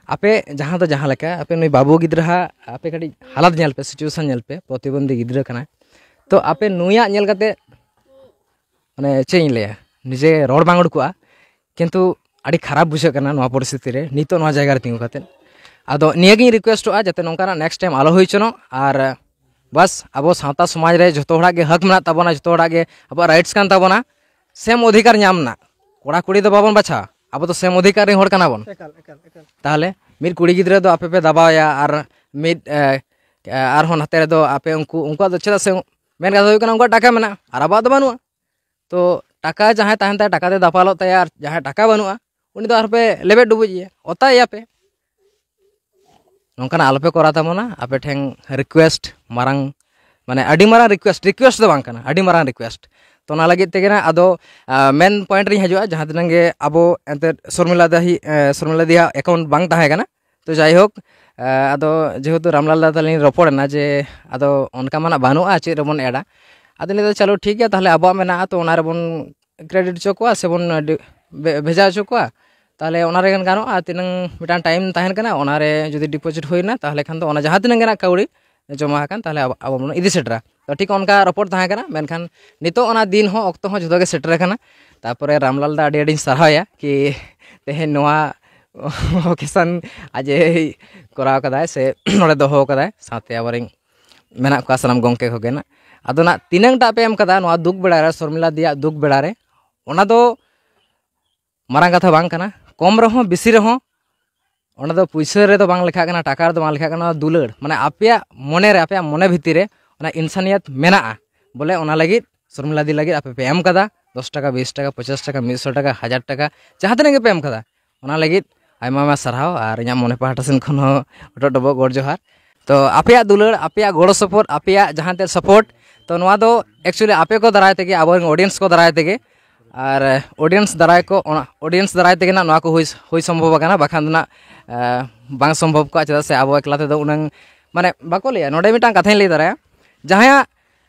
ᱟᱯᱮ ᱡᱟᱦᱟᱸ ᱫᱚ ᱡᱟᱦᱟᱸ ᱞᱮᱠᱟ, ᱟᱯᱮ ᱱᱩᱭ ᱵᱟᱹᱵᱩ ᱜᱤᱫᱽᱨᱟᱹ ᱦᱟᱸᱜ ᱟᱯᱮ ᱠᱟᱹᱴᱤᱡ ᱦᱟᱞᱟᱛ ᱧᱮᱞ ᱯᱮ, situation ᱧᱮᱞ ᱯᱮ, ᱯᱨᱚᱛᱤᱵᱚᱱᱫᱷᱤ ᱜᱤᱫᱽᱨᱟᱹ ᱠᱟᱱᱟᱭ᱾ ᱛᱚ ᱟᱯᱮ ᱱᱩᱭᱟᱜ ᱧᱮᱞ ᱠᱟᱛᱮ, ᱢᱟᱱᱮ ᱪᱮᱫ ᱤᱧ ᱞᱟᱹᱭᱟ, ᱱᱤᱡᱮ ᱨᱚᱲ ᱵᱟᱝ ᱩᱰᱩᱠᱚᱜᱼᱟ, ᱠᱤᱱᱛᱩ ᱟᱹᱰᱤ ᱠᱷᱟᱨᱟᱯ ᱵᱩᱡᱷᱟᱹᱜ ᱠᱟᱱᱟ ᱱᱚᱣᱟ ᱯᱚᱨᱤᱥᱛᱷᱤᱛᱤ ᱨᱮ, ᱱᱤᱛᱚᱜ ᱱᱚᱣᱟ ᱡᱟᱭᱜᱟ ᱨᱮ ᱛᱤᱸᱜᱩ ᱠᱟᱛᱮ᱾ ᱟᱫᱚ ᱱᱤᱭᱟᱹᱜᱤᱧ request ᱚᱜᱼᱟ ᱡᱟᱛᱮ ᱱᱚᱝᱠᱟᱱᱟᱜ next time ᱟᱞᱚ ᱦᱩᱭ ᱦᱚᱪᱚᱱᱚᱜ᱾ ᱟᱨ ᱵᱟᱥ, ᱟᱵᱚ ᱥᱟᱶᱛᱟ ᱥᱚᱢᱟᱡᱽ ᱨᱮ ᱡᱚᱛᱚ ᱦᱚᱲᱟᱜ ᱜᱮ ᱦᱚᱠ ᱢᱮᱱᱟᱜ ᱛᱟᱵᱚᱱᱟ, ᱡᱚᱛᱚ ᱦᱚᱲᱟᱜ ᱜᱮ ᱟᱵᱚᱣᱟᱜ rights ᱠᱟᱱ ᱛᱟᱵᱚᱱᱟ, same ᱚᱫᱷᱤᱠᱟᱨ ᱧᱟᱢ ᱨᱮᱱᱟᱜ᱾ ᱠᱚᱲᱟ ᱠᱩᱲᱤ ᱫᱚ ᱵᱟᱵᱚᱱ ᱵᱟᱪᱷᱟᱣᱟ, ᱟᱵᱚ ᱫᱚ same ᱚᱫᱷᱤᱠᱟᱨ ᱨᱮᱱ ᱦᱚᱲ ᱠᱟᱱᱟ ᱵᱚᱱ᱾ ᱮᱠᱟᱞ ᱮᱠᱟᱞ ᱮᱠᱟᱞ ᱛᱟᱦᱚᱞᱮ ᱢᱤᱫ ᱠᱩᱲᱤ ᱜᱤᱫᱽᱨᱟᱹ ᱫᱚ ᱟᱯᱮ ᱯᱮ ᱫᱟᱵᱟᱣᱮᱭᱟ, ᱟᱨ ᱢᱤᱫ ᱮ, ᱟᱨᱦᱚᱸ ᱱᱟᱛᱮ ᱨᱮᱫᱚ ᱟᱯᱮ ᱩᱱᱠᱩ, ᱩᱱᱠᱩᱣᱟᱜ ᱫᱚ ᱪᱮᱫᱟᱜ ᱥᱮ ᱢᱮᱱ ᱠᱟᱛᱷᱟ ᱦᱩᱭᱩᱜ ᱠᱟᱱᱟ ᱩᱱᱠᱩᱣᱟᱜ ᱴᱟᱠᱟ ᱢᱮᱱᱟᱜᱼᱟ ᱟᱨ ᱟᱵᱚᱣᱟᱜ ᱫᱚ ᱵᱟᱹᱱᱩᱜᱼᱟ᱾ ᱛᱚ ᱴᱟᱠᱟ ᱡᱟᱦᱟᱸᱭ ᱛᱟᱦᱮᱱ ᱛᱟᱭᱟ, ᱴᱟᱠᱟ ᱛᱮ ᱫᱟᱯᱟᱞᱚᱜ ᱛᱟᱭᱟ, ᱟᱨ ᱡᱟᱦᱟᱸᱭ ᱴᱟᱠᱟ ᱵᱟᱹᱱᱩᱜᱼᱟ, ᱩᱱᱤ ᱫᱚ ᱟᱨᱦᱚᱸ ᱯᱮ ᱞᱮᱵᱮᱫ ᱰᱩᱵᱩᱡ ᱮᱭᱟ, ᱚᱛᱟᱭᱮᱭᱟ ᱯᱮ᱾ ᱱᱚᱝᱠᱟᱱᱟᱜ ᱟᱞᱚᱯᱮ ᱠᱚᱨᱟᱣ ᱛᱟᱵᱚᱱᱟ᱾ ᱟᱯᱮ ᱴᱷᱮᱱ request, ᱢᱟᱨᱟᱝ, ᱢᱟᱱᱮ ᱟᱹᱰᱤ ᱢᱟᱨᱟᱝ request, request ᱫᱚ ᱵᱟᱝ ᱠᱟᱱᱟ, ᱟᱹᱰᱤ ᱢᱟᱨᱟᱝ request᱾ ᱛᱚ ᱚᱱᱟ ᱞᱟᱹᱜᱤᱫ ᱛᱮᱜᱮ ᱱᱟᱜ ᱟᱫᱚ ᱢᱮᱱ ᱯᱚᱭᱮᱱᱴ ᱨᱤᱧ ᱦᱤᱡᱩᱜᱼᱟ, ᱡᱟᱦᱟᱸ ᱛᱤᱱᱟᱹᱜ ᱜᱮ ᱟᱵᱚ ᱮᱱᱛᱮᱫ ᱥᱚᱨᱢᱤᱞᱟ ᱫᱟᱦᱤ ᱥᱚᱨᱢᱤᱞᱟ ᱫᱤᱭᱟᱜ ᱮᱠᱟᱣᱩᱱᱴ ᱵᱟᱝ ᱛᱟᱦᱮᱸ ᱠᱟᱱᱟ᱾ ᱛᱚ ᱡᱟᱭᱦᱳᱠ, ᱟᱫᱚ ᱡᱮᱦᱮᱛᱩ ᱨᱟᱢᱞᱟᱞ ᱫᱟ ᱛᱟᱹᱞᱤᱧ ᱨᱚᱯᱚᱲ ᱮᱱᱟ ᱡᱮ ᱟᱫᱚ ᱚᱱᱠᱟ ᱢᱟ ᱱᱟᱜ ᱵᱟᱹᱱᱩᱜᱼᱟ, ᱪᱮᱫ ᱨᱮᱵᱚᱱ ᱮᱰᱟ? ᱟᱫᱚ ᱞᱟᱹᱭ ᱫᱟ ᱪᱚᱞᱚ ᱴᱷᱤᱠ ᱜᱮᱭᱟ, ᱛᱟᱦᱚᱞᱮ ᱟᱵᱚᱣᱟᱜ ᱢᱮᱱᱟᱜᱼᱟ, ᱛᱚ ᱚᱱᱟ ᱨᱮᱵᱚᱱ ᱠᱨᱮᱰᱤᱴ ᱦᱚᱪᱚ ᱠᱚᱣᱟ ᱥᱮᱵᱚᱱ ᱰᱤ- ᱵᱷᱮ- ᱵᱷᱮᱡᱟ ᱦᱚᱪᱚ ᱠᱚᱣᱟ, ᱛᱟᱦᱚᱞᱮ ᱚᱱᱟ ᱨᱮᱜᱮ ᱜᱟᱱᱚᱜᱼᱟ᱾ ᱛᱤᱱᱟᱹᱝ ᱢᱤᱫᱴᱟᱝ ᱴᱟᱭᱤᱢ ᱛᱟᱦᱮᱱ ᱠᱟᱱᱟ, ᱚᱱᱟᱨᱮ ᱡᱩᱫᱤ ᱰᱤᱯᱚᱡᱤᱴ ᱦᱩᱭᱱᱟ, ᱛᱟᱦᱚᱞᱮ ᱠᱷᱟᱱ ᱫᱚ ᱚᱱᱟ ᱡᱟᱦᱟᱸ ᱛᱤᱱᱟᱹᱝ ᱜᱮ ᱱᱟᱜ ᱠᱟᱹᱣᱰᱤ ᱡᱚᱢᱟ ᱟᱠᱟᱱ, ᱛᱟᱦᱚᱞᱮ ᱟᱵᱚ ᱟᱵᱚ ᱵᱚᱱ ᱤᱫᱤ ᱥᱮᱴᱮᱨᱟ᱾ ᱛᱚ ᱴᱷᱤᱠ ᱚᱱᱠᱟ ᱨᱚᱯᱚᱲ ᱛᱟᱦᱮᱸ ᱠᱟᱱᱟ, ᱢᱮᱱᱠᱷᱟᱱ ᱱᱤᱛᱚᱜ ᱚᱱᱟ ᱫᱤᱱ ᱦᱚᱸ ᱚᱠᱛᱚ ᱦᱚᱸ ᱡᱷᱚᱛᱚ ᱜᱮ ᱥᱮᱴᱮᱨ ᱟᱠᱟᱱᱟ᱾ ᱛᱟᱨᱯᱚᱨᱮ ᱨᱟᱢᱞᱟᱞ ᱫᱟ ᱟᱹᱰᱤ ᱟᱹᱰᱤᱧ ᱥᱟᱨᱦᱟᱣᱮᱭᱟ ᱠᱤ ᱛᱮᱦᱮᱧ ᱱᱚᱣᱟ ᱳᱠᱮᱥᱚᱱ ᱟᱡ ᱮᱭ ᱠᱚᱨᱟᱣ ᱠᱟᱫᱟᱭ ᱥᱮ ᱱᱚᱰᱮ ᱫᱚᱦᱚ ᱠᱟᱫᱟᱭ, ᱥᱟᱶᱛᱮ ᱟᱵᱚᱨᱮᱱ ᱢᱮᱱᱟᱜ ᱠᱚᱣᱟ ᱥᱟᱱᱟᱢ ᱜᱚᱢᱠᱮ ᱠᱚᱜᱮ ᱱᱟᱜ᱾ ᱟᱫᱚ ᱱᱟᱜ ᱛᱤᱱᱟᱹᱝ ᱴᱟᱜ ᱯᱮ ᱮᱢ ᱠᱟᱫᱟ ᱱᱚᱣᱟ ᱫᱩᱠ ᱵᱮᱲᱟ ᱨᱮ, ᱥᱚᱨᱢᱤᱞᱟ ᱫᱤᱭᱟᱜ ᱫᱩᱠ ᱵᱮᱲᱟ ᱨᱮ, ᱚᱱᱟ ᱫᱚ ᱢᱟᱨᱟᱝ ᱠᱟᱛᱷᱟ ᱵᱟᱝ ᱠᱟᱱᱟ᱾ ᱠᱚᱢ ᱨᱮᱦᱚᱸ ᱵᱮᱥᱤ ᱨᱮᱦᱚᱸ ᱚᱱᱟ ᱫᱚ ᱯᱩᱭᱥᱟᱹ ᱨᱮᱫᱚ ᱵᱟᱝ ᱞᱮᱠᱷᱟᱜ ᱠᱟᱱᱟ, ᱴᱟᱠᱟ ᱨᱮᱫᱚ ᱵᱟᱝ ᱞᱮᱠᱷᱟᱜ ᱠᱟᱱᱟ, ᱚᱱᱟ ᱫᱩᱞᱟᱹᱲ, ᱢᱟᱱᱮ ᱟᱯᱮᱭᱟᱜ ᱢᱚᱱᱮ ᱨᱮ, ᱟᱯᱮᱭᱟᱜ ᱢᱚᱱᱮ ᱵᱷᱤᱛᱤᱨ ᱨᱮ ᱚᱱᱟ ᱤᱱᱥᱟᱱᱤᱭᱟᱛ ᱢᱮᱱᱟᱜᱼᱟ, ᱵᱚᱞᱮ ᱚᱱᱟ ᱞᱟᱹᱜᱤᱫ ᱥᱚᱨᱢᱤᱞᱟ ᱫᱤ ᱞᱟᱹᱜᱤᱫ ᱟᱯᱮ ᱯᱮ ᱮᱢ ᱠᱟᱫᱟ, ᱫᱚᱥ ᱴᱟᱠᱟ, ᱵᱤᱥ ᱴᱟᱠᱟ, ᱯᱚᱪᱟᱥ ᱴᱟᱠᱟ, ᱢᱤᱫᱥᱚ ᱴᱟᱠᱟ, ᱦᱟᱡᱟᱨ ᱴᱟᱠᱟ, ᱡᱟᱦᱟᱸ ᱛᱤᱱᱟᱹᱜ ᱜᱮᱯᱮ ᱮᱢ ᱠᱟᱫᱟ, ᱚᱱᱟ ᱞᱟᱹᱜᱤᱫ ᱟᱭᱢᱟ ᱟᱭᱢᱟ ᱥᱟᱨᱦᱟᱣ᱾ ᱟᱨ ᱤᱧᱟᱹᱜ ᱢᱚᱱᱮ ᱯᱟᱦᱴᱟ ᱥᱮᱱ ᱠᱷᱚᱱ ᱦᱚᱸ ᱰᱚᱵᱚᱜ ᱰᱚᱵᱚᱜ ᱜᱚᱰ ᱡᱚᱦᱟᱨ᱾ ᱛᱚ ᱟᱯᱮᱭᱟᱜ ᱫᱩᱞᱟᱹᱲ, ᱟᱯᱮᱭᱟᱜ ᱜᱚᱲᱚ ᱥᱚᱯᱚᱦᱚᱫ, ᱟᱯᱮᱭᱟᱜ ᱡᱟᱦᱟᱸ ᱛᱮ ᱥᱟᱯᱳᱨᱴ, ᱛᱚ ᱱᱚᱣᱟ ᱫᱚ ᱮᱠᱪᱩᱭᱮᱞᱤ ᱟᱯᱮ ᱠᱚ ᱫᱟᱨᱟᱭ ᱛᱮᱜᱮ, ᱟᱵᱚᱨᱮᱱ ᱚᱰᱤᱭᱮᱱᱥ ᱠᱚ ᱫᱟᱨᱟᱭ ᱛᱮᱜᱮ ᱟᱨ ᱚᱰᱤᱭᱮᱱᱥ ᱫᱟᱨᱟᱭ ᱠᱚ, ᱚᱱᱟ ᱚᱰᱤᱭᱮᱱᱥ ᱫᱟᱨᱟᱭ ᱛᱮᱜᱮ ᱱᱟᱜ ᱱᱚᱣᱟ ᱠᱚ ᱦᱩᱭ ᱦᱩᱭ ᱥᱚᱢᱵᱷᱚᱵ ᱟᱠᱟᱱᱟ, ᱵᱟᱠᱷᱟᱱ ᱫᱚ ᱱᱟᱜ ᱵᱟᱝ ᱥᱚᱢᱵᱷᱚᱵ ᱠᱚᱜᱼᱟ᱾ ᱪᱮᱫᱟᱜ ᱥᱮ ᱟᱵᱚ ᱮᱠᱞᱟ ᱛᱮᱫᱚ ᱩᱱᱟᱹᱝ, ᱢᱟᱱᱮ, ᱵᱟᱠᱚ ᱞᱟᱹᱭᱟ᱾ ᱱᱚᱰᱮ ᱢᱤᱫᱴᱟᱝ ᱠᱟᱛᱷᱟᱧ ᱞᱟᱹᱭ ᱫᱟᱲᱮᱭᱟᱜᱼᱟ, ᱡᱟᱦᱟᱸᱭᱟᱜ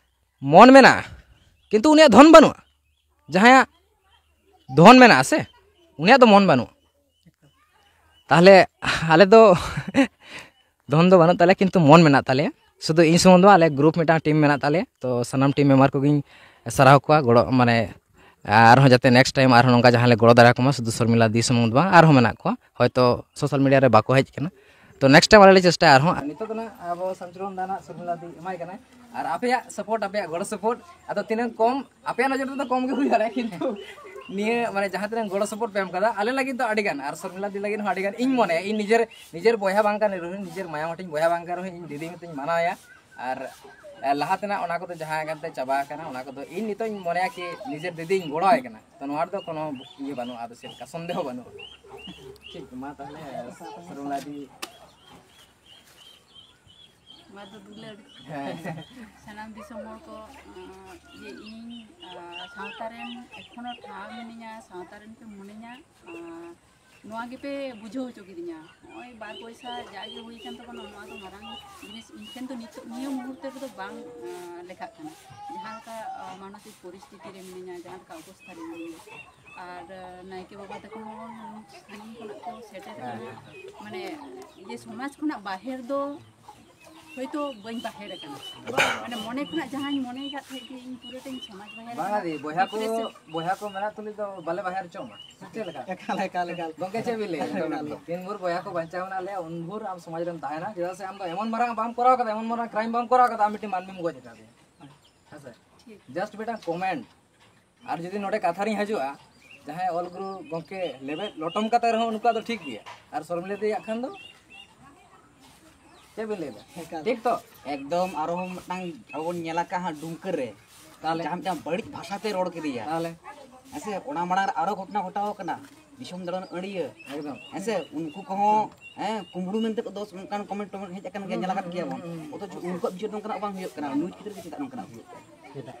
ᱢᱚᱱ ᱢᱮᱱᱟᱜᱼᱟ ᱠᱤᱱᱛᱩ ᱩᱱᱤᱭᱟᱜ ᱫᱷᱚᱱ ᱵᱟᱹᱱᱩᱜᱼᱟ, ᱡᱟᱦᱟᱸᱭᱟᱜ ᱫᱷᱚᱱ ᱢᱮᱱᱟᱜᱼᱟ ᱥᱮ, ᱩᱱᱤᱭᱟᱜ ᱫᱚ ᱢᱚᱱ ᱵᱟᱹᱱᱩᱜᱼᱟ᱾ ᱛᱟᱦᱚᱞᱮ ᱟᱞᱮ ᱫᱚ ᱫᱷᱚᱱ ᱫᱚ ᱵᱟᱹᱱᱩᱜ ᱛᱟᱞᱮᱭᱟ, ᱠᱤᱱᱛᱩ ᱢᱚᱱ ᱢᱮᱱᱟᱜ ᱛᱟᱞᱮᱭᱟ᱾ ᱥᱩᱫᱷᱩ ᱤᱧ ᱥᱩᱢᱩᱝ ᱫᱚ ᱵᱟᱝ, ᱟᱞᱮ ᱜᱨᱩᱯ ᱢᱤᱫᱴᱟᱝ ᱴᱤᱢ ᱢᱮᱱᱟᱜ ᱛᱟᱞᱮᱭᱟ᱾ ᱛᱚ ᱥᱟᱱᱟᱢ ᱴᱤᱢ ᱢᱮᱢᱵᱟᱨ ᱠᱚᱜᱮᱧ ᱥᱟᱨᱦᱟᱣ ᱠᱚᱣᱟ, ᱜᱚᱲᱚ, ᱢᱟᱱᱮ, ᱟᱨᱦᱚᱸ ᱡᱟᱛᱮ ᱱᱮᱠᱥᱴ ᱴᱟᱭᱤᱢ ᱟᱨᱦᱚᱸ ᱱᱚᱝᱠᱟ ᱡᱟᱦᱟᱸ ᱞᱮ ᱜᱚᱲᱚ ᱫᱟᱲᱮ ᱟᱠᱚ ᱢᱟ, ᱥᱩᱫᱷᱩ ᱥᱚᱨᱢᱤᱞᱟ ᱫᱤ ᱥᱩᱢᱩᱝ ᱫᱚ ᱵᱟᱝ, ᱟᱨᱦᱚᱸ ᱢᱮᱱᱟᱜ ᱠᱚᱣᱟ, ᱦᱚᱭᱛᱳ ᱥᱳᱥᱟᱞ ᱢᱤᱰᱤᱭᱟ ᱨᱮ ᱵᱟᱠᱚ ᱦᱮᱡ ᱠᱟᱱᱟ᱾ ᱛᱚ ᱱᱮᱠᱥᱴ ᱴᱟᱭᱤᱢ ᱟᱞᱮ ᱞᱮ ᱪᱮᱥᱴᱟᱭᱟ ᱟᱨᱦᱚᱸ᱾ ᱟᱨ ᱱᱤᱛᱚᱜ ᱫᱚ ᱱᱟᱜ ᱟᱵᱚ ᱥᱟᱢᱪᱩᱨᱚᱱ ᱫᱟ ᱱᱟᱜ ᱥᱚᱨᱢᱤᱞᱟ ᱫᱤ ᱮᱢᱟᱭ ᱠᱟᱱᱟᱭ, ᱟᱨ ᱟᱯᱮᱭᱟᱜ ᱥᱟᱯᱳᱨᱴ, ᱟᱯᱮᱭᱟᱜ ᱜᱚᱲᱚ ᱥᱟᱯᱳᱨᱴ, ᱟᱫᱚ ᱛᱤᱱᱟᱹᱜ ᱠᱚᱢ, ᱟᱯᱮᱭᱟᱜ ᱱᱚᱡᱚᱨ ᱛᱮᱫᱚ ᱠᱚᱢ ᱜᱮ ᱦᱩᱭ ᱫᱟᱲᱮᱭᱟᱜᱼᱟ, ᱠᱤᱱᱛᱩ ᱱᱤᱭᱟᱹ, ᱢᱟᱱᱮ, ᱡᱟᱦᱟᱸ ᱛᱤᱱᱟᱹᱜ ᱜᱚᱲᱚ ᱥᱟᱯᱳᱨᱴ ᱯᱮ ᱮᱢ ᱠᱟᱫᱟ ᱟᱞᱮ ᱞᱟᱹᱜᱤᱫ ᱫᱚ ᱟᱹᱰᱤ ᱜᱟᱱ, ᱟᱨ ᱥᱚᱨᱢᱤᱞᱟ ᱫᱤ ᱞᱟᱹᱜᱤᱫ ᱦᱚᱸ ᱟᱹᱰᱤ ᱜᱟᱱ, ᱤᱧ ᱢᱚᱱᱮ, ᱤᱧ ᱱᱤᱡᱮᱨ, ᱱᱤᱡᱮᱨ ᱵᱚᱭᱦᱟ ᱵᱟᱝ ᱠᱟᱱ ᱨᱮᱦᱚᱸ, ᱱᱤᱡᱮᱨ ᱢᱟᱭᱟᱢ ᱦᱟᱹᱴᱤᱧ ᱵᱚᱭᱦᱟ ᱵᱟᱝ ᱠᱟᱱ ᱨᱮᱦᱚᱸ, ᱤᱧ ᱫᱤᱫᱤ ᱢᱮᱱᱛᱮᱧ ᱢᱟᱱᱟᱣᱮᱭᱟ᱾ ᱟᱨ, ᱟᱨ ᱞᱟᱦᱟ ᱛᱮᱱᱟᱜ ᱚᱱᱟ ᱠᱚᱫᱚ ᱡᱟᱦᱟᱸ ᱠᱟᱱᱛᱮ ᱪᱟᱵᱟ ᱟᱠᱟᱱᱟ, ᱚᱱᱟ ᱠᱚᱫᱚ ᱤᱧ ᱱᱤᱛᱚᱜ ᱤᱧ ᱢᱚᱱᱮᱭᱟ ᱠᱤ ᱱᱤᱡᱮᱨ ᱫᱤᱫᱤᱧ ᱜᱚᱲᱚᱣᱟᱭ ᱠᱟᱱᱟ᱾ ᱛᱚ ᱱᱚᱣᱟ ᱨᱮᱫᱚ ᱠᱳᱱᱳ ᱤᱭᱟᱹ ᱵᱟᱹᱱᱩᱜᱼᱟ, ᱟᱫᱚ ᱪᱮᱫ ᱞᱮᱠᱟ ᱥᱚᱱᱫᱮᱦᱚ ᱵᱟᱹᱱᱩᱜᱼᱟ᱾ ᱴᱷᱤᱠ, ᱢᱟ ᱛᱟᱦᱚᱞᱮ ᱥᱚᱨᱢᱤᱞᱟ ᱫᱤ᱾ ᱱᱚᱣᱟ ᱫᱚ ᱫᱩᱞᱟᱹᱲ᱾ ᱦᱮᱸ᱾ ᱥᱟᱱᱟᱢ ᱫᱤᱥᱚᱢ ᱦᱚᱲ ᱠᱚ, ᱟᱸ, ᱡᱮ ᱤᱧ, ᱟᱸ, ᱥᱟᱶᱛᱟ ᱨᱮᱱ ᱮᱠᱷᱚᱱᱳ ᱴᱷᱟᱶ ᱢᱤᱱᱟᱹᱧᱟ, ᱥᱟᱶᱛᱟ ᱨᱮᱱ ᱯᱮ ᱢᱚᱱᱮᱧᱟ, ᱟᱸ, ᱱᱚᱣᱟ ᱜᱮᱯᱮ ᱵᱩᱡᱷᱟᱹᱣ ᱦᱚᱪᱚ ᱠᱤᱫᱤᱧᱟ᱾ ᱱᱚᱜᱼᱚᱭ ᱵᱟᱨ ᱯᱚᱭᱥᱟ ᱡᱟᱜᱮ ᱦᱩᱭ ᱠᱟᱱ ᱛᱟᱵᱚᱱᱟ, ᱱᱚᱣᱟ ᱫᱚ ᱢᱟᱨᱟᱝ ᱡᱤᱱᱤᱥ ᱤᱧ ᱴᱷᱮᱱ ᱫᱚ ᱱᱤᱛᱚᱜ ᱱᱤᱭᱟᱹ ᱢᱩᱦᱩᱨᱛᱚ ᱨᱮᱫᱚ ᱵᱟᱝ, ᱟᱸ, ᱞᱮᱠᱷᱟᱜ ᱠᱟᱱᱟ᱾ ᱡᱟᱦᱟᱸ ᱞᱮᱠᱟ, ᱟᱸ, ᱢᱟᱱᱚᱥᱤᱠ ᱯᱚᱨᱤᱥᱛᱷᱤᱛᱤ ᱨᱮ ᱢᱤᱱᱟᱹᱧᱟ, ᱡᱟᱦᱟᱸ ᱞᱮᱠᱟ ᱚᱵᱚᱥᱛᱷᱟ ᱨᱮ ᱢᱤᱱᱟᱹᱧᱟ, ᱟᱨ, ᱟᱸ, ᱱᱟᱭᱠᱮ ᱵᱟᱵᱟ ᱛᱟᱠᱚ ᱦᱚᱸ ᱥᱟᱺᱜᱤᱧ ᱠᱷᱚᱱᱟᱜ ᱠᱚ ᱥᱮᱴᱮᱨ ᱟᱠᱟᱱᱟ᱾ ᱢᱟᱱᱮ, ᱤᱭᱟᱹ, ᱥᱚᱢᱟᱡᱽ ᱠᱷᱚᱱᱟᱜ ᱵᱟᱦᱮᱨ ᱫᱚ ᱦᱳᱭᱛᱳ ᱵᱟᱹᱧ ᱵᱟᱦᱮᱨ ᱟᱠᱟᱱᱟ᱾ ᱢᱟᱱᱮ, ᱢᱚᱱᱮ ᱠᱷᱚᱱᱟᱜ ᱡᱟᱦᱟᱸᱧ ᱢᱚᱱᱮ ᱟᱠᱟᱫ ᱛᱟᱦᱮᱸᱫ ᱡᱮ ᱤᱧ ᱯᱩᱨᱟᱹᱴᱟᱧ ᱥᱚᱢᱟᱡᱽ ᱵᱟᱦᱮᱨ ᱵᱟᱝᱟ ᱟᱠᱟᱱᱟ᱾ ᱫᱤ, ᱵᱚᱭᱦᱟ ᱠᱚ, ᱰᱤᱯᱨᱮᱥᱚᱱ᱾ ᱵᱚᱭᱦᱟ ᱠᱚ ᱢᱮᱱᱟᱜ ᱛᱩᱞᱩᱡ ᱫᱚ ᱵᱟᱞᱮ ᱵᱟᱦᱮᱨ ᱦᱚᱪᱚ ᱟᱢᱟ᱾ ᱥᱮ ᱪᱮᱫ ᱞᱮᱠᱟ? ᱮᱠᱟᱞ, ᱮᱠᱟᱞ, ᱮᱠᱟᱞ᱾ ᱜᱚᱝᱠᱮ, ᱪᱮᱫ ᱵᱤᱱ ᱞᱟᱹᱭᱟ? ᱮᱠᱟᱞ, ᱮᱠᱟᱞ᱾ ᱛᱤᱱ ᱵᱷᱳᱨ ᱵᱚᱭᱦᱟ ᱠᱚ ᱵᱟᱧᱪᱟᱣ ᱢᱮᱱᱟᱜ ᱞᱮᱭᱟ, ᱩᱱ ᱵᱷᱳᱨ ᱟᱢ ᱥᱚᱢᱟᱡᱽ ᱨᱮᱢ ᱛᱟᱦᱮᱱᱟ᱾ ᱪᱮᱫᱟᱜ ᱥᱮ ᱟᱢ ᱫᱚ ᱮᱢᱚᱱ ᱢᱟᱨᱟᱝ ᱵᱟᱢ ᱠᱚᱨᱟᱣ ᱠᱟᱫᱟ, ᱮᱢᱚᱱ ᱢᱟᱨᱟᱝ ᱠᱨᱟᱭᱤᱢ ᱵᱟᱢ ᱠᱚᱨᱟᱣ ᱠᱟᱫᱟ, ᱟᱢ ᱢᱤᱫᱴᱮᱱ ᱢᱟᱹᱱᱢᱤᱢ ᱜᱚᱡ ᱟᱠᱟᱫᱮᱭᱟ᱾ ᱦᱮᱸ ᱥᱮ? ᱴᱷᱤᱠ᱾ Just ᱢᱤᱫᱴᱟᱝ ᱠᱚᱢᱮᱱᱴ᱾ ᱟᱨ ᱡᱩᱫᱤ ᱱᱚᱰᱮ ᱠᱟᱛᱷᱟ ᱨᱤᱧ ᱦᱤᱡᱩᱜᱼᱟ, ᱡᱟᱦᱟᱸᱭ ᱚᱞ ᱜᱩᱨᱩ ᱜᱚᱢᱠᱮ ᱞᱮᱵᱮᱫ ᱞᱚᱴᱚᱢ ᱠᱟᱛᱮ ᱨᱮᱦᱚᱸ ᱩᱱᱠᱩᱣᱟᱜ ᱫᱚ ᱴᱷᱤᱠ ᱜᱮᱭᱟ, ᱟᱨ ᱥᱚᱨᱢᱤᱞᱟ ᱫᱤᱭᱟᱜ ᱠᱷᱟᱱ ᱫᱚ ᱪᱮᱫ ᱵᱤᱱ ᱞᱟᱹᱭᱫᱟ? ᱮᱠᱟᱞ᱾ ᱴᱷᱤᱠ ᱛᱚ? ᱮᱠᱫᱚᱢ᱾ ᱟᱨᱦᱚᱸ ᱢᱤᱫᱴᱟᱝ ᱟᱵᱚ ᱵᱚᱱ ᱧᱮᱞ ᱟᱠᱟᱫᱼᱟ ᱦᱟᱸᱜ ᱰᱩᱢᱠᱟᱹ ᱨᱮ, ᱛᱟᱦᱚᱞᱮ? ᱡᱟᱦᱟᱸ ᱢᱤᱫᱴᱟᱝ ᱵᱟᱹᱲᱤᱡ ᱵᱷᱟᱥᱟᱛᱮ ᱨᱚᱲ ᱠᱮᱫᱮᱭᱟ᱾ ᱛᱟᱦᱚᱞᱮ? ᱦᱮᱸ ᱥᱮ, ᱚᱱᱟ ᱢᱟᱲᱟᱝ ᱨᱮ ᱟᱨᱚ ᱜᱷᱚᱴᱚᱱᱟ ᱜᱷᱚᱴᱟᱣ ᱟᱠᱟᱱᱟ, ᱫᱤᱥᱚᱢ ᱫᱟᱬᱟᱱ ᱟᱹᱲᱤᱭᱟᱹ᱾ ᱮᱠᱫᱚᱢ᱾ ᱦᱮᱸ ᱥᱮ, ᱩᱱᱠᱩ ᱠᱚᱦᱚᱸ, ᱦᱮᱸ, ᱠᱩᱢᱵᱽᱲᱩ ᱢᱮᱱᱛᱮ ᱠᱚ ᱫᱚᱥ ᱚᱱᱠᱟᱱ ᱠᱚᱢᱮᱱᱴ ᱴᱚᱢᱮᱱᱴ ᱦᱮᱡ ᱟᱠᱟᱱ ᱜᱮᱭᱟ, ᱧᱮᱞ ᱟᱠᱟᱫ ᱜᱮᱭᱟ ᱵᱚᱱ᱾ ᱦᱩᱸ, ᱦᱩᱸ, ᱦᱩᱸ᱾ ᱚᱛᱷᱚᱪᱚ ᱩᱱᱠᱩᱣᱟᱜ ᱵᱤᱪᱟᱹᱨ ᱱᱚᱝᱠᱟᱱᱟᱜ ᱵᱟᱝ ᱦᱩᱭᱩᱜ ᱠᱟᱱᱟ, ᱱᱩᱭ ᱠᱷᱮᱛᱨᱮ ᱜᱮ ᱪᱮᱫᱟᱜ ᱱᱚᱝᱠᱟᱱᱟᱜ ᱦᱩᱭᱩᱜ ᱠᱟᱱᱟ? ᱪᱮᱫᱟᱜ?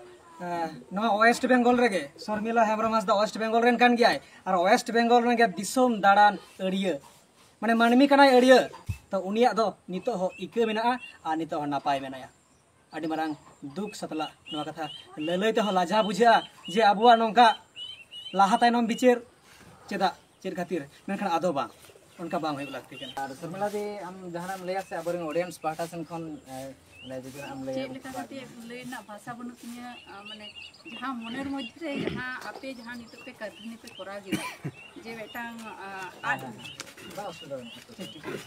ᱱᱚᱣᱟ ᱳᱭᱮᱥᱴ ᱵᱮᱝᱜᱚᱞ ᱨᱮᱜᱮ ᱥᱚᱨᱢᱤᱞᱟ ᱦᱮᱢᱵᱨᱚᱢ ᱦᱟᱸᱥᱫᱟ ᱳᱭᱮᱥᱴ ᱵᱮᱝᱜᱚᱞ ᱨᱮᱱ ᱠᱟᱱ ᱜᱮᱭᱟᱭ, ᱟᱨ ᱳᱭᱮᱥᱴ ᱵᱮᱝᱜᱚᱞ ᱨᱮᱱ ᱜᱮ ᱫᱤᱥᱚᱢ ᱫᱟᱬᱟᱱ ᱟᱹᱲᱭᱟᱹ, ᱢᱟᱱᱮ ᱢᱟᱹᱱᱢᱤ ᱠᱟᱱᱟᱭ ᱟᱹᱲᱭᱟᱹ᱾ ᱛᱚ ᱩᱱᱤᱭᱟᱜ ᱫᱚ ᱱᱤᱛᱚᱜ ᱦᱚᱸ ᱤᱠᱟᱹ ᱢᱮᱱᱟᱜᱼᱟ ᱟᱨ ᱱᱤᱛᱚᱜ ᱦᱚᱸ ᱱᱟᱯᱟᱭ ᱢᱮᱱᱟᱭᱟ᱾ ᱟᱹᱰᱤ ᱢᱟᱨᱟᱝ ᱫᱩᱠ ᱥᱟᱛᱞᱟᱜ ᱱᱚᱣᱟ ᱠᱟᱛᱷᱟ ᱞᱟᱹᱞᱟᱹᱭ ᱛᱮᱦᱚᱸ ᱞᱟᱡᱟᱣ ᱵᱩᱡᱷᱟᱹᱜᱼᱟ ᱡᱮ ᱟᱵᱚᱣᱟᱜ ᱱᱚᱝᱠᱟ ᱞᱟᱦᱟ ᱛᱟᱭᱱᱚᱢ ᱵᱤᱪᱟᱹᱨ ᱪᱮᱫᱟᱜ, ᱪᱮᱫ ᱠᱷᱟᱹᱛᱤᱨ, ᱢᱮᱱᱠᱷᱟᱱ ᱟᱫᱚ ᱵᱟᱝ, ᱚᱱᱠᱟ ᱵᱟᱝ ᱦᱩᱭᱩᱜ ᱞᱟᱹᱠᱛᱤ ᱠᱟᱱᱟ᱾ ᱟᱨ ᱥᱚᱨᱢᱤᱞᱟ ᱫᱤ, ᱟᱢ ᱡᱟᱦᱟᱱᱟᱜ ᱮᱢ ᱞᱟᱹᱭᱟ ᱥᱮ ᱟᱵᱚᱨᱮᱱ ᱚᱰᱤᱭᱮᱱᱥ ᱯᱟᱦᱴᱟ ᱥᱮᱱ ᱠᱷᱚᱱ, ᱮ, ᱚᱱᱮ ᱡᱩᱫᱤ ᱟᱢ ᱞᱟᱹᱭᱟ? ᱪᱮᱫ ᱞᱮᱠᱟ ᱠᱟᱛᱮ ᱞᱟᱹᱭ ᱨᱮᱱᱟᱜ ᱵᱷᱟᱥᱟ ᱵᱟᱹᱱᱩᱜ ᱛᱤᱧᱟᱹ, ᱟ, ᱢᱟᱱᱮ ᱡᱟᱦᱟᱸ ᱢᱚᱱᱮᱨ ᱢᱚᱫᱽᱫᱷᱮ ᱨᱮ ᱡᱟᱦᱟᱸ ᱟᱯᱮ ᱡᱟᱦᱟᱸ ᱱᱤᱛᱚᱜ ᱯᱮ ᱠᱟᱹᱨᱫᱷᱟᱹᱱᱤ ᱯᱮ ᱠᱚᱨᱟᱣ ᱠᱮᱫᱟ, ᱡᱮ ᱢᱤᱫᱴᱟᱝ, ᱟ, ᱟᱨᱴ ᱵᱟ ᱚᱥᱩᱵᱤᱫᱷᱟ ᱵᱟᱹᱱᱩᱜᱼᱟ᱾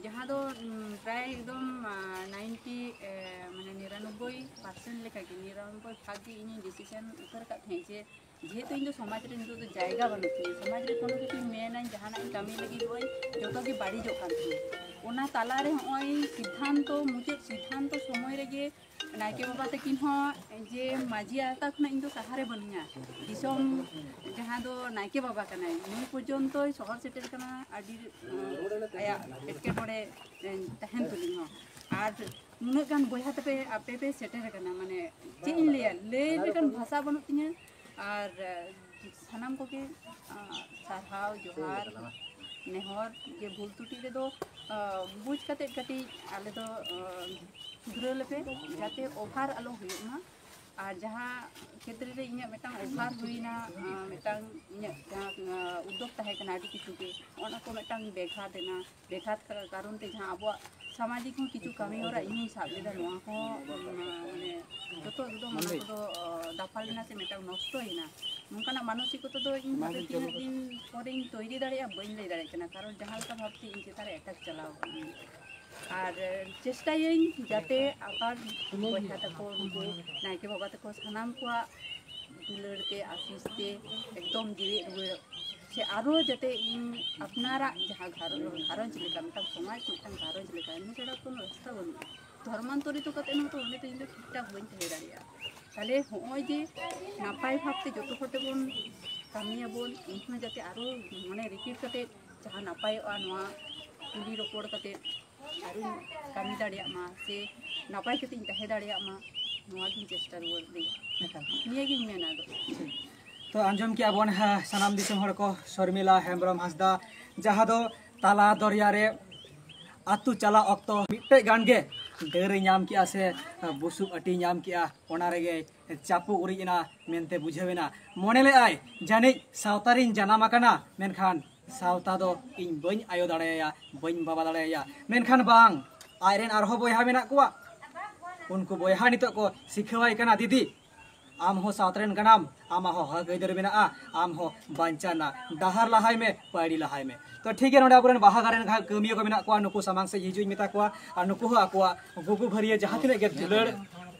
ᱡᱟᱦᱟᱸ ᱫᱚ, ᱩᱢ, ᱯᱨᱟᱭ ᱮᱠᱫᱚᱢ, ᱟ, ᱱᱟᱭᱤᱱᱴᱤ, ᱮ, ᱢᱟᱱᱮ ᱱᱤᱨᱟᱱᱚᱵᱵᱳᱭ ᱯᱟᱨᱥᱮᱱᱴ ᱞᱮᱠᱟᱜᱮ, ᱱᱤᱨᱟᱱᱚᱵᱵᱳᱭ ᱵᱷᱟᱜᱽ ᱜᱮ ᱤᱧᱤᱧ ᱰᱤᱥᱤᱥᱚᱱ ᱩᱛᱟᱹᱨ ᱟᱠᱟᱫ ᱛᱟᱦᱮᱸᱫ ᱡᱮ ᱡᱮᱦᱮᱛᱩ ᱤᱧ ᱫᱚ ᱥᱚᱢᱟᱡᱽ ᱨᱮ ᱱᱤᱛᱚᱜ ᱫᱚ ᱡᱟᱭᱜᱟ ᱵᱟᱹᱱᱩᱜ ᱛᱤᱧᱟᱹ, ᱥᱚᱢᱟᱡᱽ ᱨᱮ ᱠᱳᱱᱳ ᱠᱤᱪᱷᱩᱧ ᱢᱮᱱᱟᱧ, ᱡᱟᱦᱟᱱᱟᱜ ᱤᱧ ᱠᱟᱹᱢᱤ ᱞᱟᱹᱜᱤᱫ ᱱᱚᱜᱼᱚᱭ ᱡᱚᱛᱚ ᱜᱮ ᱵᱟᱹᱲᱤᱡᱚᱜ ᱠᱟᱱ ᱛᱤᱧᱟᱹ᱾ ᱚᱱᱟ ᱛᱟᱞᱟᱨᱮ ᱱᱚᱜᱼᱚᱭ ᱥᱤᱫᱽᱫᱷᱟᱱᱛᱚ, ᱢᱩᱪᱟᱹᱫ ᱥᱤᱫᱽᱫᱷᱟᱱᱛᱚ ᱥᱚᱢᱚᱭ ᱨᱮᱜᱮ ᱱᱟᱭᱠᱮ ᱵᱟᱵᱟ ᱛᱟᱹᱠᱤᱱ ᱦᱚᱸ ᱡᱮ ᱢᱟᱹᱡᱷᱤ ᱟᱲᱛᱟ ᱠᱷᱚᱱᱟᱜ ᱤᱧ ᱫᱚ ᱥᱟᱦᱟᱨᱮ ᱵᱟᱹᱱᱩᱧᱟ, ᱫᱤᱥᱚᱢ ᱡᱟᱦᱟᱸ ᱫᱚ ᱱᱟᱭᱠᱮ ᱵᱟᱵᱟ ᱠᱟᱱᱟᱭ, ᱱᱩᱭ ᱯᱚᱨᱡᱚᱱᱛᱚᱭ ᱥᱚᱦᱚᱨ ᱥᱮᱴᱮᱨ ᱠᱟᱱᱟ, ᱟᱹᱰᱤ, ᱟᱭᱟᱜ ᱮᱴᱠᱮᱴᱚᱬᱮ ᱛᱟᱦᱮᱱ ᱛᱩᱞᱩᱡ ᱦᱚᱸ᱾ ᱟᱨ ᱱᱩᱱᱟᱹᱜ ᱜᱟᱱ ᱵᱚᱭᱦᱟ ᱛᱟᱯᱮ ᱟᱯᱮ ᱯᱮ ᱥᱮᱴᱮᱨ ᱟᱠᱟᱱᱟ, ᱢᱟᱱᱮ ᱪᱮᱫ ᱤᱧ ᱞᱟᱹᱭᱟ, ᱞᱟᱹᱭ ᱞᱮᱠᱟᱱ ᱵᱷᱟᱥᱟ ᱵᱟᱹᱱᱩᱜ ᱛᱤᱧᱟᱹ᱾ ᱟᱨ, ᱮ, ᱥᱟᱱᱟᱢ ᱠᱚᱜᱮ, ᱟ, ᱥᱟᱨᱦᱟᱣ, ᱡᱚᱦᱟᱨ, ᱱᱮᱦᱚᱨ ᱡᱮ ᱵᱷᱩᱞ ᱛᱨᱩᱴᱤ ᱨᱮᱫᱚ, ᱟ, ᱵᱩᱡᱽ ᱠᱟᱛᱮᱫ ᱠᱟᱹᱴᱤᱡ ᱟᱞᱮ ᱫᱚ, ᱟ, ᱥᱩᱫᱷᱨᱟᱹᱣ ᱞᱮᱯᱮ, ᱡᱟᱛᱮ ᱚᱵᱷᱟᱨ ᱟᱞᱚ ᱦᱩᱭᱩᱜ ᱢᱟ᱾ ᱟᱨ ᱡᱟᱦᱟᱸ ᱠᱷᱮᱛᱨᱮ ᱨᱮ ᱤᱧᱟᱹᱜ ᱢᱤᱫᱴᱟᱝ ᱚᱵᱷᱟᱨ ᱦᱩᱭᱱᱟ, ᱟ, ᱢᱤᱫᱴᱟᱝ ᱤᱧᱟᱹᱜ ᱡᱟᱦᱟᱸ, ᱟ, ᱩᱫᱽᱫᱳᱜᱽ ᱛᱟᱦᱮᱸ ᱠᱟᱱᱟ ᱟᱹᱰᱤ ᱠᱤᱪᱷᱩ ᱜᱮ, ᱚᱱᱟ ᱠᱚ ᱢᱤᱫᱴᱟᱝ ᱵᱮᱜᱷᱟᱛ ᱮᱱᱟ᱾ ᱵᱮᱜᱷᱟᱛ ᱠᱟ-, ᱠᱟᱨᱚᱱ ᱛᱮ ᱡᱟᱦᱟᱸ ᱟᱵᱚᱣᱟᱜ ᱥᱟᱢᱟᱡᱤᱠ ᱦᱚᱸ ᱠᱤᱪᱷᱩ ᱠᱟᱹᱢᱤ ᱦᱚᱨᱟ ᱤᱧ ᱦᱚᱸᱧ ᱥᱟᱵ ᱞᱮᱫᱟ, ᱱᱚᱣᱟ ᱦᱚᱸ, ᱩᱢ, ᱢᱟᱱᱮ ᱡᱚᱛᱚ ᱮᱠᱫᱚᱢ ᱚᱱᱟ ᱠᱚᱫᱚ, ᱚ, ᱫᱟᱯᱟᱞ ᱮᱱᱟ ᱥᱮ ᱢᱤᱫᱴᱟᱝ ᱱᱚᱥᱴᱚᱭᱮᱱᱟ᱾ ᱱᱚᱝᱠᱟᱱᱟᱜ ᱢᱟᱱᱚᱥᱤᱠᱚᱛᱟ ᱫᱚ ᱤᱧ ᱦᱟᱯᱮ ᱛᱤᱱᱟᱹᱜ ᱫᱤᱱ ᱯᱚᱨᱮᱧ ᱛᱚᱭᱨᱤ ᱫᱟᱲᱮᱭᱟᱜᱼᱟ, ᱵᱟᱹᱧ ᱞᱟᱹᱭ ᱫᱟᱲᱮᱭᱟᱜ ᱠᱟᱱᱟ, ᱠᱟᱨᱚᱱ ᱡᱟᱦᱟᱸ ᱞᱮᱠᱟ ᱵᱷᱟᱵᱛᱮ ᱤᱧ ᱪᱮᱛᱟᱱ ᱨᱮ ᱮᱴᱟᱠ ᱪᱟᱞᱟᱣ ᱠᱟᱱᱟ᱾ ᱟᱨ ᱪᱮᱥᱴᱟᱭᱟᱹᱧ ᱡᱟᱛᱮ ᱟᱵᱟᱨ ᱵᱚᱭᱦᱟ ᱛᱟᱠᱚ, ᱱᱩᱠᱩ ᱱᱟᱭᱠᱮ ᱵᱟᱵᱟ ᱛᱟᱠᱚ ᱥᱟᱱᱟᱢ ᱠᱚᱣᱟᱜ ᱫᱩᱞᱟᱹᱲ ᱛᱮ, ᱟᱥᱤᱥ ᱛᱮ ᱮᱠᱫᱚᱢ ᱡᱮᱣᱮᱫ ᱨᱩᱣᱟᱹᱲᱚᱜ, ᱥᱮ ᱟᱨᱚ ᱡᱟᱛᱮ ᱤᱧ ᱟᱯᱱᱟᱨᱟᱜ ᱡᱟᱦᱟᱸ ᱜᱷᱟᱨᱚᱸᱡᱽ, ᱜᱷᱟᱨᱚᱸᱡᱽ ᱞᱮᱠᱟ, ᱢᱤᱫᱴᱟᱝ ᱥᱚᱢᱟᱡᱽ, ᱢᱤᱫᱴᱟᱝ ᱜᱷᱟᱨᱚᱸᱡᱽ ᱞᱮᱠᱟ, ᱤᱱᱟᱹ ᱪᱷᱟᱲᱟ ᱠᱳᱱᱳ ᱨᱟᱥᱛᱟ ᱵᱟᱹᱱᱩᱜᱼᱟ᱾ ᱫᱷᱚᱨᱢᱟᱱᱛᱚᱨᱤᱛᱚ ᱠᱟᱛᱮ ᱦᱚᱸᱛᱚ ᱚᱸᱰᱮ ᱫᱚ ᱤᱧ ᱫᱚ ᱴᱷᱤᱠ ᱴᱷᱟᱠ ᱵᱟᱹᱧ ᱛᱟᱦᱮᱸ ᱫᱟᱲᱮᱭᱟᱜᱼᱟ᱾ ᱛᱟᱦᱞᱮ ᱦᱚᱸᱜᱼᱚᱭ ᱡᱮ ᱱᱟᱯᱟᱭ ᱵᱷᱟᱵᱽᱛᱮ ᱡᱚᱛᱚ ᱦᱚᱲ ᱛᱮᱵᱚᱱ ᱠᱟᱹᱢᱤᱭᱟᱵᱚᱱ, ᱤᱧᱦᱚᱸ ᱡᱟᱛᱮ ᱟᱨᱚ ᱢᱚᱱᱮ ᱨᱤᱯᱤᱴ ᱠᱟᱛᱮ ᱡᱟᱦᱟᱸ ᱱᱟᱯᱟᱭᱚᱜᱼᱟ, ᱱᱚᱣᱟ ᱠᱩᱞᱤ ᱨᱚᱯᱚᱲ ᱠᱟᱛᱮ ᱟᱨᱤᱧ ᱠᱟᱹᱢᱤ ᱫᱟᱲᱮᱭᱟᱜ ᱢᱟ, ᱥᱮ ᱱᱟᱯᱟᱭ ᱠᱟᱛᱮ ᱤᱧ ᱛᱟᱦᱮᱸ ᱫᱟᱲᱮᱭᱟᱜ ᱢᱟ, ᱱᱚᱣᱟ ᱜᱤᱧ ᱪᱮᱥᱴᱟ ᱨᱩᱣᱟᱹᱲ ᱞᱟᱹᱜᱤᱫ᱾ ᱮᱠᱟᱞ᱾ ᱱᱤᱭᱟᱹᱜᱤᱧ ᱢᱮᱱᱟ ᱫᱚ᱾ ᱴᱷᱤᱠ᱾ ᱛᱚ, ᱟᱸᱡᱚᱢ ᱠᱮᱜᱼᱟ ᱵᱚᱱ, ᱦᱮᱸ, ᱥᱟᱱᱟᱢ ᱫᱤᱥᱚᱢ ᱦᱚᱲ ᱠᱚ, ᱥᱚᱨᱢᱤᱞᱟ ᱦᱮᱢᱵᱨᱚᱢ ᱦᱟᱸᱥᱫᱟ, ᱡᱟᱦᱟᱸ ᱫᱚ ᱛᱟᱞᱟ ᱫᱚᱨᱭᱟ ᱨᱮ ᱟᱹᱛᱩ ᱪᱟᱞᱟᱜ ᱚᱠᱛᱚ ᱢᱤᱫᱴᱮᱡ ᱜᱟᱱ ᱜᱮ ᱰᱟᱹᱨᱮ ᱧᱟᱢ ᱠᱮᱜᱼᱟ ᱥᱮ ᱵᱩᱥᱩᱵ ᱟᱹᱴᱤ ᱧᱟᱢ ᱠᱮᱜᱼᱟ, ᱚᱱᱟ ᱨᱮᱜᱮ ᱪᱟᱯᱚ ᱩᱨᱤᱡ ᱮᱱᱟ ᱢᱮᱱᱛᱮ ᱵᱩᱡᱷᱟᱹᱣ ᱮᱱᱟ᱾ ᱢᱚᱱᱮ ᱞᱮᱫᱼᱟᱭ, ᱡᱟᱹᱱᱤᱡ ᱥᱟᱶᱛᱟ ᱨᱤᱧ ᱡᱟᱱᱟᱢ ᱟᱠᱟᱱᱟ, ᱢᱮᱱᱠᱷᱟᱱ ᱥᱟᱶᱛᱟ ᱫᱚ ᱤᱧ ᱵᱟᱹᱧ ᱟᱭᱳ ᱫᱟᱲᱮᱭᱟᱭᱟ, ᱵᱟᱹᱧ ᱵᱟᱵᱟ ᱫᱟᱲᱮᱭᱟᱭᱟ᱾ ᱢᱮᱱᱠᱷᱟᱱ ᱵᱟᱝ, ᱟᱡᱨᱮᱱ ᱟᱨᱦᱚᱸ ᱵᱚᱭᱦᱟ ᱢᱮᱱᱟᱜ ᱠᱚᱣᱟ᱾ ᱩᱱᱠᱩ ᱵᱚᱭᱦᱟ ᱱᱤᱛᱚᱜ ᱠᱚ ᱥᱤᱠᱷᱟᱹᱣᱟᱭ ᱠᱟᱱᱟ, "ᱫᱤᱫᱤ, ᱟᱢ ᱦᱚᱸ ᱥᱟᱶᱛᱟ ᱨᱮᱱ ᱠᱟᱱᱟᱢ, ᱟᱢᱟᱜ ᱦᱚᱸ ᱦᱚᱠ ᱟᱹᱭᱫᱟᱹᱨ ᱢᱮᱱᱟᱜᱼᱟ, ᱟᱢ ᱦᱚᱸ ᱵᱟᱧᱪᱟᱣ ᱨᱮᱱᱟᱜ ᱰᱟᱦᱟᱨ ᱞᱟᱦᱟᱭ ᱢᱮ, ᱯᱟᱹᱭᱲᱤ ᱞᱟᱦᱟᱭ ᱢᱮ᱾" ᱛᱚ, ᱴᱷᱤᱠ ᱜᱮᱭᱟ, ᱱᱚᱰᱮ ᱟᱵᱚᱨᱮᱱ ᱵᱟᱦᱟ ᱜᱟᱲ ᱨᱮᱱ ᱡᱟᱦᱟᱸ ᱠᱟᱹᱢᱤᱭᱟᱹ ᱠᱚ ᱢᱮᱱᱟᱜ ᱠᱚᱣᱟ, ᱱᱩᱠᱩ ᱥᱟᱢᱟᱝ ᱥᱮᱫ ᱦᱤᱡᱩᱜ ᱤᱧ ᱢᱮᱛᱟ ᱠᱚᱣᱟ, ᱟᱨ ᱱᱩᱠᱩ ᱦᱚᱸ ᱟᱠᱚᱣᱟᱜ ᱜᱩᱜᱩ ᱵᱷᱟᱹᱨᱤᱭᱟᱹ ᱡᱟᱦᱟᱸ ᱛᱤᱱᱟᱹᱜ ᱜᱮ ᱫᱩᱞᱟᱹᱲ,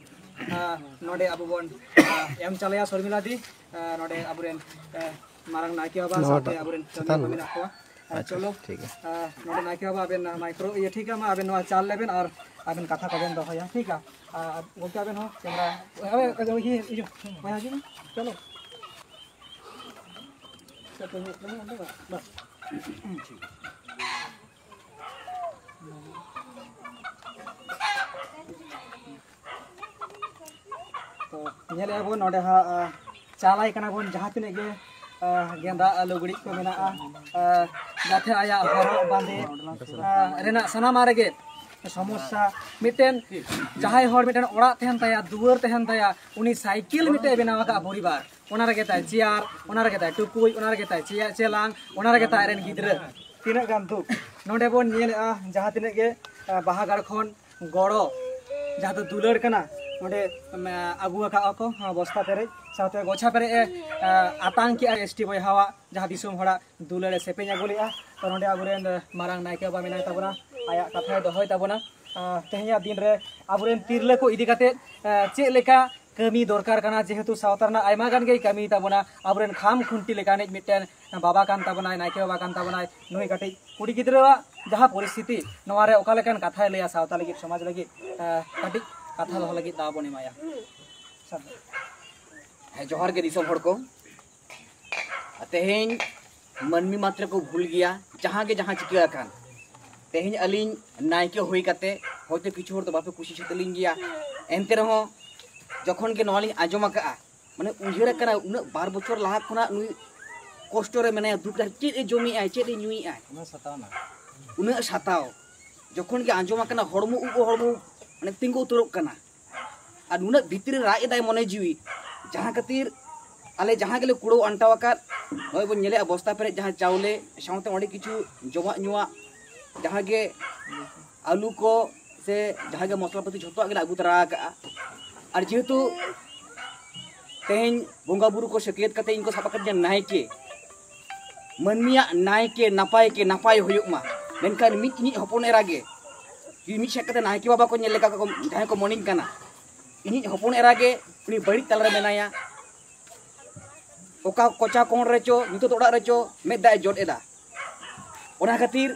ᱟᱸ, ᱱᱚᱰᱮ ᱟᱵᱚ ᱵᱚᱱ, ᱟᱸ, ᱮᱢ ᱪᱟᱞᱟᱭᱟ ᱥᱚᱨᱢᱤᱞᱟ ᱫᱤ, ᱟᱸ, ᱱᱚᱰᱮ ᱟᱵᱚᱨᱮᱱ, ᱟᱸ, ᱢᱟᱨᱟᱝ ᱱᱟᱭᱠᱮ ᱵᱟᱵᱟ ᱱᱚᱣᱟ ᱥᱟᱶᱛᱮ ᱴᱟᱜ ᱟᱵᱚᱨᱮᱱ ᱪᱮᱛᱟᱱ ᱠᱟᱹᱢᱤᱭᱟᱹ ᱠᱚ ᱨᱮᱱᱟᱜ? ᱢᱮᱱᱟᱜ ᱠᱚᱣᱟ᱾ ᱟᱸ, ᱟᱪᱪᱷᱟ, ᱪᱚᱞᱚ, ᱴᱷᱤᱠ ᱜᱮᱭᱟ᱾ ᱟᱸ, ᱱᱚᱰᱮ ᱱᱟᱭᱠᱮ ᱵᱟᱵᱟ ᱟᱵᱮᱱ ᱢᱟᱭᱠᱨᱳ, ᱤᱭᱟᱹ, ᱴᱷᱤᱠ ᱜᱮᱭᱟ, ᱢᱟ ᱟᱵᱮᱱ ᱱᱚᱣᱟ ᱪᱟᱞ ᱞᱮᱵᱮᱱ ᱟᱨ ᱟᱵᱮᱱ ᱠᱟᱛᱷᱟ ᱠᱚᱵᱮᱱ ᱫᱚᱦᱚᱭᱟ, ᱴᱷᱤᱠ ᱜᱮᱭᱟ? ᱟᱨ ᱜᱚᱢᱠᱮ ᱟᱵᱮᱱ ᱦᱚᱸ ᱠᱮᱢᱨᱟ, ᱟᱵᱮᱱ, ᱤᱭᱟᱹ, ᱤᱭᱟᱹ, ᱢᱟ ᱦᱤᱡᱩᱜ ᱵᱮᱱ, ᱪᱚᱞᱚ᱾ ᱵᱟᱥ᱾ ᱛᱚ, ᱧᱮᱞᱮᱜᱼᱟ ᱵᱚᱱ ᱱᱚᱰᱮ ᱦᱟᱸᱜ, ᱟ, ᱪᱟᱞᱟᱭ ᱠᱟᱱᱟ ᱵᱚᱱ, ᱡᱟᱦᱟᱸ ᱛᱤᱱᱟᱹᱜ ᱜᱮ, ᱟ, ᱜᱮᱸᱫᱟᱜ, ᱟ, ᱞᱩᱜᱽᱲᱤᱡ ᱠᱚ ᱢᱮᱱᱟᱜᱼᱟ, ᱟ, ᱡᱟᱛᱮ ᱟᱭᱟᱜ ᱦᱚᱨᱚᱜ ᱵᱟᱸᱫᱮ, ᱟ, ᱨᱮᱱᱟᱜ ᱥᱟᱱᱟᱢᱟᱜ ᱨᱮᱜᱮ ᱥᱚᱢᱚᱥᱥᱟ᱾ ᱢᱤᱫᱴᱮᱱ ᱡᱟᱦᱟᱸᱭ ᱦᱚᱲ ᱢᱤᱫᱴᱮᱱ ᱚᱲᱟᱜ ᱛᱟᱦᱮᱱ ᱛᱟᱭᱟ, ᱫᱩᱣᱟᱹᱨ ᱛᱟᱦᱮᱱ ᱛᱟᱭᱟ, ᱩᱱᱤ ᱥᱟᱭᱠᱮᱞ ᱢᱤᱫᱴᱮᱱ ᱮ ᱵᱮᱱᱟᱣ ᱟᱠᱟᱫᱼᱟ ᱯᱚᱨᱤᱵᱟᱨ, ᱚᱱᱟ ᱨᱮᱜᱮ ᱛᱟᱭ ᱪᱮᱭᱟᱨ, ᱚᱱᱟ ᱨᱮᱜᱮ ᱛᱟᱭ ᱴᱩᱠᱩᱡ, ᱚᱱᱟ ᱨᱮᱜᱮ ᱛᱟᱭ ᱪᱮᱭᱟᱨ, ᱪᱮᱞᱟᱝ, ᱚᱱᱟ ᱨᱮᱜᱮ ᱛᱟᱭ ᱟᱡ ᱨᱮᱱ ᱜᱤᱫᱽᱨᱟᱹ᱾ ᱛᱤᱱᱟᱹᱜ ᱜᱟᱱ ᱫᱩᱠ᱾ ᱱᱚᱰᱮ ᱵᱚᱱ ᱧᱮᱞᱮᱜᱼᱟ, ᱡᱟᱦᱟᱸ ᱛᱤᱱᱟᱹᱜ ᱜᱮ, ᱟ, ᱵᱟᱦᱟ ᱜᱟᱲ ᱠᱷᱚᱱ ᱜᱚᱲᱚ, ᱡᱟᱦᱟᱸ ᱫᱚ ᱫᱩᱞᱟᱹᱲ ᱠᱟᱱᱟ, ᱱᱚᱰᱮ, ᱮᱢ, ᱟᱹᱜᱩ ᱟᱠᱟᱫᱼᱟ ᱠᱚ, ᱟ, ᱵᱚᱥᱛᱟ ᱯᱮᱨᱮᱡ, ᱥᱟᱶᱛᱮ ᱜᱚᱪᱷᱟ ᱯᱮᱨᱮᱡ ᱮ, ᱟ, ᱟᱛᱟᱝ ᱠᱮᱜᱼᱟ ᱮᱥ ᱴᱤ ᱵᱚᱭᱦᱟᱣᱟᱜ, ᱡᱟᱦᱟᱸ ᱫᱤᱥᱚᱢ ᱦᱚᱲᱟᱜ ᱫᱩᱞᱟᱹᱲ ᱮ ᱥᱮᱯᱮᱧ ᱟᱹᱜᱩ ᱞᱮᱜᱼᱟ᱾ ᱛᱚ, ᱱᱚᱰᱮ ᱟᱵᱚᱨᱮᱱ, ᱮ, ᱢᱟᱨᱟᱝ ᱱᱟᱭᱠᱮ ᱵᱟᱵᱟ ᱢᱮᱱᱟᱭ ᱛᱟᱵᱚᱱᱟ, ᱟᱭᱟᱜ ᱠᱟᱛᱷᱟᱭ ᱫᱚᱦᱚᱭ ᱛᱟᱵᱚᱱᱟ᱾ ᱟ, ᱛᱮᱦᱮᱧᱟᱜ ᱫᱤᱱ ᱨᱮ ᱟᱵᱚᱨᱮᱱ ᱛᱤᱨᱞᱟᱹ ᱠᱚ ᱤᱫᱤ ᱠᱟᱛᱮ, ᱮ, ᱪᱮᱫ ᱞᱮᱠᱟ ᱠᱟᱹᱢᱤ ᱫᱚᱨᱠᱟᱨ ᱠᱟᱱᱟ, ᱡᱮᱦᱮᱛᱩ ᱥᱟᱶᱛᱟ ᱨᱮᱱᱟᱜ ᱟᱭᱢᱟ ᱜᱟᱱ ᱜᱮᱭ ᱠᱟᱹᱢᱤ ᱛᱟᱵᱚᱱᱟ, ᱟᱵᱚᱨᱮᱱ ᱠᱷᱟᱢ ᱠᱷᱩᱱᱴᱤ ᱞᱮᱠᱟᱱᱤᱡ ᱢᱤᱫᱴᱮᱱ ᱵᱟᱵᱟ ᱠᱟᱱ ᱛᱟᱵᱚᱱᱟᱭ, ᱱᱟᱭᱠᱮ ᱵᱟᱵᱟ ᱠᱟᱱ ᱛᱟᱵᱚᱱᱟᱭ᱾ ᱱᱩᱭ ᱠᱟᱹᱴᱤᱡ ᱠᱩᱲᱤ ᱜᱤᱫᱽᱨᱟᱹᱣᱟᱜ ᱡᱟᱦᱟᱸ ᱯᱚᱨᱤᱥᱛᱷᱤᱛᱤ, ᱱᱚᱣᱟ ᱨᱮ ᱚᱠᱟ ᱞᱮᱠᱟᱱ ᱠᱟᱛᱷᱟᱭ ᱞᱟᱹᱭᱟ ᱥᱟᱶᱛᱟ ᱞᱟᱹᱜᱤᱫ, ᱥᱚᱢᱟᱡᱽ ᱞᱟᱹᱜᱤᱫ, ᱮ, ᱠᱟᱹᱴᱤᱡ ᱠᱟᱛᱷᱟ ᱫᱚᱦᱚ ᱞᱟᱹᱜᱤᱫ ᱫᱟᱣ ᱵᱚᱱ ᱮᱢᱟᱭᱟ᱾ ᱥᱟᱨ᱾ ᱦᱮᱸ, ᱡᱚᱦᱟᱨ ᱜᱮ ᱫᱤᱥᱚᱢ ᱦᱚᱲ ᱠᱚ᱾ ᱛᱮᱦᱮᱧ ᱢᱟᱹᱱᱢᱤ ᱢᱟᱛᱨᱚ ᱠᱚ ᱵᱷᱩᱞ ᱜᱮᱭᱟ, ᱡᱟᱦᱟᱸ ᱜᱮ ᱡᱟᱦᱟᱸ ᱪᱤᱠᱟᱹ ᱟᱠᱟᱱ, ᱛᱮᱦᱮᱧ ᱟᱹᱞᱤᱧ ᱱᱟᱭᱠᱮ ᱦᱩᱭ ᱠᱟᱛᱮ ᱦᱚᱭᱛᱳ ᱠᱤᱪᱷᱩ ᱦᱚᱲ ᱫᱚ ᱵᱟᱯᱮ ᱠᱩᱥᱤ ᱥᱟᱹᱛ ᱞᱤᱧ ᱜᱮᱭᱟ, ᱮᱱᱛᱮ ᱨᱮᱦᱚᱸ ᱡᱚᱠᱷᱚᱱ ᱜᱮ ᱱᱚᱣᱟ ᱞᱤᱧ ᱟᱸᱡᱚᱢ ᱟᱠᱟᱫᱼᱟ, ᱢᱟᱱᱮ ᱩᱭᱦᱟᱹᱨ ᱟᱠᱟᱱᱟ ᱩᱱᱟᱹᱜ ᱵᱟᱨ ᱵᱚᱪᱷᱚᱨ ᱞᱟᱦᱟ ᱠᱷᱚᱱᱟᱜ ᱱᱩᱭ ᱠᱚᱥᱴᱚ ᱨᱮ ᱢᱮᱱᱟᱭᱟ, ᱫᱩᱠ ᱨᱮ, ᱪᱮᱫ ᱮ ᱡᱚᱢᱮᱜᱼᱟᱭ, ᱪᱮᱫ ᱮ ᱧᱩᱭᱮᱜᱼᱟᱭ, ᱩᱱᱟᱹᱜ ᱥᱟᱛᱟᱣ ᱡᱚᱠᱷᱚᱱ ᱜᱮ ᱟᱸᱡᱚᱢ ᱟᱠᱟᱱᱟ ᱦᱚᱲᱢᱚ ᱩᱵ ᱦᱚᱲᱢᱚ ᱢᱟᱱᱮ ᱛᱤᱸᱜᱩ ᱩᱛᱟᱹᱨᱚᱜ ᱠᱟᱱᱟ᱾ ᱟᱨ ᱱᱩᱱᱟᱹᱜ ᱵᱷᱤᱛᱨᱤ ᱨᱮ ᱨᱟᱜ ᱮᱫᱟᱭ ᱢᱚᱱᱮ ᱡᱤᱣᱤ, ᱡᱟᱦᱟᱸ ᱠᱷᱟᱹᱛᱤᱨ ᱟᱞᱮ ᱡᱟᱦᱟᱸ ᱜᱮᱞᱮ ᱠᱩᱲᱟᱹᱣ ᱟᱱᱴᱟᱣ ᱟᱠᱟᱫ, ᱱᱚᱜᱼᱚᱭ ᱵᱚᱱ ᱧᱮᱞᱮᱜᱼᱟ ᱵᱚᱥᱛᱟ ᱯᱮᱨᱮᱡ ᱡᱟᱦᱟᱸ ᱪᱟᱣᱞᱮ ᱥᱟᱶᱛᱮ ᱚᱸᱰᱮ ᱠᱤᱪᱷᱩ ᱡᱚᱢᱟᱜ ᱧᱩᱣᱟᱜ, ᱡᱟᱦᱟᱸ ᱜᱮ ᱟᱹᱞᱩ ᱠᱚ ᱥᱮ ᱡᱟᱦᱟᱸ ᱜᱮ ᱢᱚᱥᱞᱟ ᱯᱟᱹᱛᱤ ᱡᱷᱚᱛᱚᱣᱟᱜ ᱜᱮᱞᱮ ᱟᱹᱜᱩ ᱛᱚᱨᱟ ᱟᱠᱟᱫᱼᱟ᱾ ᱟᱨ ᱡᱮᱦᱮᱛᱩ ᱛᱮᱦᱮᱧ ᱵᱚᱸᱜᱟ ᱵᱩᱨᱩ ᱠᱚ ᱥᱟᱹᱠᱭᱟᱹᱛ ᱠᱟᱛᱮ ᱤᱧ ᱠᱚ ᱥᱟᱵ ᱟᱠᱟᱫᱤᱧᱟ ᱱᱟᱭᱠᱮ, ᱢᱟᱹᱱᱢᱤᱭᱟᱜ ᱱᱟᱭᱠᱮ ᱱᱟᱯᱟᱭ ᱠᱮ ᱱᱟᱯᱟᱭ ᱦᱩᱭᱩᱜ ᱢᱟ, ᱢᱮᱱᱠᱷᱟᱱ ᱢᱤᱫ ᱤᱧᱤᱡ ᱦᱚᱯᱚᱱ ᱮᱨᱟ ᱜᱮ ᱡᱩᱫᱤ ᱢᱤᱫ ᱥᱮᱫ ᱠᱟᱛᱮ ᱱᱟᱭᱠᱮ ᱵᱟᱵᱟ ᱠᱚ ᱧᱮᱞ ᱞᱮᱠᱟ ᱠᱚ ᱡᱟᱦᱟᱸᱭ ᱠᱚ ᱢᱚᱱᱮᱧ ᱠᱟᱱᱟ, ᱤᱧᱤᱡ ᱦᱚᱯᱚᱱ ᱮᱨᱟ ᱜᱮ ᱩᱱᱤ ᱵᱟᱹᱲᱤᱡ ᱛᱟᱞᱟᱨᱮ ᱢᱮᱱᱟᱭᱟ᱾ ᱚᱠᱟ ᱠᱚᱪᱟ ᱠᱚᱬ ᱨᱮᱪᱚ, ᱧᱩᱛᱟᱹᱛ ᱚᱲᱟᱜ ᱨᱮᱪᱚ ᱢᱮᱫ ᱫᱟᱜ ᱮ ᱡᱚᱫ ᱮᱫᱟ᱾ ᱚᱱᱟ ᱠᱷᱟᱹᱛᱤᱨ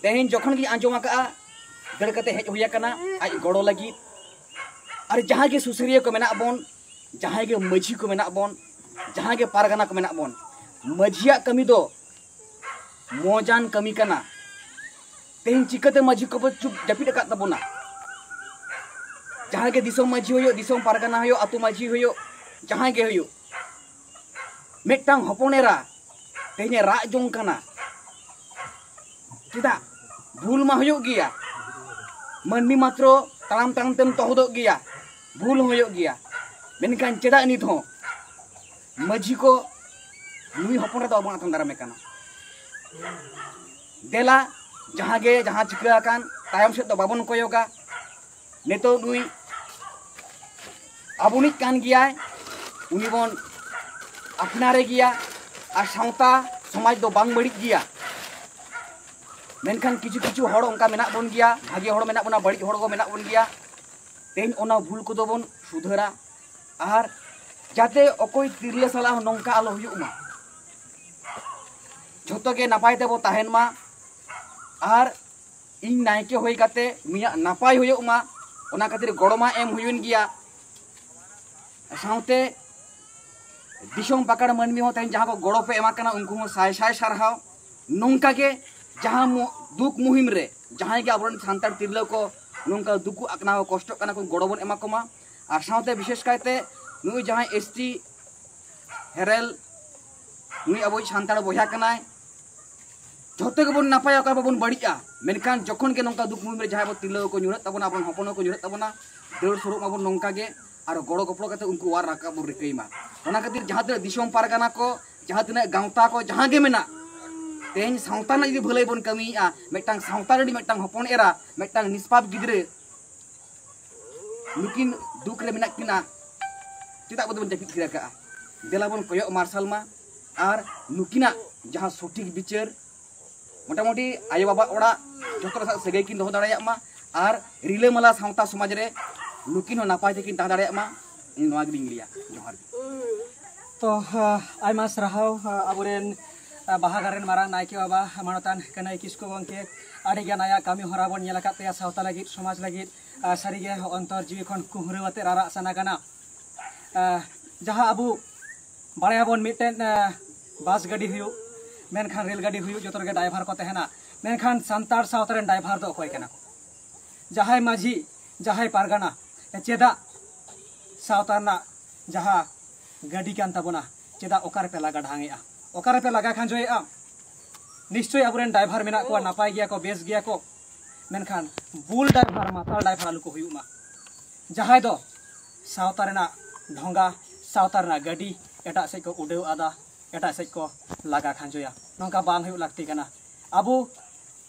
ᱛᱮᱦᱮᱧ ᱡᱚᱠᱷᱚᱱ ᱜᱤᱧ ᱟᱸᱡᱚᱢ ᱟᱠᱟᱫᱼᱟ, ᱫᱟᱹᱲ ᱠᱟᱛᱮ ᱦᱮᱡ ᱦᱩᱭ ᱟᱠᱟᱱᱟ ᱟᱡ ᱜᱚᱲᱚ ᱞᱟᱹᱜᱤᱫ᱾ ᱟᱨ ᱡᱟᱦᱟᱸᱭ ᱜᱮ ᱥᱩᱥᱟᱹᱨᱤᱭᱟᱹ ᱠᱚ ᱢᱮᱱᱟᱜ ᱵᱚᱱ, ᱡᱟᱦᱟᱸᱭ ᱜᱮ ᱢᱟᱹᱡᱷᱤ ᱠᱚ ᱢᱮᱱᱟᱜ ᱵᱚᱱ, ᱡᱟᱦᱟᱸᱭ ᱜᱮ ᱯᱟᱨᱜᱟᱱᱟ ᱠᱚ ᱢᱮᱱᱟᱜ ᱵᱚᱱ, ᱢᱟᱹᱡᱷᱤᱭᱟᱜ ᱠᱟᱹᱢᱤ ᱫᱚ ᱢᱚᱡᱟᱱ ᱠᱟᱹᱢᱤ ᱠᱟᱱᱟ᱾ ᱛᱮᱦᱮᱧ ᱪᱤᱠᱟᱹᱛᱮ ᱢᱟᱹᱡᱷᱤ ᱠᱚᱵᱚ ᱪᱩᱯ ᱡᱟᱹᱯᱤᱫ ᱟᱠᱟᱫ ᱛᱟᱵᱚᱱᱟ? ᱡᱟᱦᱟᱸ ᱜᱮ ᱫᱤᱥᱚᱢ ᱢᱟᱹᱡᱷᱤ ᱦᱩᱭᱩᱜ, ᱫᱤᱥᱚᱢ ᱯᱟᱨᱜᱟᱱᱟ ᱦᱩᱭᱩᱜ, ᱟᱹᱛᱩ ᱢᱟᱹᱡᱷᱤ ᱦᱩᱭᱩᱜ, ᱡᱟᱦᱟᱸᱭ ᱜᱮ ᱦᱩᱭᱩᱜ, ᱢᱤᱫᱴᱟᱝ ᱦᱚᱯᱚᱱ ᱮᱨᱟ ᱛᱮᱦᱮᱧ ᱮ ᱨᱟᱜ ᱡᱚᱝ ᱠᱟᱱᱟ᱾ ᱪᱮᱫᱟᱜ? ᱵᱷᱩᱞ ᱢᱟ ᱦᱩᱭᱩᱜ ᱜᱮᱭᱟ, ᱢᱟᱹᱱᱢᱤ ᱢᱟᱛᱨᱚ ᱛᱟᱲᱟᱢ ᱛᱟᱲᱟᱢ ᱛᱮᱢ ᱛᱚᱦᱚᱫᱚᱜ ᱜᱮᱭᱟ, ᱵᱷᱩᱞ ᱦᱚᱸ ᱦᱩᱭᱩᱜ ᱜᱮᱭᱟ, ᱢᱮᱱᱠᱷᱟᱱ ᱪᱮᱫᱟᱜ ᱱᱤᱛ ᱦᱚᱸ ᱢᱟᱹᱡᱷᱤ ᱠᱚ ᱱᱩᱭ ᱦᱚᱯᱚᱱ ᱨᱮᱫᱚ ᱵᱟᱵᱚᱱ ᱟᱛᱟᱝ ᱫᱟᱨᱟᱢᱮ ᱠᱟᱱᱟ? ᱫᱮᱞᱟ, ᱡᱟᱦᱟᱸ ᱜᱮ ᱡᱟᱦᱟᱸ ᱪᱤᱠᱟᱹ ᱟᱠᱟᱱ, ᱛᱟᱭᱚᱢ ᱥᱮᱫ ᱫᱚ ᱵᱟᱵᱚᱱ ᱠᱚᱭᱚᱜᱟ᱾ ᱱᱤᱛᱚᱜ ᱱᱩᱭ ᱟᱵᱚᱱᱤᱡ ᱠᱟᱱ ᱜᱮᱭᱟᱭ, ᱩᱱᱤ ᱵᱚᱱ ᱟᱯᱱᱟᱨᱮ ᱜᱮᱭᱟ᱾ ᱟᱨ ᱥᱟᱶᱛᱟ ᱥᱚᱢᱟᱡᱽ ᱫᱚ ᱵᱟᱝ ᱵᱟᱹᱲᱤᱡ ᱜᱮᱭᱟ, ᱢᱮᱱᱠᱷᱟᱱ ᱠᱤᱪᱷᱩ ᱠᱤᱪᱷᱩ ᱦᱚᱲ ᱚᱱᱠᱟ ᱢᱮᱱᱟᱜ ᱵᱚᱱ ᱜᱮᱭᱟ, ᱵᱷᱟᱜᱮ ᱦᱚᱲ ᱢᱮᱱᱟᱜ ᱵᱚᱱᱟ, ᱵᱟᱹᱲᱤᱡ ᱦᱚᱲ ᱠᱚ ᱢᱮᱱᱟᱜ ᱵᱚᱱ ᱜᱮᱭᱟ᱾ ᱛᱮᱦᱮᱧ ᱚᱱᱟ ᱵᱷᱩᱞ ᱠᱚᱫᱚ ᱵᱚᱱ ᱥᱩᱫᱷᱟᱹᱨᱟ᱾ ᱟᱨ ᱡᱟᱛᱮ ᱚᱠᱚᱭ ᱛᱤᱨᱞᱟᱹ ᱥᱟᱞᱟᱜ ᱦᱚᱸ ᱱᱚᱝᱠᱟ ᱟᱞᱚ ᱦᱩᱭᱩᱜ ᱢᱟ, ᱡᱷᱚᱛᱚ ᱜᱮ ᱱᱟᱯᱟᱭ ᱛᱮᱵᱚ ᱛᱟᱦᱮᱱ ᱢᱟ᱾ ᱟᱨ ᱤᱧ ᱱᱟᱭᱠᱮ ᱦᱩᱭ ᱠᱟᱛᱮ ᱩᱱᱤᱭᱟᱜ ᱱᱟᱯᱟᱭ ᱦᱩᱭᱩᱜ ᱢᱟ, ᱚᱱᱟ ᱠᱷᱟᱹᱛᱤᱨ ᱜᱚᱲᱚ ᱢᱟ ᱮᱢ ᱦᱩᱭᱮᱱ ᱜᱮᱭᱟ᱾ ᱥᱟᱶᱛᱮ ᱫᱤᱥᱚᱢ ᱯᱟᱠᱟᱲ ᱢᱟᱹᱱᱢᱤ ᱦᱚᱸ ᱛᱮᱦᱮᱧ ᱡᱟᱦᱟᱸ ᱠᱚ ᱜᱚᱲᱚ ᱯᱮ ᱮᱢᱟ ᱠᱟᱱᱟ, ᱩᱱᱠᱩ ᱦᱚᱸ ᱥᱟᱭ ᱥᱟᱭ ᱥᱟᱨᱦᱟᱣ᱾ ᱱᱚᱝᱠᱟ ᱜᱮ ᱡᱟᱦᱟᱸ ᱢᱩ- ᱫᱩᱠ ᱢᱩᱦᱤᱢ ᱨᱮ ᱡᱟᱦᱟᱸᱭ ᱜᱮ ᱟᱵᱚᱨᱮᱱ ᱥᱟᱱᱛᱟᱲ ᱛᱤᱨᱞᱟᱹ ᱠᱚ ᱱᱚᱝᱠᱟ ᱫᱩᱠ ᱠᱚ ᱟᱠᱱᱟᱣ ᱠᱚᱥᱴᱚᱜ ᱠᱟᱱᱟ ᱠᱚ, ᱜᱚᱲᱚ ᱵᱚᱱ ᱮᱢᱟ ᱠᱚᱢᱟ᱾ ᱟᱨ ᱥᱟᱶᱛᱮ ᱵᱤᱥᱮᱥ ᱠᱟᱭᱛᱮ ᱱᱩᱭ ᱡᱟᱦᱟᱸᱭ ᱮᱥ ᱴᱤ ᱦᱮᱨᱮᱞ, ᱱᱩᱭ ᱟᱵᱚᱭᱤᱡ ᱥᱟᱱᱛᱟᱲ ᱵᱚᱭᱦᱟ ᱠᱟᱱᱟᱭ᱾ ᱡᱷᱚᱛᱚ ᱜᱮᱵᱚᱱ ᱱᱟᱯᱟᱭᱟ, ᱚᱠᱟ ᱵᱟᱵᱚᱱ ᱵᱟᱹᱲᱤᱡᱼᱟ, ᱢᱮᱱᱠᱷᱟᱱ ᱡᱚᱠᱷᱚᱱ ᱜᱮ ᱱᱚᱝᱠᱟ ᱫᱩᱠ ᱢᱩᱦᱤᱢ ᱨᱮ ᱡᱟᱦᱟᱸᱭ ᱟᱵᱚ ᱛᱤᱨᱞᱟᱹ ᱠᱚ ᱧᱩᱨᱦᱟᱹᱜ ᱛᱟᱵᱚᱱᱟ, ᱟᱵᱚᱨᱮᱱ ᱦᱚᱯᱚᱱ ᱠᱚ ᱧᱩᱨᱦᱟᱹᱜ ᱛᱟᱵᱚᱱᱟ, ᱫᱟᱹᱲ ᱥᱩᱨᱩᱜ ᱢᱟᱵᱚᱱ ᱱᱚᱝᱠᱟ ᱜᱮ, ᱟᱨ ᱜᱚᱲᱚ ᱜᱚᱯᱚᱲᱚ ᱠᱟᱛᱮ ᱩᱱᱠᱩ ᱚᱣᱟᱨ ᱨᱟᱠᱟᱵ ᱵᱚᱱ ᱨᱤᱠᱟᱹᱭ ᱢᱟ᱾ ᱚᱱᱟ ᱠᱷᱟᱹᱛᱤᱨ ᱡᱟᱦᱟᱸ ᱛᱤᱱᱟᱹᱜ ᱫᱤᱥᱚᱢ ᱯᱟᱨᱜᱟᱱᱟ ᱠᱚ, ᱡᱟᱦᱟᱸ ᱛᱤᱱᱟᱹᱜ ᱜᱟᱶᱛᱟ ᱠᱚ, ᱡᱟᱦᱟᱸ ᱜᱮ ᱢᱮᱱᱟᱜ, ᱛᱮᱦᱮᱧ ᱥᱟᱶᱛᱟ ᱨᱮᱱᱟᱜ ᱡᱩᱫᱤ ᱵᱷᱟᱹᱞᱟᱹᱭ ᱵᱚᱱ ᱠᱟᱹᱢᱤᱭᱮᱫᱼᱟ, ᱢᱤᱫᱴᱟᱝ ᱥᱟᱶᱛᱟ ᱨᱮᱱ ᱢᱤᱫᱴᱟᱝ ᱦᱚᱯᱚᱱ ᱮᱨᱟ, ᱢᱤᱫᱴᱟᱝ ᱱᱤᱥᱯᱟᱯ ᱜᱤᱫᱽᱨᱟᱹ, ᱱᱩᱠᱤᱱ ᱫᱩᱠ ᱨᱮ ᱢᱮᱱᱟᱜ ᱠᱤᱱᱟ, ᱪᱮᱫᱟᱜ ᱵᱚᱱ ᱡᱟᱹᱯᱤᱫ ᱛᱷᱤᱨ ᱟᱠᱟᱜᱼᱟ? ᱫᱮᱞᱟ ᱵᱚᱱ ᱠᱚᱭᱚᱜ ᱢᱟᱨᱥᱟᱞ ᱢᱟ, ᱟᱨ ᱱᱩᱠᱤᱱᱟᱜ ᱡᱟᱦᱟᱸ ᱥᱚᱴᱷᱤᱠ ᱵᱤᱪᱟᱹᱨ, ᱢᱚᱴᱟᱢᱩᱴᱤ ᱟᱭᱳᱼᱵᱟᱵᱟ ᱚᱲᱟᱜ ᱡᱚᱛᱚ ᱦᱚᱲ ᱥᱟᱶ ᱥᱟᱹᱜᱟᱹᱭ ᱠᱤᱱ ᱫᱚᱦᱚ ᱫᱟᱲᱮᱭᱟᱜ ᱢᱟ, ᱟᱨ ᱨᱤᱞᱟᱹᱢᱟᱞᱟ ᱥᱟᱶᱛᱟ ᱥᱚᱢᱟᱡᱽ ᱨᱮ ᱱᱩᱠᱤᱱ ᱦᱚᱸ ᱱᱟᱯᱟᱭ ᱛᱮᱠᱤᱱ ᱛᱟᱦᱮᱸ ᱫᱟᱲᱮᱭᱟᱜ ᱢᱟ᱾ ᱤᱧ ᱱᱚᱣᱟ ᱜᱮᱞᱤᱧ ᱞᱟᱹᱭᱟ᱾ ᱡᱚᱦᱟᱨ ᱜᱮ᱾ ᱛᱚ, ᱟᱭᱢᱟ ᱥᱟᱨᱦᱟᱣ ᱟᱵᱚᱨᱮᱱ ᱵᱟᱦᱟ ᱜᱟᱲ ᱨᱮᱱ ᱢᱟᱨᱟᱝ ᱱᱟᱭᱠᱮ ᱵᱟᱵᱟ ᱢᱟᱱᱚᱛᱟᱱ ᱠᱟᱹᱱᱟᱹᱭ ᱠᱤᱥᱠᱩ ᱜᱚᱢᱠᱮ᱾ ᱟᱹᱰᱤᱜᱟᱱ ᱟᱭᱟᱜ ᱠᱟᱹᱢᱤ ᱦᱚᱨᱟ ᱵᱚᱱ ᱧᱮᱞ ᱟᱠᱟᱫ ᱛᱟᱭᱟ ᱥᱟᱶᱛᱟ ᱞᱟᱹᱜᱤᱫ, ᱥᱚᱢᱟᱡᱽ ᱞᱟᱹᱜᱤᱫ᱾ ᱟᱨ ᱥᱟᱹᱨᱤᱜᱮ ᱚᱱᱛᱚᱨ ᱡᱤᱣᱤ ᱠᱷᱚᱱ ᱠᱩᱦᱨᱟᱹ ᱟᱛᱮ ᱨᱟᱨᱟᱜ ᱥᱟᱱᱟ ᱠᱟᱱᱟ᱾ ᱟᱨ ᱡᱟᱦᱟᱸ ᱟᱵᱚ ᱵᱟᱲᱟᱭᱟᱵᱚᱱ ᱢᱤᱫᱴᱮᱱ, ᱟᱨ, ᱵᱟᱥ ᱜᱟᱹᱰᱤ ᱦᱩᱭᱩᱜ, ᱢᱮᱱᱠᱷᱟᱱ ᱨᱮᱞ ᱜᱟᱹᱰᱤ ᱦᱩᱭᱩᱜ, ᱡᱚᱛᱚ ᱨᱮᱜᱮ ᱰᱟᱭᱵᱷᱟᱨ ᱠᱚ ᱛᱟᱦᱮᱱᱟ᱾ ᱢᱮᱱᱠᱷᱟᱱ ᱥᱟᱱᱛᱟᱲ ᱥᱟᱶᱛᱟ ᱨᱮᱱ ᱰᱟᱭᱵᱷᱟᱨ ᱫᱚ ᱚᱠᱚᱭ ᱠᱟᱱᱟ ᱠᱚ? ᱡᱟᱦᱟᱸᱭ ᱢᱟᱹᱡᱷᱤ, ᱡᱟᱦᱟᱸᱭ ᱯᱟᱨᱜᱟᱱᱟ, ᱪᱮᱫᱟᱜ ᱥᱟᱶᱛᱟ ᱨᱮᱱᱟᱜ ᱡᱟᱦᱟᱸ ᱜᱟᱹᱰᱤ ᱠᱟᱱ ᱛᱟᱵᱚᱱᱟ, ᱪᱮᱫᱟᱜ ᱚᱠᱟ ᱨᱮᱯᱮ ᱞᱟᱜᱟ ᱰᱷᱟᱝᱮᱜᱼᱟ, ᱚᱠᱟ ᱨᱮᱯᱮ ᱞᱟᱜᱟ ᱠᱷᱟᱸᱡᱚᱭᱮᱜᱼᱟ? ᱱᱤᱥᱪᱳᱭ ᱟᱵᱚᱨᱮᱱ ᱰᱟᱭᱵᱷᱟᱨ ᱢᱮᱱᱟᱜ ᱠᱚᱣᱟ, ᱱᱟᱯᱟᱭ ᱜᱮᱭᱟ ᱠᱚ, ᱵᱮᱥ ᱜᱮᱭᱟ ᱠᱚ, ᱢᱮᱱᱠᱷᱟᱱ ᱵᱩᱞ ᱰᱟᱭᱵᱷᱟᱨ, ᱢᱟᱛᱟᱞ ᱰᱟᱭᱵᱷᱟᱨ ᱟᱞᱚ ᱠᱚ ᱦᱩᱭᱩᱜ ᱢᱟ, ᱡᱟᱦᱟᱸᱭ ᱫᱚ ᱥᱟᱶᱛᱟ ᱨᱮᱱᱟᱜ ᱰᱷᱚᱸᱜᱟ, ᱥᱟᱶᱛᱟ ᱨᱮᱱᱟᱜ ᱜᱟᱹᱰᱤ ᱮᱴᱟᱜ ᱥᱮᱫ ᱠᱚ ᱩᱰᱟᱹᱣ ᱟᱫᱟ, ᱮᱴᱟᱜ ᱥᱮᱫ ᱠᱚ ᱞᱟᱜᱟ ᱠᱷᱟᱸᱡᱚᱭᱟ᱾ ᱱᱚᱝᱠᱟ ᱵᱟᱝ ᱦᱩᱭᱩᱜ ᱞᱟᱹᱠᱛᱤ ᱠᱟᱱᱟ᱾ ᱟᱵᱚ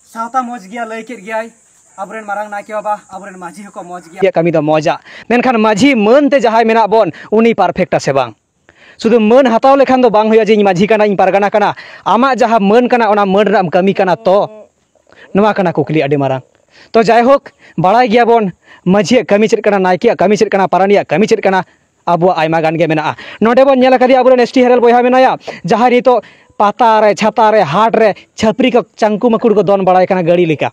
ᱥᱟᱶᱛᱟ ᱢᱚᱡᱽ ᱜᱮᱭᱟ, ᱞᱟᱹᱭ ᱠᱮᱫ ᱜᱮᱭᱟᱭ ᱟᱵᱚᱨᱮᱱ ᱢᱟᱨᱟᱝ ᱱᱟᱭᱠᱮ ᱵᱟᱵᱟ, ᱟᱵᱚᱨᱮᱱ ᱢᱟᱹᱡᱷᱤ ᱦᱚᱸᱠᱚ ᱢᱚᱡᱽ ᱜᱮᱭᱟ᱾ ᱠᱟᱹᱢᱤ ᱫᱚ ᱢᱚᱡᱟ, ᱢᱮᱱᱠᱷᱟᱱ ᱢᱟᱹᱡᱷᱤ ᱢᱟᱹᱱ ᱛᱮ ᱡᱟᱦᱟᱸᱭ ᱢᱮᱱᱟᱜ ᱵᱚᱱ, ᱩᱱᱤ ᱯᱟᱨᱯᱷᱮᱠᱴᱟ ᱥᱮ ᱵᱟᱝ? ᱥᱩᱫᱷᱩ ᱢᱟᱹᱱ ᱦᱟᱛᱟᱣ ᱞᱮᱠᱷᱟᱱ ᱫᱚ ᱵᱟᱝ ᱦᱩᱭᱩᱜᱼᱟ ᱡᱮ ᱤᱧ ᱢᱟᱹᱡᱷᱤ ᱠᱟᱱᱟ, ᱤᱧ ᱯᱟᱨᱜᱟᱱᱟ ᱠᱟᱱᱟ᱾ ᱟᱢᱟᱜ ᱡᱟᱦᱟᱸ ᱢᱟᱹᱱ ᱠᱟᱱᱟ, ᱚᱱᱟ ᱢᱟᱹᱱ ᱨᱮᱱᱟᱜ ᱮᱢ ᱠᱟᱹᱢᱤ ᱠᱟᱱᱟ ᱛᱚ? ᱱᱚᱣᱟ ᱠᱟᱱᱟ ᱠᱩᱠᱞᱤ ᱟᱹᱰᱤ ᱢᱟᱨᱟᱝ᱾ ᱛᱚ ᱡᱟᱭᱦᱳᱠ, ᱵᱟᱲᱟᱭ ᱜᱮᱭᱟᱵᱚᱱ ᱢᱟᱹᱡᱷᱤᱭᱟᱜ ᱠᱟᱹᱢᱤ ᱪᱮᱫ ᱠᱟᱱᱟ, ᱱᱟᱭᱠᱮᱭᱟᱜ ᱠᱟᱹᱢᱤ ᱪᱮᱫ ᱠᱟᱱᱟ, ᱯᱟᱨᱟᱱᱤᱭᱟᱜ ᱠᱟᱹᱢᱤ ᱪᱮᱫ ᱠᱟᱱᱟ, ᱟᱵᱚᱣᱟᱜ ᱟᱭᱢᱟ ᱜᱟᱱ ᱜᱮ ᱢᱮᱱᱟᱜᱼᱟ᱾ ᱱᱚᱰᱮ ᱵᱚᱱ ᱧᱮᱞ ᱟᱠᱟᱫᱮᱭᱟ, ᱟᱵᱚᱨᱮᱱ ᱮᱥ ᱴᱤ ᱦᱮᱨᱮᱞ ᱵᱚᱭᱦᱟ ᱢᱮᱱᱟᱭᱟ, ᱡᱟᱦᱟᱸᱭ ᱱᱤᱛᱚᱜ ᱯᱟᱛᱟ ᱨᱮ, ᱪᱷᱟᱛᱟ ᱨᱮ, ᱦᱟᱴ ᱨᱮ ᱪᱷᱟᱹᱯᱨᱤ ᱠᱚ ᱪᱟᱝᱠᱩ ᱢᱟᱹᱠᱩᱲ ᱠᱚ ᱫᱚᱱ ᱵᱟᱲᱟᱭ ᱠᱟᱱᱟ ᱜᱟᱹᱲᱤ ᱞᱮᱠᱟ᱾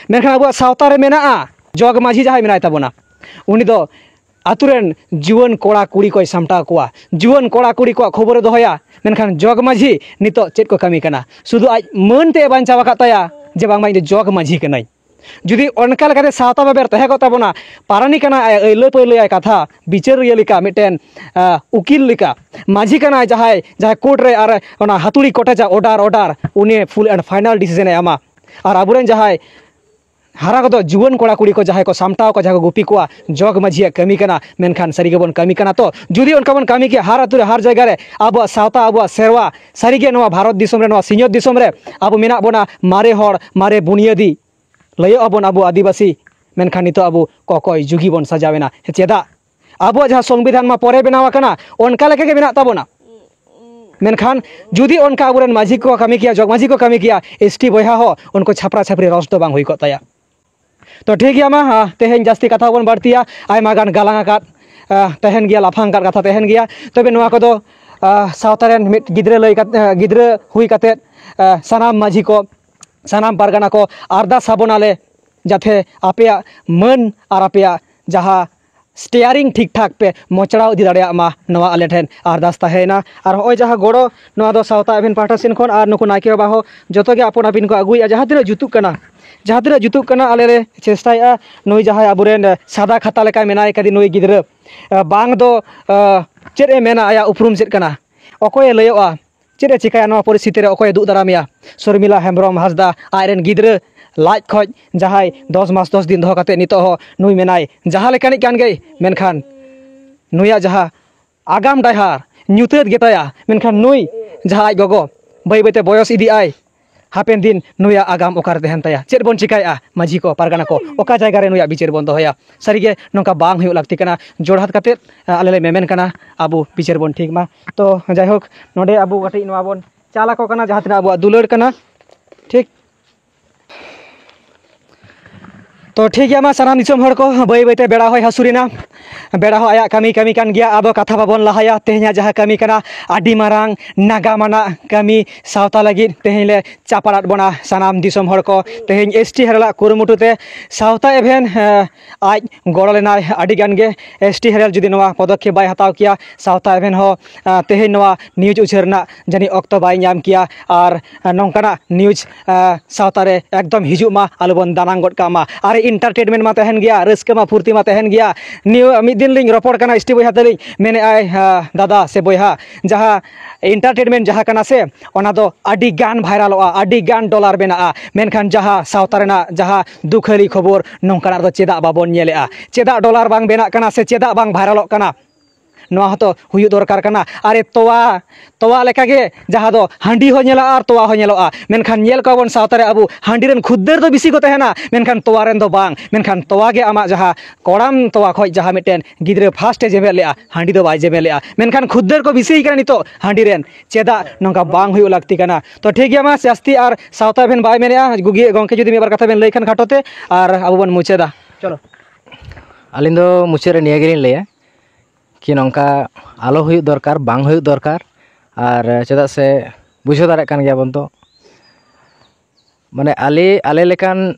ᱢᱮᱱᱠᱷᱟᱱ ᱟᱵᱚᱣᱟᱜ ᱥᱟᱶᱛᱟ ᱨᱮ ᱢᱮᱱᱟᱜᱼᱟ, ᱡᱚᱜᱽ ᱢᱟᱹᱡᱷᱤ ᱡᱟᱦᱟᱸᱭ ᱢᱮᱱᱟᱭ ᱛᱟᱵᱚᱱᱟ, ᱩᱱᱤ ᱫᱚ ᱟᱛᱳ ᱨᱮᱱ ᱡᱩᱣᱟᱹᱱ ᱠᱚᱲᱟ ᱠᱩᱲᱤ ᱠᱚᱭ ᱥᱟᱢᱴᱟᱣ ᱠᱚᱣᱟ, ᱡᱩᱣᱟᱹᱱ ᱠᱚᱲᱟ ᱠᱩᱲᱤ ᱠᱚᱣᱟᱜ ᱠᱷᱚᱵᱚᱨᱮ ᱫᱚᱦᱚᱭᱟ᱾ ᱢᱮᱱᱠᱷᱟᱱ ᱡᱚᱜᱽ ᱢᱟᱹᱡᱷᱤ ᱱᱤᱛᱚᱜ ᱪᱮᱫ ᱠᱚ ᱠᱟᱹᱢᱤ ᱠᱟᱱᱟ? ᱥᱩᱫᱷᱩ ᱟᱡ ᱢᱟᱹᱱ ᱛᱮ ᱵᱟᱧᱪᱟᱣ ᱟᱠᱟᱫ ᱛᱟᱭᱟ ᱡᱮ ᱵᱟᱝᱢᱟ ᱤᱧ ᱫᱚ ᱡᱚᱜᱽ ᱢᱟᱹᱡᱷᱤ ᱠᱟᱹᱱᱟᱹᱧ᱾ ᱡᱩᱫᱤ ᱚᱱᱠᱟ ᱞᱮᱠᱟᱛᱮ ᱥᱟᱶᱛᱟ ᱵᱟᱵᱮᱨ ᱛᱟᱦᱮᱸ ᱠᱚᱜ ᱛᱟᱵᱚᱱᱟ, ᱯᱟᱨᱟᱱᱤ ᱠᱟᱱᱟᱭ, ᱟᱭ ᱟᱹᱭᱞᱟᱹ ᱯᱟᱹᱭᱞᱟᱹᱭᱟᱭ ᱠᱟᱛᱷᱟ, ᱵᱤᱪᱟᱹᱨᱤᱭᱟᱹ ᱞᱮᱠᱟ ᱢᱤᱫᱴᱮᱱ, ᱟ, ᱩᱠᱤᱞ ᱞᱮᱠᱟ, ᱢᱟᱹᱡᱷᱤ ᱠᱟᱱᱟᱭ ᱡᱟᱦᱟᱸᱭ, ᱡᱟᱦᱟᱸᱭ ᱠᱳᱨᱴ ᱨᱮ ᱟᱨ ᱚᱱᱟ ᱦᱟᱹᱛᱩᱲᱤ ᱠᱚᱴᱮᱡᱟ, order order, ᱩᱱᱤ full and final decision ᱮ ᱮᱢᱟ᱾ ᱟᱨ ᱟᱵᱚᱨᱮᱱ ᱡᱟᱦᱟᱸᱭ ᱦᱟᱨᱟ ᱠᱚᱫᱚ ᱡᱩᱣᱟᱹᱱ ᱠᱚᱲᱟ ᱠᱩᱲᱤ ᱠᱚ ᱡᱟᱦᱟᱸᱭ ᱠᱚ ᱥᱟᱢᱴᱟᱣ ᱠᱚᱣᱟ, ᱡᱟᱦᱟᱸᱭ ᱠᱚ ᱜᱩᱯᱤ ᱠᱚᱣᱟ, ᱡᱚᱜᱽ ᱢᱟᱹᱡᱷᱤᱭᱟᱜ ᱠᱟᱹᱢᱤ ᱠᱟᱱᱟ᱾ ᱢᱮᱱᱠᱷᱟᱱ ᱥᱟᱹᱨᱤ ᱜᱮᱵᱚᱱ ᱠᱟᱹᱢᱤ ᱠᱟᱱᱟ ᱛᱚ? ᱡᱩᱫᱤ ᱚᱱᱠᱟ ᱵᱚᱱ ᱠᱟᱹᱢᱤ ᱠᱮᱭᱟ ᱦᱟᱨ ᱟᱹᱛᱩ ᱨᱮ, ᱦᱟᱨ ᱡᱟᱭᱜᱟ ᱨᱮ, ᱟᱵᱚᱣᱟᱜ ᱥᱟᱶᱛᱟ, ᱟᱵᱚᱣᱟᱜ ᱥᱮᱨᱣᱟ, ᱥᱟᱹᱨᱤᱜᱮ ᱱᱚᱣᱟ ᱵᱷᱟᱨᱚᱛ ᱫᱤᱥᱚᱢ ᱨᱮ, ᱱᱚᱣᱟ ᱥᱤᱧᱚᱛ ᱫᱤᱥᱚᱢ ᱨᱮ ᱟᱵᱚ ᱢᱮᱱᱟᱜ ᱵᱚᱱᱟ, ᱢᱟᱨᱮ ᱦᱚᱲ, ᱢᱟᱨᱮ ᱵᱩᱱᱤᱭᱟᱹᱫᱤ ᱞᱟᱹᱭᱚᱜ ᱟᱵᱚᱱ ᱟᱵᱚ ᱟᱹᱫᱤᱵᱟᱹᱥᱤ, ᱢᱮᱱᱠᱷᱟᱱ ᱱᱤᱛᱚᱜ ᱟᱵᱚ ᱠᱚᱠᱚᱭ ᱡᱩᱜᱤ ᱵᱚᱱ ᱥᱟᱡᱟᱣ ᱮᱱᱟ᱾ ᱪᱮᱫᱟᱜ? ᱟᱵᱚᱣᱟᱜ ᱡᱟᱦᱟᱸ ᱥᱚᱝᱵᱤᱫᱷᱟᱱ ᱢᱟ ᱯᱚᱨᱮ ᱵᱮᱱᱟᱣ ᱟᱠᱟᱱᱟ, ᱚᱱᱠᱟ ᱞᱮᱠᱟ ᱜᱮ ᱢᱮᱱᱟᱜ ᱛᱟᱵᱚᱱᱟ᱾ ᱢᱮᱱᱠᱷᱟᱱ ᱡᱩᱫᱤ ᱚᱱᱠᱟ ᱟᱵᱚᱨᱮᱱ ᱢᱟᱹᱡᱷᱤ ᱠᱚ ᱠᱟᱹᱢᱤ ᱠᱮᱭᱟ, ᱡᱚᱜᱽ ᱢᱟᱹᱡᱷᱤ ᱠᱚ ᱠᱟᱹᱢᱤ ᱠᱮᱭᱟ, ᱮᱥ ᱴᱤ ᱵᱚᱭᱦᱟ ᱦᱚᱸ ᱩᱱᱠᱩ ᱪᱷᱟᱯᱨᱟ ᱪᱷᱟᱯᱨᱤ ᱨᱚᱥ ᱫᱚ ᱵᱟᱝ ᱦᱩᱭ ᱠᱚᱜ ᱛᱟᱭᱟ᱾ ᱛᱚ ᱴᱷᱤᱠ ᱜᱮᱭᱟ, ᱢᱟ, ᱦᱟ, ᱛᱮᱦᱮᱧ ᱡᱟᱹᱥᱛᱤ ᱠᱟᱛᱷᱟ ᱵᱚᱱ ᱵᱟᱹᱲᱛᱤᱭᱟ, ᱟᱭᱢᱟ ᱜᱟᱱ ᱜᱟᱞᱟᱝ ᱟᱠᱟᱫ, ᱟ, ᱛᱟᱦᱮᱱ ᱜᱮᱭᱟ, ᱞᱟᱯᱷᱟᱝ ᱟᱠᱟᱫ ᱠᱟᱛᱷᱟ ᱛᱟᱦᱮᱱ ᱜᱮᱭᱟ᱾ ᱛᱚᱵᱮ ᱱᱚᱣᱟ ᱠᱚᱫᱚ, ᱟ, ᱥᱟᱶᱛᱟ ᱨᱮᱱ ᱢᱤᱫ ᱜᱤᱫᱽᱨᱟᱹ ᱞᱟᱹᱭ ᱠᱟᱛᱮ, ᱟ, ᱜᱤᱫᱽᱨᱟᱹ ᱦᱩᱭ ᱠᱟᱛᱮ, ᱟ, ᱥᱟᱱᱟᱢ ᱢᱟᱹᱡᱷᱤ ᱠᱚ, ᱥᱟᱱᱟᱢ ᱯᱟᱨᱜᱟᱱᱟ ᱠᱚ ᱟᱨᱫᱟᱥ ᱟᱵᱚᱱᱟᱞᱮ, ᱡᱟᱛᱮ ᱟᱯᱮᱭᱟᱜ ᱢᱟᱹᱱ ᱟᱨ ᱟᱯᱮᱭᱟᱜ ᱡᱟᱦᱟᱸ steering ᱴᱷᱤᱠ ᱴᱷᱟᱠ ᱯᱮ ᱢᱚᱪᱲᱟᱣ ᱤᱫᱤ ᱫᱟᱲᱮᱭᱟᱜ ᱢᱟ, ᱱᱚᱣᱟ ᱟᱞᱮ ᱴᱷᱮᱱ ᱟᱨᱫᱟᱥ ᱛᱟᱦᱮᱸᱭᱮᱱᱟ᱾ ᱟᱨ ᱦᱚᱸᱜᱼᱚᱭ ᱡᱟᱦᱟᱸ ᱜᱚᱲᱚ, ᱱᱚᱣᱟ ᱫᱚ ᱥᱟᱶᱛᱟ ᱟᱹᱵᱤᱱ ᱯᱟᱦᱴᱟ ᱥᱮᱱ ᱠᱷᱚᱱ ᱟᱨ ᱱᱩᱠᱩ ᱱᱟᱭᱠᱮ ᱵᱟᱵᱟ ᱦᱚᱸ ᱡᱚᱛᱚ ᱜᱮ ᱟᱯᱚᱱ ᱟᱹᱯᱤᱱ ᱠᱚ ᱟᱹᱜᱩᱭᱮᱫᱼᱟ᱾ ᱡᱟᱦᱟᱸ ᱛᱤᱱᱟᱹᱜ ᱡᱩᱛᱩᱜ ᱠᱟᱱᱟ, ᱡᱟᱦᱟᱸ ᱛᱤᱱᱟᱹᱜ ᱡᱩᱛᱩᱜ ᱠᱟᱱᱟ, ᱟᱞᱮ ᱞᱮ ᱪᱮᱥᱴᱟᱭᱮᱫᱼᱟ ᱱᱩᱭ ᱡᱟᱦᱟᱸᱭ ᱟᱵᱚᱨᱮᱱ ᱥᱟᱫᱟ ᱠᱷᱟᱛᱟ ᱞᱮᱠᱟᱭ ᱢᱮᱱᱟᱭ ᱠᱟᱫᱮ ᱱᱩᱭ ᱜᱤᱫᱽᱨᱟᱹ, ᱵᱟᱝ ᱫᱚ, ᱪᱮᱫ ᱮ ᱢᱮᱱᱟ, ᱟᱭᱟᱜ ᱩᱯᱨᱩᱢ ᱪᱮᱫ ᱠᱟᱱᱟ, ᱚᱠᱚᱭᱮ ᱞᱟᱹᱭᱚᱜᱼᱟ, ᱪᱮᱫ ᱮ ᱪᱤᱠᱟᱹᱭᱟ ᱱᱚᱣᱟ ᱯᱚᱨᱤᱥᱛᱷᱤᱛᱤ ᱨᱮ, ᱚᱠᱚᱭᱮ ᱫᱩᱜ ᱫᱟᱨᱟᱢᱮᱭᱟ? ᱥᱚᱨᱢᱤᱞᱟ ᱦᱮᱢᱵᱨᱚᱢ ᱦᱟᱸᱥᱫᱟ ᱟᱡᱨᱮᱱ ᱜᱤᱫᱽᱨᱟᱹ ᱞᱟᱡ ᱠᱷᱚᱡ ᱡᱟᱦᱟᱸᱭ ᱫᱚᱥ ᱢᱟᱥ ᱫᱚᱥ ᱫᱤᱱ ᱫᱚᱦᱚ ᱠᱟᱛᱮ ᱱᱤᱛᱚᱜ ᱦᱚᱸ ᱱᱩᱭ ᱢᱮᱱᱟᱭ, ᱡᱟᱦᱟᱸ ᱞᱮᱠᱟᱱᱤᱡ ᱠᱟᱱ ᱜᱮᱭ, ᱢᱮᱱᱠᱷᱟᱱ ᱱᱩᱭᱟᱜ ᱡᱟᱦᱟᱸ ᱟᱜᱟᱢ ᱰᱟᱦᱟᱨ ᱧᱩᱛᱟᱹᱛ ᱜᱮᱛᱟᱭᱟ, ᱢᱮᱱᱠᱷᱟᱱ ᱱᱩᱭ ᱡᱟᱦᱟᱸ ᱟᱡ ᱜᱚᱜᱚ ᱵᱟᱹᱭ ᱵᱟᱹᱭᱛᱮ ᱵᱚᱭᱚᱥ ᱤᱫᱤᱜ ᱟᱭ, ᱦᱟᱯᱮᱱ ᱫᱤᱱ ᱱᱩᱭᱟᱜ ᱟᱜᱟᱢ ᱚᱠᱟᱨᱮ ᱛᱟᱦᱮᱱ ᱛᱟᱭᱟ? ᱪᱮᱫ ᱵᱚᱱ ᱪᱤᱠᱟᱹᱭᱮᱫᱼᱟ? ᱢᱟᱹᱡᱷᱤ ᱠᱚ, ᱯᱟᱨᱜᱟᱱᱟ ᱠᱚ, ᱚᱠᱟ ᱡᱟᱭᱜᱟ ᱨᱮ ᱱᱩᱭᱟᱜ ᱵᱤᱪᱟᱹᱨ ᱵᱚᱱ ᱫᱚᱦᱚᱭᱟ? ᱥᱟᱹᱨᱤᱜᱮ ᱱᱚᱝᱠᱟ ᱵᱟᱝ ᱦᱩᱭᱩᱜ ᱞᱟᱹᱠᱛᱤ ᱠᱟᱱᱟ᱾ ᱡᱳᱲᱦᱟᱛ ᱠᱟᱛᱮᱫ, ᱟᱞᱮ ᱞᱮ ᱢᱮᱢᱮᱱ ᱠᱟᱱᱟ, ᱟᱵᱚ ᱵᱤᱪᱟᱹᱨ ᱵᱚᱱ ᱴᱷᱤᱠ ᱢᱟ᱾ ᱛᱚ ᱡᱟᱭᱦᱳᱠ, ᱱᱚᱰᱮ ᱟᱵᱚ ᱠᱟᱹᱴᱤᱡ ᱱᱚᱣᱟ ᱵᱚᱱ ᱪᱟᱞ ᱟᱠᱚ ᱠᱟᱱᱟ, ᱡᱟᱦᱟᱸ ᱛᱤᱱᱟᱹᱜ ᱟᱵᱚᱣᱟᱜ ᱫᱩᱞᱟᱹᱲ ᱠᱟᱱᱟ᱾ ᱴᱷᱤᱠ, ᱛᱚ ᱴᱷᱤᱠ ᱜᱮᱭᱟ, ᱢᱟ ᱥᱟᱱᱟᱢ ᱫᱤᱥᱚᱢ ᱦᱚᱲ ᱠᱚ, ᱵᱟᱹᱭ ᱵᱟᱹᱭᱛᱮ ᱵᱮᱲᱟ ᱦᱚᱸᱭ ᱦᱟᱹᱥᱩᱨᱮᱱᱟ᱾ ᱵᱮᱲᱟ ᱦᱚᱸ ᱟᱭᱟᱜ ᱠᱟᱹᱢᱤ ᱠᱟᱹᱢᱤ ᱠᱟᱱ ᱜᱮᱭᱟ᱾ ᱟᱫᱚ ᱠᱟᱛᱷᱟ ᱵᱟᱵᱚᱱ ᱞᱟᱦᱟᱭᱟ, ᱛᱮᱦᱮᱧᱟᱜ ᱡᱟᱦᱟᱸ ᱠᱟᱹᱢᱤ ᱠᱟᱱᱟ, ᱟᱹᱰᱤ ᱢᱟᱨᱟᱝ ᱱᱟᱜᱟᱢ ᱟᱱᱟᱜ ᱠᱟᱹᱢᱤ ᱥᱟᱶᱛᱟ ᱞᱟᱹᱜᱤᱫ ᱛᱮᱦᱮᱧ ᱞᱮ ᱪᱟᱯᱟᱲᱟᱫ ᱵᱚᱱᱟ ᱥᱟᱱᱟᱢ ᱫᱤᱥᱚᱢ ᱦᱚᱲ ᱠᱚ᱾ ᱛᱮᱦᱮᱧ ᱮᱥ ᱴᱤ ᱦᱮᱨᱮᱞᱟᱜ ᱠᱩᱨᱩᱢᱩᱴᱩ ᱛᱮ ᱥᱟᱶᱛᱟ ᱮᱵᱷᱮᱱ, ᱮ, ᱟᱡ ᱜᱚᱲᱚ ᱞᱮᱱᱟᱭ ᱟᱹᱰᱤ ᱜᱟᱱ ᱜᱮ᱾ ᱮᱥ ᱴᱤ ᱦᱮᱨᱮᱞ ᱡᱩᱫᱤ ᱱᱚᱣᱟ ᱯᱚᱫᱚᱠᱷᱮᱯ ᱵᱟᱭ ᱦᱟᱛᱟᱣ ᱠᱮᱭᱟ, ᱥᱟᱶᱛᱟ ᱮᱵᱷᱮᱱ ᱦᱚᱸ, ᱮ, ᱛᱮᱦᱮᱧ ᱱᱚᱣᱟ ᱱᱤᱭᱩᱡᱽ ᱩᱪᱷᱟᱹᱱ ᱨᱮᱱᱟᱜ ᱡᱟᱹᱱᱤᱡ ᱚᱠᱛᱚ ᱵᱟᱭ ᱧᱟᱢ ᱠᱮᱭᱟ᱾ ᱟᱨ ᱱᱚᱝᱠᱟᱱᱟᱜ ᱱᱤᱭᱩᱡᱽ, ᱮ, ᱥᱟᱶᱛᱟ ᱨᱮ ᱮᱠᱫᱚᱢ ᱦᱤᱡᱩᱜ ᱢᱟ, ᱟᱞᱚᱵᱚᱱ ᱫᱟᱱᱟᱝ ᱜᱚᱫ ᱠᱟᱜ ᱢᱟ᱾ ᱟᱨ ᱮᱱᱴᱟᱨᱴᱮᱱᱢᱮᱱᱴ ᱢᱟ ᱛᱟᱦᱮᱱ ᱜᱮᱭᱟ, ᱨᱟᱹᱥᱠᱟᱹ ᱢᱟ ᱯᱷᱩᱨᱛᱤ ᱢᱟ ᱛᱟᱦᱮᱱ ᱜᱮᱭᱟ᱾ ᱱᱤᱭᱟᱹ ᱢᱤᱫ ᱫᱤᱱ ᱞᱤᱧ ᱨᱚᱯᱚᱲ ᱠᱟᱱᱟ ᱮᱥ ᱴᱤ ᱵᱚᱭᱦᱟ ᱛᱟᱹᱞᱤᱧ, ᱢᱮᱱᱮᱫᱼᱟᱭ, ᱮ, ᱫᱟᱫᱟ ᱥᱮ ᱵᱚᱭᱦᱟ, ᱡᱟᱦᱟᱸ ᱮᱱᱴᱟᱨᱴᱮᱱᱢᱮᱱᱴ ᱡᱟᱦᱟᱸ ᱠᱟᱱᱟ ᱥᱮ, ᱚᱱᱟ ᱫᱚ ᱟᱹᱰᱤ ᱜᱟᱱ ᱵᱷᱟᱭᱨᱟᱞᱚᱜᱼᱟ, ᱟᱹᱰᱤ ᱜᱟᱱ ᱰᱚᱞᱟᱨ ᱵᱮᱱᱟᱜᱼᱟ, ᱢᱮᱱᱠᱷᱟᱱ ᱡᱟᱦᱟᱸ ᱥᱟᱶᱛᱟ ᱨᱮᱱᱟᱜ ᱡᱟᱦᱟᱸ ᱫᱩᱠᱷᱟᱹᱞᱤ ᱠᱷᱚᱵᱚᱨ, ᱱᱚᱝᱠᱟᱱᱟᱜ ᱫᱚ ᱪᱮᱫᱟᱜ ᱵᱟᱵᱚᱱ ᱧᱮᱞᱮᱜᱼᱟ? ᱪᱮᱫᱟᱜ ᱰᱚᱞᱟᱨ ᱵᱟᱝ ᱵᱮᱱᱟᱜ ᱠᱟᱱᱟ ᱥᱮ ᱪᱮᱫᱟᱜ ᱵᱟᱝ ᱵᱷᱟᱭᱨᱟᱞᱚᱜ ᱠᱟᱱᱟ? ᱱᱚᱣᱟ ᱦᱚᱸᱛᱚ ᱦᱩᱭᱩᱜ ᱫᱚᱨᱠᱟᱨ ᱠᱟᱱᱟ᱾ ᱟᱨᱮ ᱛᱚᱣᱟ, ᱛᱚᱣᱟ ᱞᱮᱠᱟᱜᱮ ᱡᱟᱦᱟᱸ ᱫᱚ ᱦᱟᱺᱰᱤ ᱦᱚᱸ ᱧᱮᱞᱚᱜᱼᱟ ᱟᱨ ᱛᱚᱣᱟ ᱦᱚᱸ ᱧᱮᱞᱚᱜᱼᱟ, ᱢᱮᱱᱠᱷᱟᱱ ᱧᱮᱞ ᱠᱚᱣᱟ ᱵᱚᱱ ᱥᱟᱶᱛᱟ ᱨᱮ ᱟᱵᱚ ᱦᱟᱺᱰᱤ ᱨᱮᱱ ᱠᱷᱩᱫᱽᱫᱟᱹᱨ ᱫᱚ ᱵᱤᱥᱤ ᱠᱚ ᱛᱟᱦᱮᱱᱟ, ᱢᱮᱱᱠᱷᱟᱱ ᱛᱚᱣᱟ ᱨᱮᱱ ᱫᱚ ᱵᱟᱝ᱾ ᱢᱮᱱᱠᱷᱟᱱ ᱛᱚᱣᱟ ᱜᱮ ᱟᱢᱟᱜ ᱡᱟᱦᱟᱸ ᱠᱚᱲᱟᱢ ᱛᱚᱣᱟ ᱠᱷᱚᱡ ᱡᱟᱦᱟᱸ ᱢᱤᱫᱴᱮᱱ ᱜᱤᱫᱽᱨᱟᱹ ᱯᱷᱟᱥᱴ ᱮ ᱡᱮᱵᱮᱫ ᱞᱮᱜᱼᱟ, ᱦᱟᱺᱰᱤ ᱫᱚ ᱵᱟᱭ ᱡᱮᱵᱮᱫ ᱞᱮᱜᱼᱟ, ᱢᱮᱱᱠᱷᱟᱱ ᱠᱷᱩᱫᱽᱫᱟᱹᱨ ᱠᱚ ᱵᱤᱥᱤᱭ ᱠᱟᱱᱟ ᱱᱤᱛᱚᱜ ᱦᱟᱺᱰᱤ ᱨᱮᱱ᱾ ᱪᱮᱫᱟᱜ ᱱᱚᱝᱠᱟ ᱵᱟᱝ ᱦᱩᱭᱩᱜ ᱞᱟᱹᱠᱛᱤ ᱠᱟᱱᱟ? ᱛᱚ ᱴᱷᱤᱠ ᱜᱮᱭᱟ, ᱢᱟ ᱡᱟᱹᱥᱛᱤ ᱟᱨ ᱥᱟᱶᱛᱟ ᱮᱵᱷᱮᱱ ᱵᱟᱭ ᱢᱮᱱᱮᱜᱼᱟ, ᱜᱩᱜᱤ ᱜᱚᱢᱠᱮ ᱡᱩᱫᱤ ᱢᱤᱫ ᱵᱟᱨ ᱠᱟᱛᱷᱟ ᱵᱮᱱ ᱞᱟᱹᱭ ᱠᱷᱟᱱ ᱠᱷᱟᱴᱚ ᱛᱮ, ᱟᱨ ᱟᱵᱚ ᱵᱚᱱ ᱢᱩᱪᱟᱹᱫᱟ᱾ ᱪᱚᱞᱚ᱾ ᱟᱹᱞᱤᱧ ᱫᱚ ᱢᱩᱪᱟᱹᱫ ᱨᱮ ᱱᱤᱭᱟᱹ ᱜᱮᱞᱤᱧ ᱞᱟᱹᱭᱟ ᱠᱤ ᱱᱚᱝᱠᱟ ᱟᱞᱚ ᱦᱩᱭᱩᱜ ᱫᱚᱨᱠᱟᱨ, ᱵᱟᱝ ᱦᱩᱭᱩᱜ ᱫᱚᱨᱠᱟᱨ᱾ ᱟᱨ ᱪᱮᱫᱟᱜ ᱥᱮ ᱵᱩᱡᱷᱟᱹᱣ ᱫᱟᱲᱮᱭᱟᱜ ᱠᱟᱱ ᱜᱮᱭᱟ ᱵᱚᱱ ᱛᱚ, ᱢᱟᱱᱮ ᱟᱞᱮ, ᱟᱞᱮ ᱞᱮᱠᱟᱱ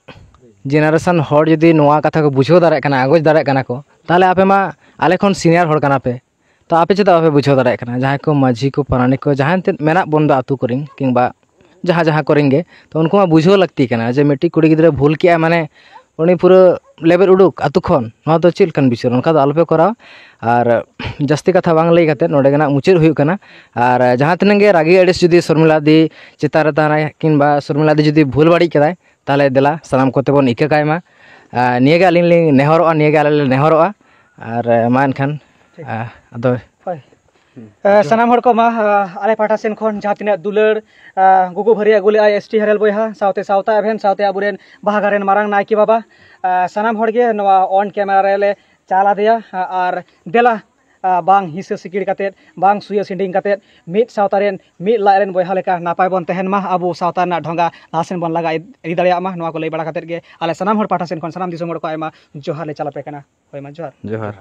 ᱡᱮᱱᱟᱨᱮᱥᱚᱱ ᱦᱚᱲ ᱡᱩᱫᱤ ᱱᱚᱣᱟ ᱠᱟᱛᱷᱟ ᱠᱚ ᱵᱩᱡᱷᱟᱹᱣ ᱫᱟᱲᱮᱭᱟᱜ ᱠᱟᱱᱟ, ᱟᱸᱜᱚᱪ ᱫᱟᱲᱮᱭᱟᱜ ᱠᱟᱱᱟ ᱠᱚ, ᱛᱟᱦᱚᱞᱮ ᱟᱯᱮ ᱢᱟ ᱟᱞᱮ ᱠᱷᱚᱱ ᱥᱤᱱᱤᱭᱟᱨ ᱦᱚᱲ ᱠᱟᱱᱟ ᱯᱮ᱾ ᱛᱚ ᱟᱯᱮ ᱪᱮᱫᱟᱜ ᱵᱟᱯᱮ ᱵᱩᱡᱷᱟᱹᱣ ᱫᱟᱲᱮᱭᱟᱜ ᱠᱟᱱᱟ? ᱡᱟᱦᱟᱸᱭ ᱠᱚ ᱢᱟᱹᱡᱷᱤ ᱠᱚ, ᱯᱟᱨᱟᱱᱤᱠ ᱠᱚ, ᱡᱟᱦᱟᱸᱭ ᱮᱱᱛᱮᱫ ᱢᱮᱱᱟᱜ ᱵᱚᱱ ᱫᱚ ᱟᱹᱛᱩ ᱠᱚᱨᱮᱱ, ᱠᱤᱝᱵᱟ ᱡᱟᱦᱟᱸ ᱡᱟᱦᱟᱸ ᱠᱚᱨᱮᱱ ᱜᱮ, ᱛᱚ ᱩᱱᱠᱩ ᱢᱟ ᱵᱩᱡᱷᱟᱹᱣ ᱞᱟᱹᱠᱛᱤ ᱠᱟᱱᱟ ᱡᱮ ᱢᱤᱫᱴᱤᱡ ᱠᱩᱲᱤ ᱜᱤᱫᱽᱨᱟᱹ ᱵᱷᱩᱞ ᱠᱮᱜᱼᱟᱭ, ᱢᱟᱱᱮ ᱩᱱᱤ ᱯᱩᱨᱟᱹ ᱞᱮᱵᱮᱫ ᱩᱰᱩᱠ ᱟᱹᱛᱩ ᱠᱷᱚᱱ, ᱱᱚᱣᱟ ᱫᱚ ᱪᱮᱫ ᱞᱮᱠᱟᱱ ᱵᱤᱪᱟᱹᱨ? ᱚᱱᱠᱟ ᱫᱚ ᱟᱞᱚᱯᱮ ᱠᱚᱨᱟᱣᱟ᱾ ᱟᱨ ᱡᱟᱹᱥᱛᱤ ᱠᱟᱛᱷᱟ ᱵᱟᱝ ᱞᱟᱹᱭ ᱠᱟᱛᱮᱫ ᱱᱚᱰᱮ ᱜᱮ ᱱᱟᱜ ᱢᱩᱪᱟᱹᱫ ᱦᱩᱭᱩᱜ ᱠᱟᱱᱟ᱾ ᱟᱨ ᱡᱟᱦᱟᱸ ᱛᱤᱱᱟᱹᱜ ᱜᱮ ᱨᱟᱹᱜᱤ ᱟᱹᱲᱤᱥ ᱡᱩᱫᱤ ᱥᱚᱨᱢᱤᱞᱟ ᱫᱤ ᱪᱮᱛᱟᱱ ᱨᱮ ᱛᱟᱦᱮᱱᱟᱭ, ᱠᱤᱝᱵᱟ ᱥᱚᱨᱢᱤᱞᱟ ᱫᱤ ᱡᱩᱫᱤ ᱵᱷᱩᱞ ᱵᱟᱹᱲᱤᱡ ᱠᱟᱫᱟᱭ, ᱛᱟᱦᱚᱞᱮ ᱫᱮᱞᱟ ᱥᱟᱱᱟᱢ ᱠᱚᱛᱮ ᱵᱚᱱ ᱤᱠᱟᱹ ᱠᱟᱭ ᱢᱟ᱾ ᱟᱨ ᱱᱤᱭᱟᱹᱜᱮ ᱟᱹᱞᱤᱧ ᱞᱤᱧ ᱱᱮᱦᱚᱨᱚᱜᱼᱟ, ᱱᱤᱭᱟᱹᱜᱮ ᱟᱞᱮ ᱞᱮ ᱱᱮᱦᱚᱨᱚᱜᱼᱟ᱾ ᱟᱨ ᱢᱟ ᱮᱱᱠᱷᱟᱱ, ᱴᱷᱤᱠ᱾ ᱟᱨ ᱟᱫᱚ ᱦᱳᱭ᱾ ᱮ, ᱥᱟᱱᱟᱢ ᱦᱚᱲ ᱠᱚ ᱢᱟ, ᱮ, ᱟᱞᱮ ᱯᱟᱦᱴᱟ ᱥᱮᱱ ᱠᱷᱚᱱ ᱡᱟᱦᱟᱸ ᱛᱤᱱᱟᱹᱜ ᱫᱩᱞᱟᱹᱲ, ᱮ, ᱜᱩᱜᱩ ᱵᱷᱟᱹᱨᱤ ᱟᱹᱜᱩ ᱞᱮᱜᱼᱟᱭ ᱮᱥ ᱴᱤ ᱦᱮᱨᱮᱞ ᱵᱚᱭᱦᱟ ᱥᱟᱶᱛᱮ ᱥᱟᱶᱛᱟ ᱮᱵᱷᱮᱱ ᱥᱟᱶᱛᱮ ᱟᱵᱚᱨᱮᱱ ᱵᱟᱦᱟ ᱜᱟᱲ ᱨᱮᱱ ᱢᱟᱨᱟᱝ ᱱᱟᱭᱠᱮ ᱵᱟᱵᱟ, ᱮ, ᱥᱟᱱᱟᱢ ᱦᱚᱲ ᱜᱮ ᱱᱚᱣᱟ ᱚᱱ ᱠᱮᱢᱮᱨᱟ ᱨᱮᱞᱮ ᱪᱟᱞ ᱟᱫᱮᱭᱟ, ᱮ, ᱟᱨ ᱫᱮᱞᱟ ᱟᱨ ᱵᱟᱝ ᱦᱤᱸᱥᱟᱹ ᱥᱤᱠᱤᱲ ᱠᱟᱛᱮᱫ, ᱵᱟᱝ ᱥᱩᱭᱟᱹ ᱥᱤᱸᱰᱤᱝ ᱠᱟᱛᱮᱫ, ᱢᱤᱫ ᱥᱟᱶᱛᱟ ᱨᱮᱱ ᱢᱤᱫ ᱞᱟᱡ ᱨᱮᱱ ᱵᱚᱭᱦᱟ ᱞᱮᱠᱟ ᱱᱟᱯᱟᱭ ᱵᱚᱱ ᱛᱟᱦᱮᱱ ᱢᱟ, ᱟᱵᱚ ᱥᱟᱶᱛᱟ ᱨᱮᱱᱟᱜ ᱰᱷᱚᱸᱜᱟ ᱞᱟᱦᱟ ᱥᱮᱱ ᱵᱚᱱ ᱞᱟᱜᱟ ᱤᱫᱤ ᱫᱟᱲᱮᱭᱟᱜ ᱢᱟ᱾ ᱱᱚᱣᱟ ᱠᱚ ᱞᱟᱹᱭ ᱵᱟᱲᱟ ᱠᱟᱛᱮᱫ ᱜᱮ ᱟᱞᱮ ᱥᱟᱱᱟᱢ ᱦᱚᱲ ᱯᱟᱦᱴᱟ ᱥᱮᱱ ᱠᱷᱚᱱ ᱥᱟᱱᱟᱢ ᱫᱤᱥᱚᱢ ᱦᱚᱲ ᱠᱚ ᱟᱭᱢᱟ ᱡᱚᱦᱟᱨ ᱞᱮ ᱪᱟᱞ ᱟᱯᱮ ᱠᱟᱱᱟ᱾ ᱦᱳᱭ ᱢᱟ, ᱡᱚᱦᱟᱨ᱾ ᱡᱚᱦᱟᱨ᱾